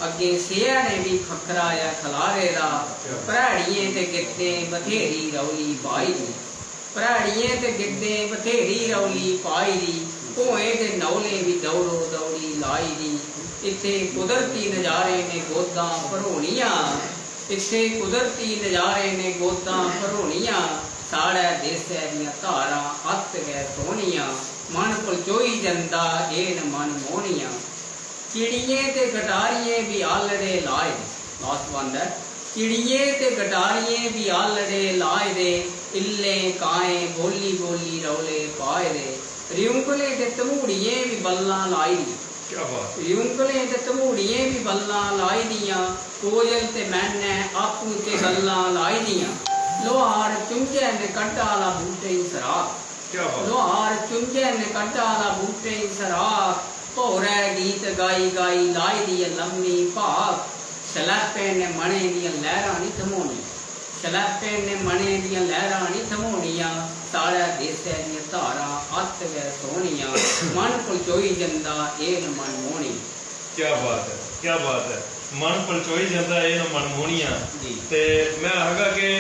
अग्गें सेहै ने बी खक्खरा ऐ खलारे दा। भ्रैड़ियें ते गिद्दें बथेरी रौली पाई दी। भ्रैड़ियें ते गिद्दें बथेरी रौली पाई दी, भोएं ते नौलें बी दौड़ो दौड़ी लाई दी। इत्थै कुदरती नजारे ने गोदां भरोनियां, इत्थै कुदरती नजारे ने गोदां भरोनियां। साढ़े देसै दियां धारां अत्त गै सोह्नियां, मन पलचोई जंदा एह् न मन मोह्नियां। चिड़ियें ते गटारियें बी आह्लड़े लाए दे, लास्ट बंद ऐ। चिड़ियें ते गटारियें बी आह्लड़े लाए दे, इल्लें काएं बोली बोली रौले पाए दे। रियुंगलें ते धमूड़ियें बी बल्लां लाई दियां। क्या बात रियुंगलें ते धमूड़ियें बी बल्लां लाई दियां। कोयल ते मैने आपूं ते गल्लां लाई दियां। लोहार चुंझे ने कड्ढा ला बूटें गी सराख। क्या बात लोहार चुंझे ने कड्ढा ला बूटें गी सराख। भौरै गीत गाई गाई लाई दी ऐ लम्मी भाख। शलैपें ने मनै दियां लैह्रां निं थम्होनियां। शलैपें ने मनै दियां लैह्रां निं थम्होनियां। साढ़े देसै दियां धारां अत्त गै सोह्नियां। मन पलचोई जंदा एह् न मन मोह्नियां। क्या बात ऐ, क्या बात ऐ। मन पलचोई जंदा एह् न मन मोह्नियां। जी। ते में आखगा कि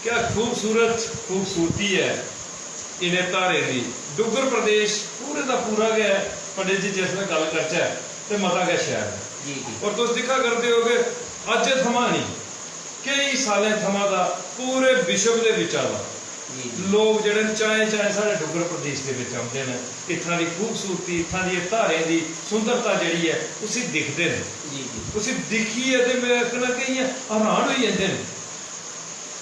क्या खूबसूरत खूबसूरती ऐ इ'नें धारें दी। डुग्गर प्रदेश पूरे दा पूरा गै, पंडित जी, जिसलै गल्ल करचै ते मता गै शैल ऐ। जी जी और तुस दिक्खा करदे ओ कि अज्ज थमां निं, केई सालें थमां दा पूरे विश्व दे बिच्चा दा जी जी लोक जेह्ड़े न, चाएं चाएं साढ़े डुग्गर प्रदेश दे बिच औंदे न। इत्थां दी खूबसूरती, इत्थां दी धारें दी सुंदरता जेह्ड़ी ऐ, उसी दिखदे न। जी जी उसी दिक्खियै ते में आखना कि इ'यां हैरान होई जंदे न।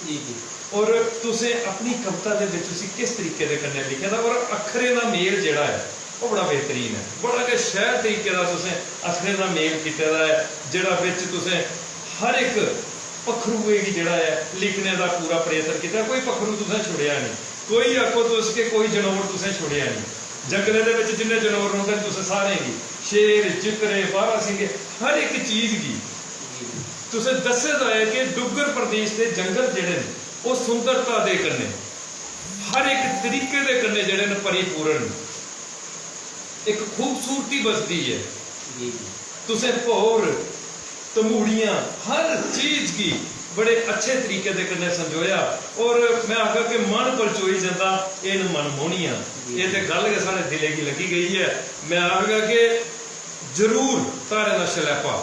जी जी और तुसें अपनी कविता दे बिच उसी किस तरीके दे कन्नै लिखे दा, और अक्खरें दा मेल जेह्ड़ा ऐ, ओह् बड़ा बेहतरीन ऐ। बड़ा गै शैल तरीके दा तुसें अक्खरें दा मेल कीते दा ऐ, जेह्ड़ा बिच तुसें हर इक पक्खरुए गी जेह्ड़ा ऐ, लिखने दा पूरा प्रयत्न कीता। कोई पक्खरू तुसें छुड़ेआ निं। कोई आखो तुस कि कोई जनौर तुसें छुड़ेआ निं। जंगलें दे बिच जिन्ने जनौर रौंह्दे न, तुसें सारें गी, शेर, चित्तरे, बारासिंगे, हर इक चीज गी जी तुसें दस्से दा ऐ कि डुग्गर प्रदेश दे जंगल जेह्ड़े न, ओह् सुंदरता दे कन्नै, हर इक तरीके दे कन्नै जेह्ड़े न, परिपूर्ण न। इक खूबसूरती बसदी ऐ। जी जी तुसें भौर, धमूड़ियां, हर चीज गी बड़े अच्छे तरीके दे कन्नै संजोया। और में आखगा कि मन पलचोई जंदा, एह् न मन मोह्नियां। जी। एह् ते गल्ल गै साढ़े दिलै गी लग्गी गेई ऐ। में आखगा कि जरूर धारें दा शलैपा,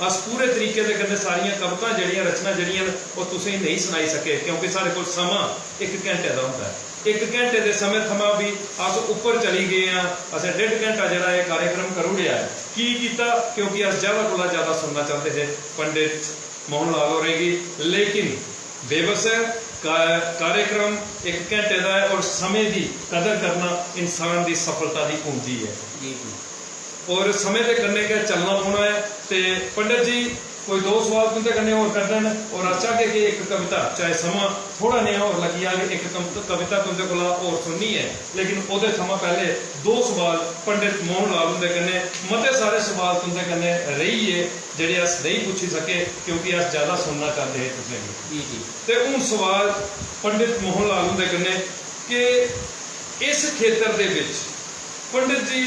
अस पूरे तरीके दे कन्नै सारियां कवितां जेह्ड़ियां, रचनां जेह्ड़ियां न, ओह् तुसें गी नेईं सनाई सके, क्योंकि साढ़े कोल समां इक घैंटे दा होंदा ऐ। इक घैंटे दे समें थमां बी अस उप्पर चली गे आं। असें डेढ़ घैंटा जेह्ड़ा एह् कार्यक्रम करी ओड़ेआ ऐ। की कीता? क्योंकि अस ज्यादा कोला ज्यादा सुनना चांह्दे हे पंडित मोहन लाल होरें गी, लेकिन बेबस ऐ। का-, कार्यक्रम इक घैंटे दा ऐ और समें दी कदर करना इंसान दी सफलता दी कुंजी ऐ। जी जी और समें दे कन्नै गै चलना पौना ऐ। ते पंडित जी, कोई दो सवाल तुं'दे कन्नै होर करदे न, और अस चाहगे कि इक कविता, चाहे समां थोड़ा नेहा होर लग्गी जाग, इक कम-, कविता तुं'दे कोला होर सुननी ऐ, लेकिन ओह्दे थमां पैह्ले दो सवाल पंडित मोहन लाल हुंदे कन्नै, मते सारे सवाल तुं'दे कन्नै रेही गे जेह्ड़े अस नेईं पुच्छी सके, क्योंकि अस ज्यादा सुनना चांह्दे हे तुसें गी। जी जी ते हून सवाल पंडित मोहन लाल हुंदे कन्नै कि इस खेतर दे बिच पंडित जी,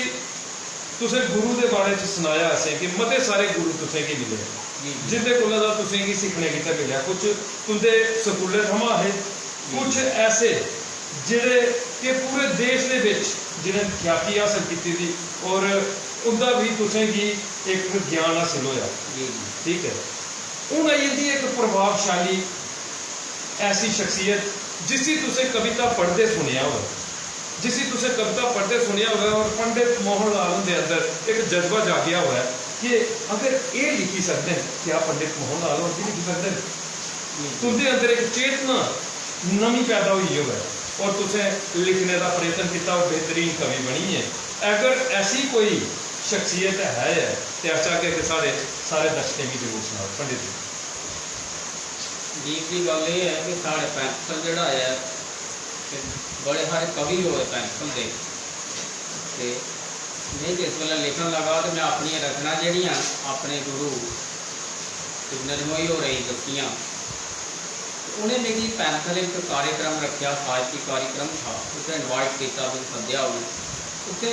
तुसें गुरु दे बारे च सनाया असें कि मते सारे गुरु तुसें गी मिले, जी जी जिंदे कोला दा तुसें गी सिक्खने गितै मिलेआ। कुछ तुंदे स्कूलै थमां हे, कुछ ऐसे जेह्ड़े कि पूरे देश दे बिच जिनें ख्याति हासल कीती दी और उंदा बी तुसें गी इक ज्ञान हासल होया। जी जी ठीक ऐ, हून आई जंदी इक प्रभावशाली ऐसी शख्सियत जिसी तुसें कविता पढ़दे सुनेआ होऐ, जिसी तुसें कविता पढ़दे सुनेआ होऐ और पंडित मोहन लाल हुंदे अंदर इक जज्बा जागेआ होऐ कि अगर एह् लिखी सकदे न, क्या पंडित मोहन लाल होर बी लिखी सकदे न? तुंदे अंदर इक चेतना नमीं पैदा होई होऐ और तुसें लिखने दा प्रयत्न कीता, ओह् बेहतरीन कवि बनी गे। अगर ऐसी कोई शख्सियत है ऐ ते अस चाहगे कि साढ़े सारे दर्शकें गी जरूर सनाओ पंडित जी। दीप दी गल्ल एह् ऐ कि साढ़े पैंथल जेह्ड़ा ऐ, ते बड़े हारे कवि होए पैंथल दे। ते में जिस बेल्लै लिखन लगा ते में अपनियां रचनां जेह्ड़ियां अपने गुरु शिव नरमोही होरें गी दस्सियां। ते उ'नें मिगी पैंथल इक कार्यक्रम रक्खेआ, साहित्यिक कार्यक्रम था, उत्थै इनवाइट कीता, मिगी सद्देआ उ'नें। उत्थै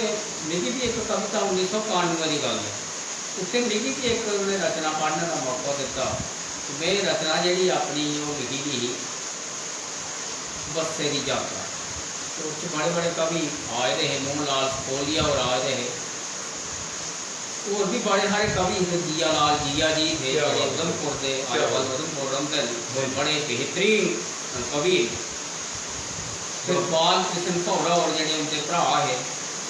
मिगी बी इक कविता, उन्नी सौ कानुए दी गल्ल ऐ, उत्थै मिगी बी इक उ'नें रचना पढ़ने दा मौका दित्ता। ते में रचना जेह्ड़ी अपनी ओह् लिखी दी ही बस्सै दी जात्तरा। ते उस च बड़े बड़े कवि आए दे हे, मोहन लाल सपोलिया होर आए दे हे, होर बी बड़े हारे कवि हे, जिया लाल जिया जी हे, क्या जेह्ड़े बात। उधमपुर दे, क्या अज्जकल बात। उधमपुर रौंह्दे न, होर जी। बड़े बेहतरीन कवि हे। फिर बाल कृष्ण भौरा होर जेह्ड़े उं'दे भ्राऽ हे,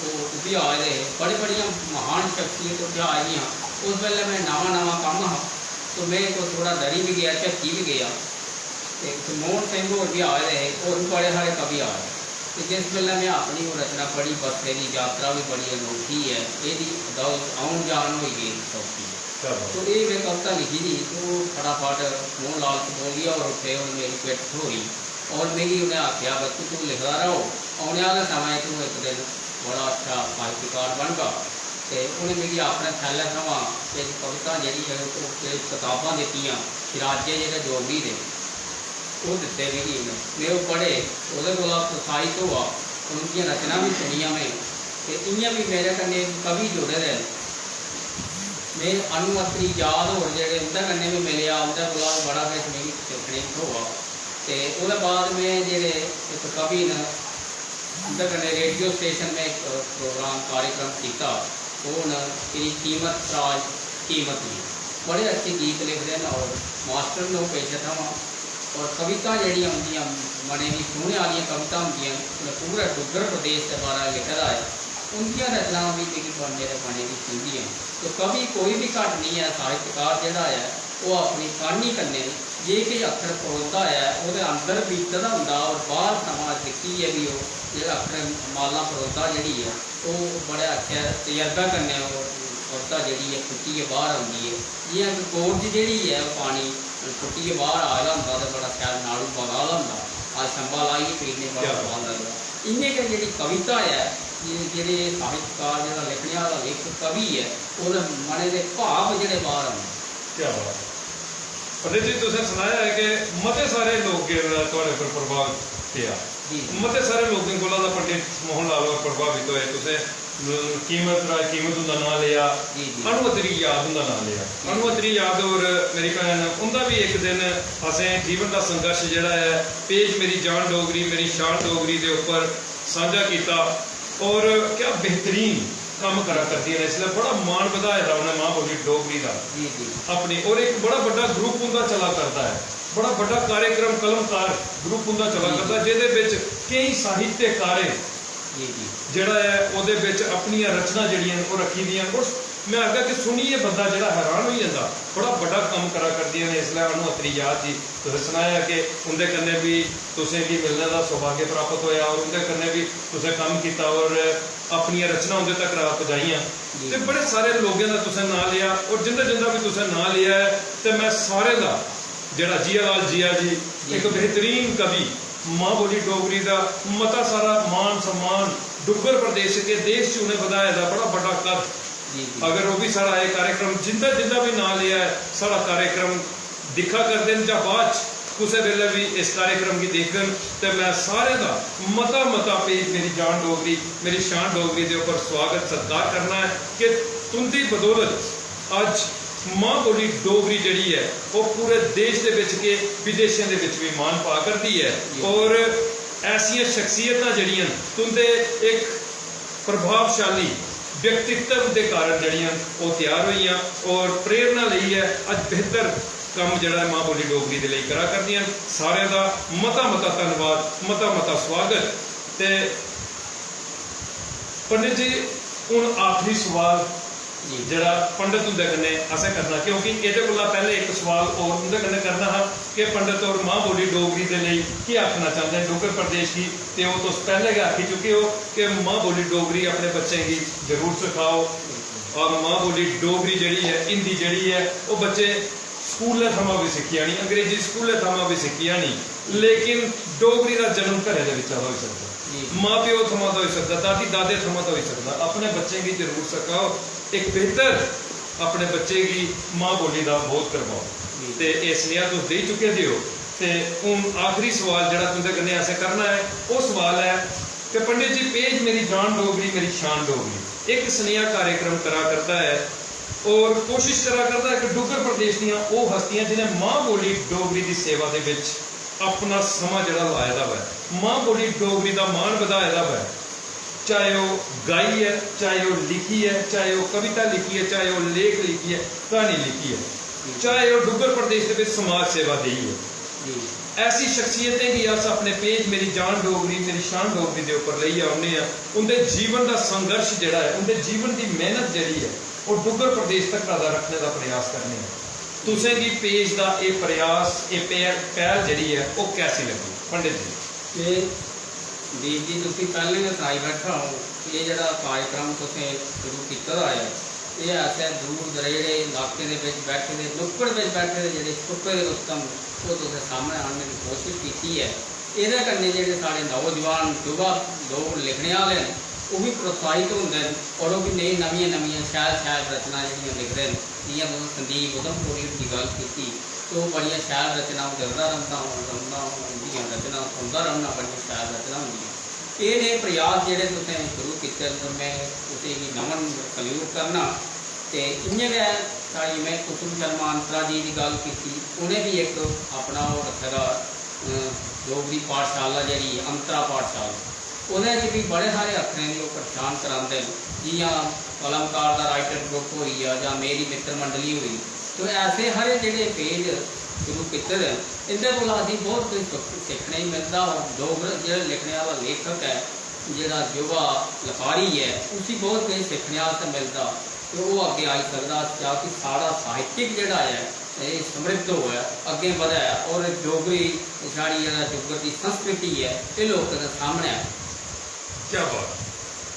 ओह्, ओह् बी आए दे हे। बड़ी बड़ियां महान शख्सियत उत्थै आई दियां। उस बेल्लै में नमां नमां कम्म हा, तो में कोई थोह्ड़ा डरी बी गेआ, झक्की बी गेआ। ते मोहन सिंह होर बी आए दे हे, होर बी बड़े हारे कवि आए दे। ते जिस बेल्लै में अपनी ओह् रचना पढ़ी, बस्सै दी जातरा बी बड़ी अनोखी ऐ, एह्दी दौड़ औन जान होई गेई सौखी। क्या बात। तो एह् में कविता लिखी दी, तो ओह् फटाफट मोहन लाल सबोलिया होर उठे, उ'नें मेरी पिट्ठ थ्होई और मिगी उ'नें आखेआ, "बच्चू, तू लिखदा रहो, औने आह्ले समें च तू इक दिन बड़ा अच्छा साहित्यकार बनगा।" ते उ'नें मिगी अपने थैले थमां किश कविता जेह्ड़ी ऐ, ओह् किश कताबां दित्तियां, सिराजे जेह्ड़े डोगरी दे, ओह् दित्ते मिगी उ'नें। में ओह् पढ़े, ओह्दे कोला प्रोत्साहित होआ, उं'दियां रचनां बी सुनियां में। ते इ'यां बी मेरे कन्नै कवि जुड़े दे न। में अनु अत्री याद होर जेह्ड़े, उं'दे कन्नै बी मिलेआ, उं'दे कोला बी बड़ा किश मिगी सिक्खने गी थ्होआ। ते ओह्दे बाद में जेह्ड़े इक कवि न, उं'दे कन्नै रेडियो स्टेशन में इक प्रोग्राम, कार्यक्रम कीता। ओह् न श्री कीमत राज कीमत जी। बड़े अच्छे गीत लिखदे न और मास्टर न ओह् पेशे थमां। और कविता जेह्ड़ियां उं'दियां मनै गी छूह्ने आह्लियां कविता होंदियां न। उ'नें पूरे डुग्गर प्रदेश दे बारे लिखे दा ऐ। उं'दियां रचनां बी मिगी ब-, मेरे मनै गी छूंह्दियां न। तो कवि कोई बी घट्ट निं ऐ, साहित्यकार जेह्ड़ा ऐ, ओह् अपनी क्हानी कन्नै जे किश अक्खर परोलदा ऐ, ओह्दे अंदर बीते दा होंदा और बाह्र समाज दिक्खियै बी ओह् जेह्ड़ा अक्खर माला परोलदा जेह्ड़ी ऐ, ओह् बड़े अच्छे तजर्बे कन्नै ओह् कविता जेह्ड़ी ऐ फुट्टियै बाह्र औंदी ऐ। जि'यां इक कोरज जेह्ड़ी ऐ, ओह् पानी फुट्टियै बाह्र आए दा होंदा ते बड़ा शैल नाड़ू बगा दा होंदा। अस छंबा लाइयै पीने, बड़ा क्या बात। सोआद लगदा। इ'यां गै जेह्ड़ी कविता ऐ, जे-, जेह्ड़े साहित्यकार, जेह्ड़ा लिखने आह्ला लेखक कवि ऐ, ओह्दे मनै दे भाव जेह्ड़े बाह्र औंदे। क्या बात। पंडित जी, तुसें सनाया है कि मते सारे लोकें दा थुआढ़े पर प्रभाव पेआ। जी, जी। मते सारे लोकें कोला दा पंडित मोहन लाल होर प्रभावित होए। तुसें, अम, कीमत राय कीमत हुंदा नांऽ लेआ, जी, जी। अनु अत्री याद हुंदा नांऽ लेआ। जी। अनु अत्री याद होर मेरी भैन, उं'दा बी इक दिन असें जीवन दा संघर्ष जेह्ड़ा ऐ, पेज मेरी जान डोगरी, मेरी शान डोगरी दे उप्पर सांझा कीता। और क्या बेहतरीन कम्म करा करदियां न। इसलै बड़ा मान बधाए दा उ'नें मां बोली डोगरी दा जी, जी। अपनी, और इक बड़ा बड्डा ग्रुप उं'दा चला करदा ऐ, बड़ा बड्डा कार्यक्रम कलमकार ग्रुप उं'दा चला जी, करदा, जी। जेह्दे बिच केईं साहित्यकारें जी, जी। जेह्ड़ा ऐ, ओह्दे बिच अपनियां रचनां जेह्ड़ियां न, ओह् रक्खी दियां न। और में आखगा कि सुनियै बंदा जेह्ड़ा हैरान होई जंदा, बड़ा बड्डा कम्म करा करदियां न इसलै अनु अत्री याद जी। तुसें सनाया कि उं'दे कन्नै बी तुसें गी मिलने दा सौभाग्य प्राप्त होया और उं'दे कन्नै बी तुसें कम्म कीता और अपनियां रचनां उं'दे तक पजाइयां। जी। ते बड़े सारे लोकें दा तुसें नांऽ लेआ और जिं'दा जिं'दा बी तुसें नांऽ लेआ ऐ, ते में सारें दा जेह्ड़ा जिया लाल जिया जी, जी। इक बेहतरीन कवि, मां बोली डोगरी दा मता सारा मान सम्मान डुग्गर प्रदेश के देश च उ'नें बधाए दा बड़ा बड्डा कद। जी, जी। अगर ओह् बी साढ़ा एह् कार्यक्रम जिं'दा जिं'दा बी नांऽ लेआ ऐ, साढ़ा कार्यक्रम दिक्खा करदे न जां बाद च कुसै बेल्लै बी इस कार्यक्रम गी दिखङन, ते में सारें दा मता मता पेज मेरी जान डोगरी, मेरी शान डोगरी दे उप्पर सुआगत सत्कार करना ऐ कि तुं'दी बदौलत अज्ज मां बोली डोगरी जेह्ड़ी ऐ, ओह् पूरे देश दे बिच के विदेशें दे बिच बी मान पा करदी ऐ। और ऐसियां शख्सियतां जेह्ड़ियां न, तुं'दे इक प्रभावशाली व्यक्तित्व दे कारण जेह्ड़ियां न, ओह् त्यार होइयां और प्रेरणा लेइयै अज्ज बेहतर कम्म जेह्ड़ा ऐ मां बोली डोगरी दे लेई करा करदियां न। सारें दा मता मता धन्नवाद, मता मता सुआगत। ते पंडित जी, हून आखरी सवाल जी। जेह्ड़ा पंडित हुंदे कन्नै असें करना, क्योंकि एह्दे कोला पैह्ले इक सवाल होर उं'दे कन्नै करना हा कि पंडित होर मां बोली डोगरी दे लेई केह् आखना चांह्दे न डुग्गर प्रदेश गी, ते ओह् तुस पैह्ले गै आखी चुके ओ कि मां बोली डोगरी अपने बच्चें गी जरूर सखाओ और मां बोली डोगरी जेह्ड़ी ऐ, हिंदी जेह्ड़ी ऐ, ओह् बच्चे स्कूलै थमां बी सिक्खी जानी, अंग्रेजी स्कूलै थमां बी सिक्खी जानी, लेकिन डोगरी दा जन्म घरै दे बिच्चा गै होई सकदा। जी। मां प्यो थमां ते होई सकदा, दादी दादे थमां ते होई सकदा। अपने बच्चें गी जरूर सखाओ, इक बेहतर अपने बच्चे गी मां बोली दा बोध करवाओ। जी। ते एह् सनेहा तुस देई चुके दे ओ। ते हून आखरी सवाल जेह्ड़ा तुं'दे कन्नै असें करना ऐ, ओह् सवाल ऐ कि पंडित जी, पेज मेरी जान डोगरी, मेरी शान डोगरी इक सनेहा कार्यक्रम करा करदा ऐ और कोशिश करा करदा ऐ कि डुग्गर प्रदेश दियां ओह् हस्तियां जि'नें मां बोली डोगरी दी सेवा दे बिच अपना समां जेह्ड़ा लाए दा होऐ, मां बोली डोगरी दा मान बधाए दा होऐ, चाहे ओह् गाई ऐ, चाहे ओह् लिखी ऐ, चाहे ओह् कविता लिखी ऐ, चाहे ओह् लेख लिखी ऐ, क्हानी लिखी ऐ, चाहे ओह् डुग्गर प्रदेश दे बिच समाज सेवा देई ऐ। जी। ऐसी शख्सियतें गी अस अपने पेज मेरी जान डोगरी, मेरी शान डोगरी दे उप्पर लेइयै औन्ने आं। उं'दे जीवन दा संघर्ष जेह्ड़ा ऐ, उं'दे जीवन दी मेह्नत जेह्ड़ी ऐ, ओह् डुग्गर प्रदेश तक दा रक्खने दा प्रयास करने आं। तुसें गी पेज दा एह् प्रयास, एह् पै-, पैह्ल जेह्ड़ी ऐ, ओह् कैसी लग्गी, पंडित जी? एह् देव जी, तुसें पैह्लें गै सनाई बैठा हूँ, एह् जेह्ड़ा कार्यक्रम तुसें शुरू कीते दा ऐ, एह् असें दूर दरेड़े इलाके दे बिच बैठे दे, नुक्कड़ बिच बैठे दे जेह्ड़े छुप्पे दे रुस्तम, ओह् तुसें सामनै आह्नने दी कोशश कीती ऐ। एह्दे कन्नै जेह्ड़े साढ़े नौजवान युवा लोक लिखने आह्ले न, ओह् बी प्रोत्साहित होंदे न और ओह् बी नई नमियां नमियां शैल शैल रचनां जेह्ड़ियां लिखदे न। जि'यां तुसें संदीप उधमपुरी हुंदी गल्ल कीती, ते ओह् बड़ियां शैल रचनां, अ'ऊं दिखदा रौंह्दा, रौंह्दा, उं'दियां रचनां सुनदा रौह्न्ना, बड़ियां शैल रचनां होंदियां। एह् नेह् प्रयास जेह्ड़े तुसें शुरू कीते न, में तुसेंगी नमन सल्यूट करना। ते इ'यां गै साढ़ी, में कुसुम शर्मा अंतरा जी दी गल्ल कीती, उ'नें बी इक अपना ओह् रक्खे दा, अ, डोगरी पाठशाला जेह्ड़ी अंतरा पाठशाला, ओह्दे च बी बड़े सारे अक्खरें दी ओह् पन्छान करांदे न। जि'यां कलमकार दा राइटर ग्रुप होई गेआ जां मेरी मित्र मंडली होई, तो ऐसे हर जेह्ड़े पेज शुरू कीते दे न, इं'दे कोला असेंगी बहुत कुछ सिक्ख-, सिक्खने गी मिलदा। और डोगरी जेह्ड़ा लिखने आह्ला लेखक ऐ, जेह्ड़ा युवा लखारी ऐ, उसी बहुत किश सिक्खने आस्तै मिलदा। ते ओह् अग्गें आई सकदा, ताकि साढ़ा साहित्यिक जेह्ड़ा ऐ, एह् समृद्ध होऐ, अग्गें बधै और डोगरी साढ़ी जेह्ड़ा डुग्गर दी संस्कृति ऐ, एह् लोकें दे सामनै आवै। क्या बात।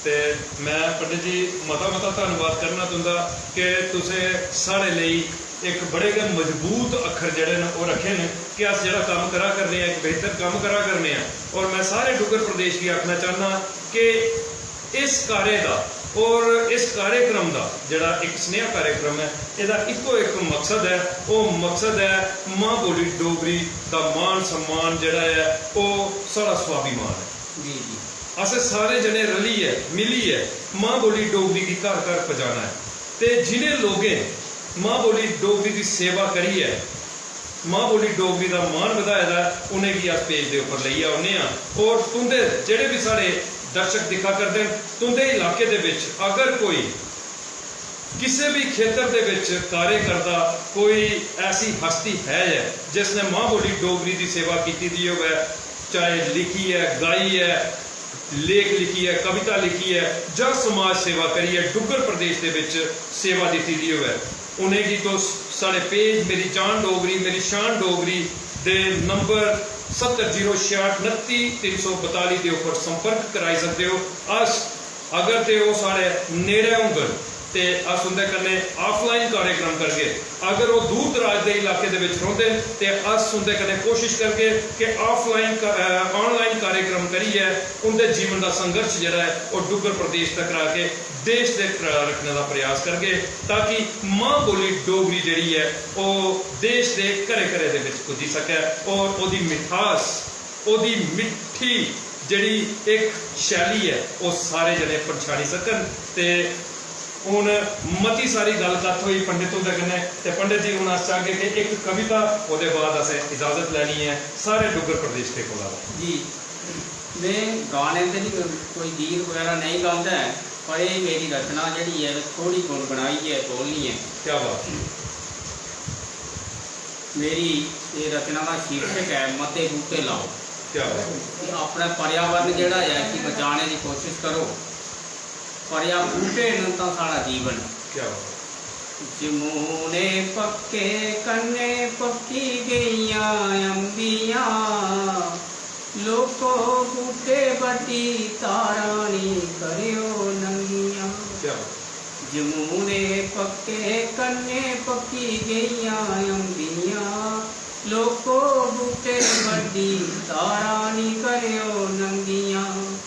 ते में पंडित जी मता मता धन्नवाद करना तुं'दा कि तुसें साढ़े लेई इक बड़े गै मजबूत अक्खर जेह्ड़े न ओह् रक्खे न कि अस जेह्ड़ा कम्म करा करने आं, इक बेहतर कम्म करा करने आं। और में सारे डुग्गर प्रदेश गी आखना चाह्न्नां कि इस कार्य दा और इस कार्यक्रम दा जेह्ड़ा इक स्नेहा कार्यक्रम ऐ, एह्दा इक्को इक मकसद ऐ, ओह् मकसद ऐ मां बोली डोगरी दा मान सम्मान जेह्ड़ा ऐ, ओह् साढ़ा स्वाभिमान ऐ। जी, जी। असें सारे जने रलियै, मिलियै मां बोली डोगरी गी घर घर पजाना ऐ। ते जिनें लोकें मां बोली डोगरी दी सेवा करियै मां बोली डोगरी दा मान बधाए दा ऐ, उ'नेंगी अस पेज दे उप्पर लेइयै औन्ने आं। और तुं'दे जेह्ड़े बी साढ़े दर्शक दिक्खा करदे न, तुं'दे इलाके दे बिच अगर कोई किसे भी खेतर दे विच कार्य करदा कोई ऐसी हस्ती है ऐ जिसने मां बोली डोगरी दी सेवा कीती दी होवै, चाहे लिखी ऐ, गाई ऐ, लेख लिखी ऐ, कविता लिखी ऐ, जां समाज सेवा करियै डुग्गर प्रदेश दे विच सेवा दित्ती दी होवै, उ'नेंगी तुस साढ़े पेज मेरी जान डोगरी, मेरी शान डोगरी दे नंबर सत्तर जीरो छेआठ उनत्ती तिन्न सौ बताली दे उप्पर संपर्क कराई सकदे ओ। अस अगर ते ओह् साढ़े नेड़े होङन ते अस उं'दे कन्नै offline कार्यक्रम करगे। अगर ओह् दूर दराज दे इलाके दे बिच रौंह्दे न ते अस उं'दे कन्नै कोशश करगे कि offline का-, अ, online कार्यक्रम करियै उं'दे जीवन दा संघर्ष जेह्ड़ा ऐ ओह् डुग्गर प्रदेश तक आके देश दे क-, रक्खने दा प्रयास करगे, ताकि मां बोली डोगरी जेह्ड़ी ऐ ओह् देश दे घरे घरे दे बिच पुज्जी सकै और ओह्दी मिठास, ओह्दी मिट्ठी जेह्ड़ी इक शैली ऐ, ओह् सारे जने पन्छानी सकन। ते हून मती सारी गल्ल कत्थ होई पंडित हुंदे कन्नै, ते पंडित जी, हून अस चाहगे कि इक कविता, ओह्दे बाद असें इजाजत लैनी ऐ सारे डुग्गर प्रदेश दे कोला। जी, में गाने ते नहीं, कोई गीत बगैरा नहीं गांदा ऐ, पर एह् मेरी रचना जेह्ड़ी ऐ, थोड़ी गुनगुनाइयै बोलनी ऐ। क्या बात। मेरी एह् रचना दा शीर्षक ऐ मते बूह्टे लाओ। क्या बात। ते अपने पर्यावरण जेह्ड़ा ऐ, इसी बचाने दी कोशिश करो। पर्या-, बूह्टे न तां साढ़ा जीवन। क्या बात। जमूने पक्के कन्नै पक्की गेइयां अंबियां, लोको बूह्टे बड्डी तारां नी करेओ नंगियां। क्या बात। जमूने पक्के कन्नै पक्की गेइयां अंबियां, लोको बूह्टे बड्डी तारां नी करेओ नंगियां।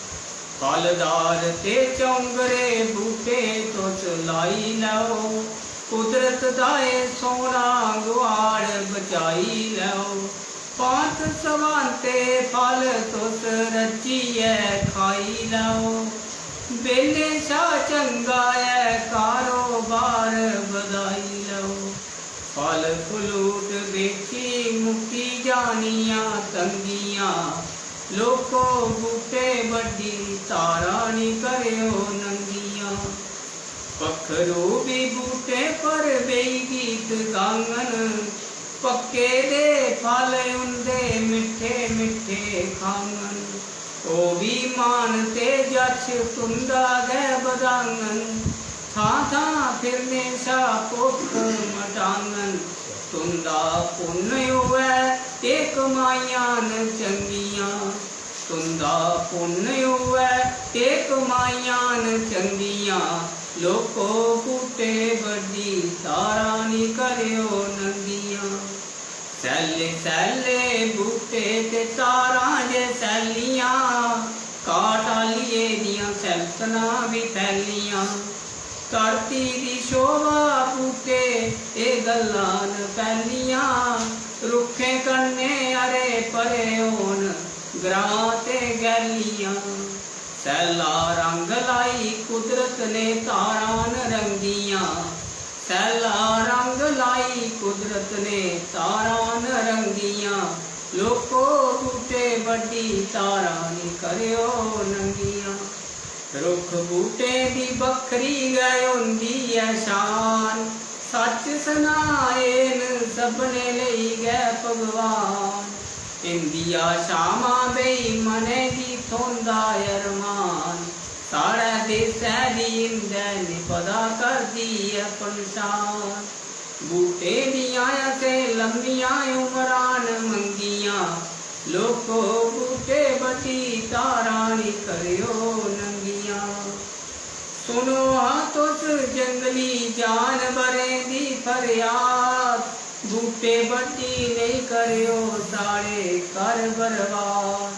फलदार ते चौंगरे बूह्टे तुस लाई लैओ, कुदरत दा एह् सोह्ना गुहाड़ बचाई लैओ। भांत सभांते फल तुस रज्जियै खाई लैओ। बेलें शा चंगा ऐ कारोबार बधाई लैओ। फल फ्रूट बेची मुक्की जानियां तंगियां। लोको बूह्टे बड्डी तारां नी करेओ नंगियां। पक्खरू बी बूह्टें पर बेही गीत गाङन। पक्के दे फल उं'दे मिट्ठे मिट्ठे खाङन। ओह् बी मान ते जश तुं'दा गै बधाङन। थां थां फिरने शा भुक्ख मटाङन। तुं'दा पुन्न होऐ ते कमाइयां न चंगियां। तुंदा पुन्न होऐ ते कमाइयां न चंगियां, लोको बूटे बड्डी तारां नी करेओ नंगियां। सैल्ले सैल्ले बूटे ते तारां जे सैल्लियां, काट आलिये दियां सैलतनां बी फैलियां। धरती दी शोभा बूटे, एह् गल्लां न पैह्लियां। रुक्खें कन्नै हरे भरे होन ग्रां ते गैलियां। सैल्ला रंग लाई कुदरत ने तारां न रंगियां। सैल्ला रंग लाई कुदरत ने तारां न रंगियां। लोको बूटे बड्डी तारां नी करेओ नंगियां। रुक्ख बूटें दी बक्खरी गै होंदी ऐ शान। सच्च सनाए न सभनें लेई गै भगवान। इंदिया छामां बेई मनै गी थ्होंदा ऐ रमान। साढ़े देसै दी इंदै निं पता करदी ऐ पंछान। बूटें दियां असें लम्मियां उमरां न मंगियां। लोको बूटे बड्डी तारां नी करेओ नंगियां। सुनो हां तुस जंगली जानवरें दी फरियाद, बूटे बड्डी नेईं करेओ साढ़े घर बर्बाद।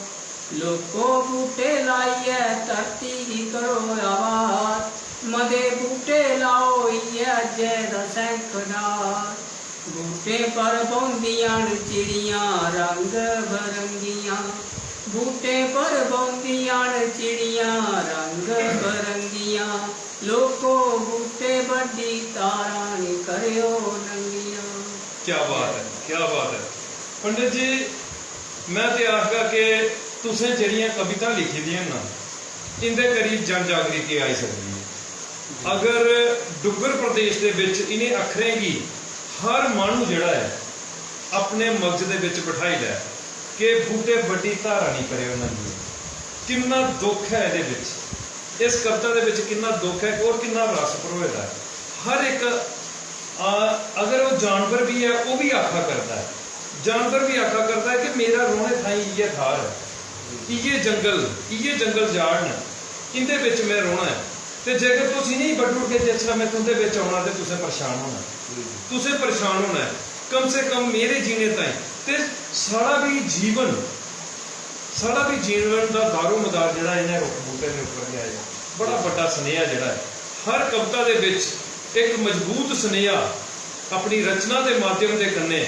लोको बूटे लाइयै धरती गी करो आबाद, मते बूटे लाओ इ'यै अज्जै दा सैंखडार। बूटें पर बौंह्दियां न चिड़ियां रंग बरंगियां, बूटें पर बौंह्दियां न चिड़ियां रंग बरंगियां। लोको बूटे बड्डी तारां नी करेओ नंगियां। क्या बात है, क्या बात है पंडित जी। मैं ते आखगा कि तुसें जेह्ड़ियां कवितां लिखी दियां ना, इंदे करी जन जागृति आई सकदी है। अगर डुग्गर प्रदेश दे बिच इ'नें अक्खरें गी हर माह्नू जेह्ड़ा ऐ अपने मगज दे बिच बठाई लै कि बूटे बड्डी धारा निं करेओ नंगियां। किन्ना दुख ऐ एह्दे बिच, इस कविता दे बिच किन्ना दुख ऐ और किन्ना रस भरोए दा ऐ। हर इक, आ, अगर ओह् जानवर बी ऐ, ओह् बी आखा करदा ऐ, जानवर बी आखा करदा ऐ कि मेरा रौह्ने थाई इ'यै थाह्र ऐ, इ'यै जंगल, इ'यै जंगल जाड़ न, इं'दे बिच में रौह्ना ऐ। ते जेकर तुस इ'नेंगी बड्ढी ओड़गे, जिस बेल्लै में तुं'दे बिच औना ते तुसें परेशान होना ऐ, तुसें परेशान होना ऐ। कम से कम मेरे जीने ताईं ते साढ़ा बी जीवन, साढ़ा बी जीवन दा दारो मदार जेह्ड़ा इ'नें रुक्ख बूह्टें दे उप्पर गै ऐ। बड़ा बड्डा सनेहा जेह्ड़ा ऐ हर कविता दे बिच, इक मजबूत सनेहा अपनी रचना दे माध्यम दे कन्नै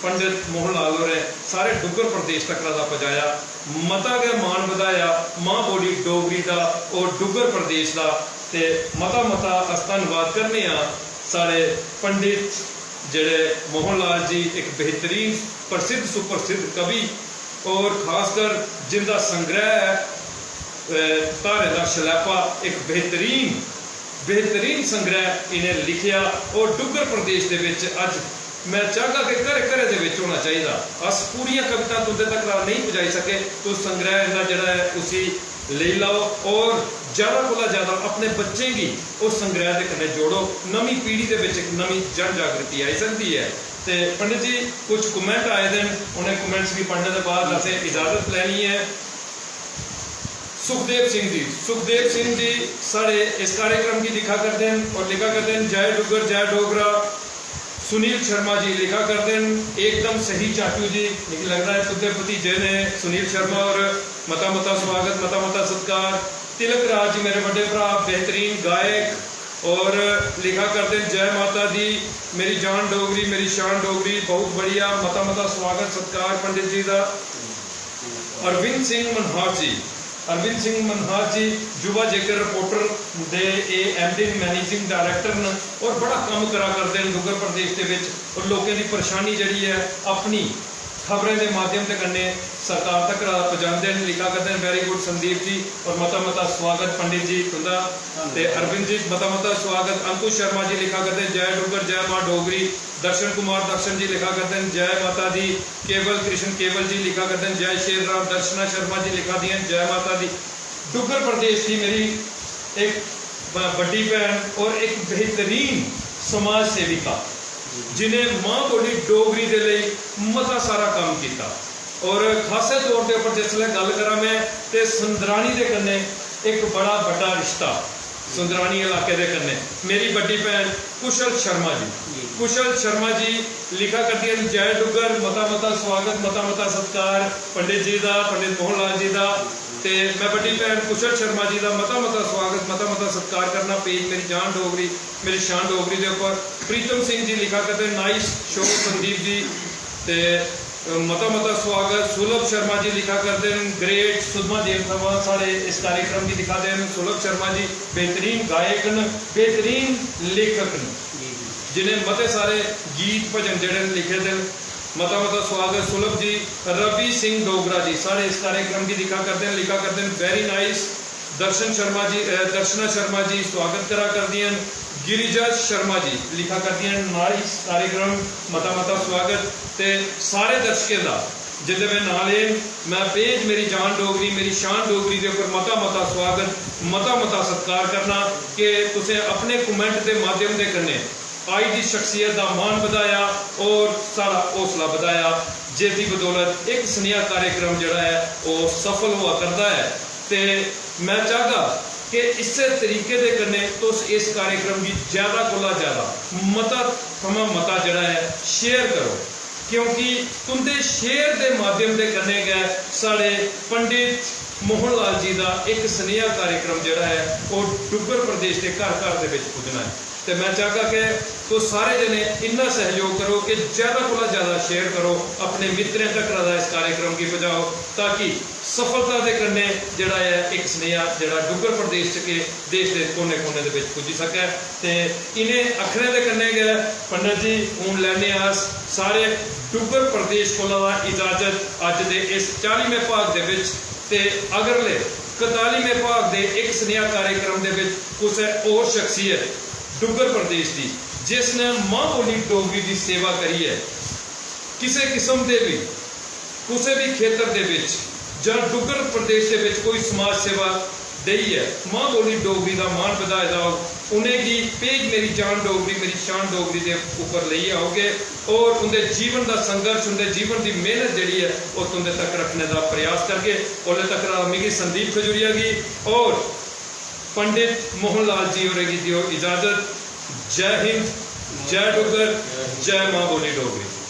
पंडित मोहन लाल होरें सारे डुग्गर प्रदेश तक्कर दा पजाया। मता गै मान बधाया मां बोली डोगरी दा और डुग्गर प्रदेश दा। ते मता मता अस धन्नवाद करने आं साढ़े पंडित जेह्ड़े मोहन लाल जी, इक बेहतरीन प्रसिद्ध सुप्रसिद्ध कवि, और खासकर जिंदा संग्रह ऐ, अ, धारें दा शलैपा, इक बेहतरीन, बेहतरीन संग्रह इ'नें लिखेआ। और डुग्गर प्रदेश दे बिच अज्ज मैं चाहगा कि घरै घरै दे बिच होना चाहिदा। अस पूरियां कवितां तुं'दे तक्कर नेईं पजाई सके, तुस संग्रह इं'दा जेह्ड़ा ऐ उसी लेई लैओ और ज्यादा कोला ज्यादा अपने बच्चें गी उस संग्रह दे कन्नै जोड़ो। नमीं पीढ़ी दे बिच इक नमीं जन जागृति आई सकदी ऐ। ते पंडित जी, कुछ comment आए दे न, उ'नें comments गी पढ़ने दे बाद असें इजाजत लैनी ऐ। सुखदेव सिंह जी, सुखदेव सिंह जी साढ़े इस कार्यक्रम गी दिक्खा करदे न और लिखा करदे न, "जय डुग्गर, जय डोगरा।" सुनील शर्मा जी लिखा करदे न, "एकदम सही चाचू जी।" मिगी लगदा ऐ तुं'दे भतीजे ने सुनील शर्मा और मता मता स्वागत, मता मता सत्कार। तिलक राज जी मेरे बड्डे भ्राऽ, बेहतरीन गायक, और लिखा करदे न, "जय माता दी, मेरी जान डोगरी, मेरी शान डोगरी।" बहुत बढ़िया, मता मता स्वागत सत्कार पंडित जी दा। अरविंद सिंह मनहास जी, अरविंद सिंह मनहास जी युवा जेकर रिपोर्टर दे एह् एमडी न, मैनेजिंग डायरेक्टर न और बड़ा कम्म करा करदे न डुग्गर प्रदेश दे बिच और लोकें दी परेशानी जेह्ड़ी ऐ अपनी खबरें दे माध्यम दे कन्नै सरकार तक पजांदे न। लिखा करदे न, "Very good संदीप जी" और मता मता स्वागत पंडित जी तुं'दा। ते अरविंद जी, मता मता स्वागत। अंकुश शर्मा जी लिखा करदे न, "जय डुग्गर, जय मां डोगरी।" दर्शन कुमार दर्शन जी लिखा करदे न, "जय माता दी।" केवल कृष्ण केवल जी लिखा करदे न, "जय शेर राम।" दर्शना शर्मा जी लिखा दियां न, "जय माता दी।" डुग्गर प्रदेश दी मेरी इक ब-, बड्डी भैन और इक बेहतरीन समाज सेविका, जि'नें मां बोली डोगरी दे लेई मता सारा कम्म कीता। और खासे तौर दे उप्पर जिसलै गल्ल करां मैं, ते सुंदरानी दे कन्नै इक बड़ा बड्डा रिश्ता, सुंदरानी इलाके दे कन्नै। मेरी बड्डी भैन कुशल शर्मा जी, कुशल शर्मा जी लिखा करदियां न, "जय डुग्गर, मता मता स्वागत, मता मता सत्कार पंडित जी दा, पंडित मोहन लाल जी दा।" ते मैं बड्डी भैन कुशल शर्मा जी दा मता मता स्वागत, मता मता सत्कार करना। पेज मेरी जान डोगरी, मेरी शान डोगरी दे उप्पर प्रीतम सिंह जी लिखा करदे, "Nice show संदीप जी।" ते मता मता स्वागत। सुलभ शर्मा जी लिखा करदे न, "Great सुधमा देव थमां साढ़े इस कार्यक्रम गी दिखा दे न।" सुलभ शर्मा जी बेहतरीन गायक न, बेहतरीन लेखक न, जिनें मते सारे गीत भजन जेह्ड़े न लिखे दे न। मता मता स्वागत सुलभ जी। रवि सिंह डोगरा जी साढ़े इस कार्यक्रम गी दिखा करदे न, लिखा करदे न, "Very nice।" दर्शन शर्मा जी, अ, दर्शना शर्मा जी स्वागत करा करदियां न। गिरिजा शर्मा जी लिखा करदियां न, "Nice कार्यक्रम, मता मता स्वागत।" ते सारे दर्शकें दा, जिंदे में नाल लेन, मैं पेज मेरी जान डोगरी, मेरी शान डोगरी दे उप्पर मता मता स्वागत, मता मता सत्कार करना कि तुसें अपने comment दे माध्यम दे कन्नै अज्ज दी शख्सियत दा मान बधाया और साढ़ा हौसला बधाया, जेदी बदौलत इक सनेहा कार्यक्रम जेह्ड़ा ऐ, ओह् सफल होआ करदा ऐ। ते मैं चाहगा कि इस्सै तरीके दे कन्नै तुस इस कार्यक्रम गी ज्यादा कोला ज्यादा, मता थमां मता जेह्ड़ा ऐ, share करो, क्योंकि तुंदे share दे माध्यम दे कन्नै गै साढ़े पंडित मोहन लाल जी दा इक सनेहा कार्यक्रम जेह्ड़ा ऐ, ओह् डुग्गर प्रदेश दे घर घर दे बिच पुज्जना ऐ। ते मैं चाहगा कि तुस सारे जने इन्ना सहयोग करो कि ज्यादा कोला ज्यादा share करो, अपने मित्रें तकर दा इस कार्यक्रम गी पजाओ, ताकि सफलता दे कन्नै जेह्ड़ा ऐ, इक सनेहा जेह्ड़ा डुग्गर प्रदेश च के देश दे कोने कोने दे बिच पुज्जी सकै। ते इ'नें अक्खरें दे कन्नै गै पंडित जी, हून लैने आं अस सारे डुग्गर प्रदेश कोला दा इजाजत अज्ज दे इस चालीमें भाग दे बिच। ते अगले कतालीमें भाग दे इक सनेहा कार्यक्रम दे बिच कुसै होर शख्सियत डुग्गर प्रदेश दी, जिसने मां बोली डोगरी दी सेवा करियै किसे किस्म दे बी, कुसै बी खेतर दे बिच जां डुग्गर प्रदेश दे बिच कोई समाज सेवा देइयै मां बोली डोगरी दा मान बधाए दा होग, उ'नेंगी पेज मेरी जान डोगरी, मेरी शान डोगरी दे उप्पर लेइयै औगे और उं'दे जीवन दा संघर्ष, उं'दे जीवन दी मेहनत जेह्ड़ी ऐ, ओह् तुं'दे तक रक्खने दा प्रयास करगे। ओल्ले तक मिगी संदीप खजूरिया गी और पंडित मोहन लाल जी होरें गी देओ इजाजत। जय हिंद, जय डुग्गर, जय मां बोली डोगरी।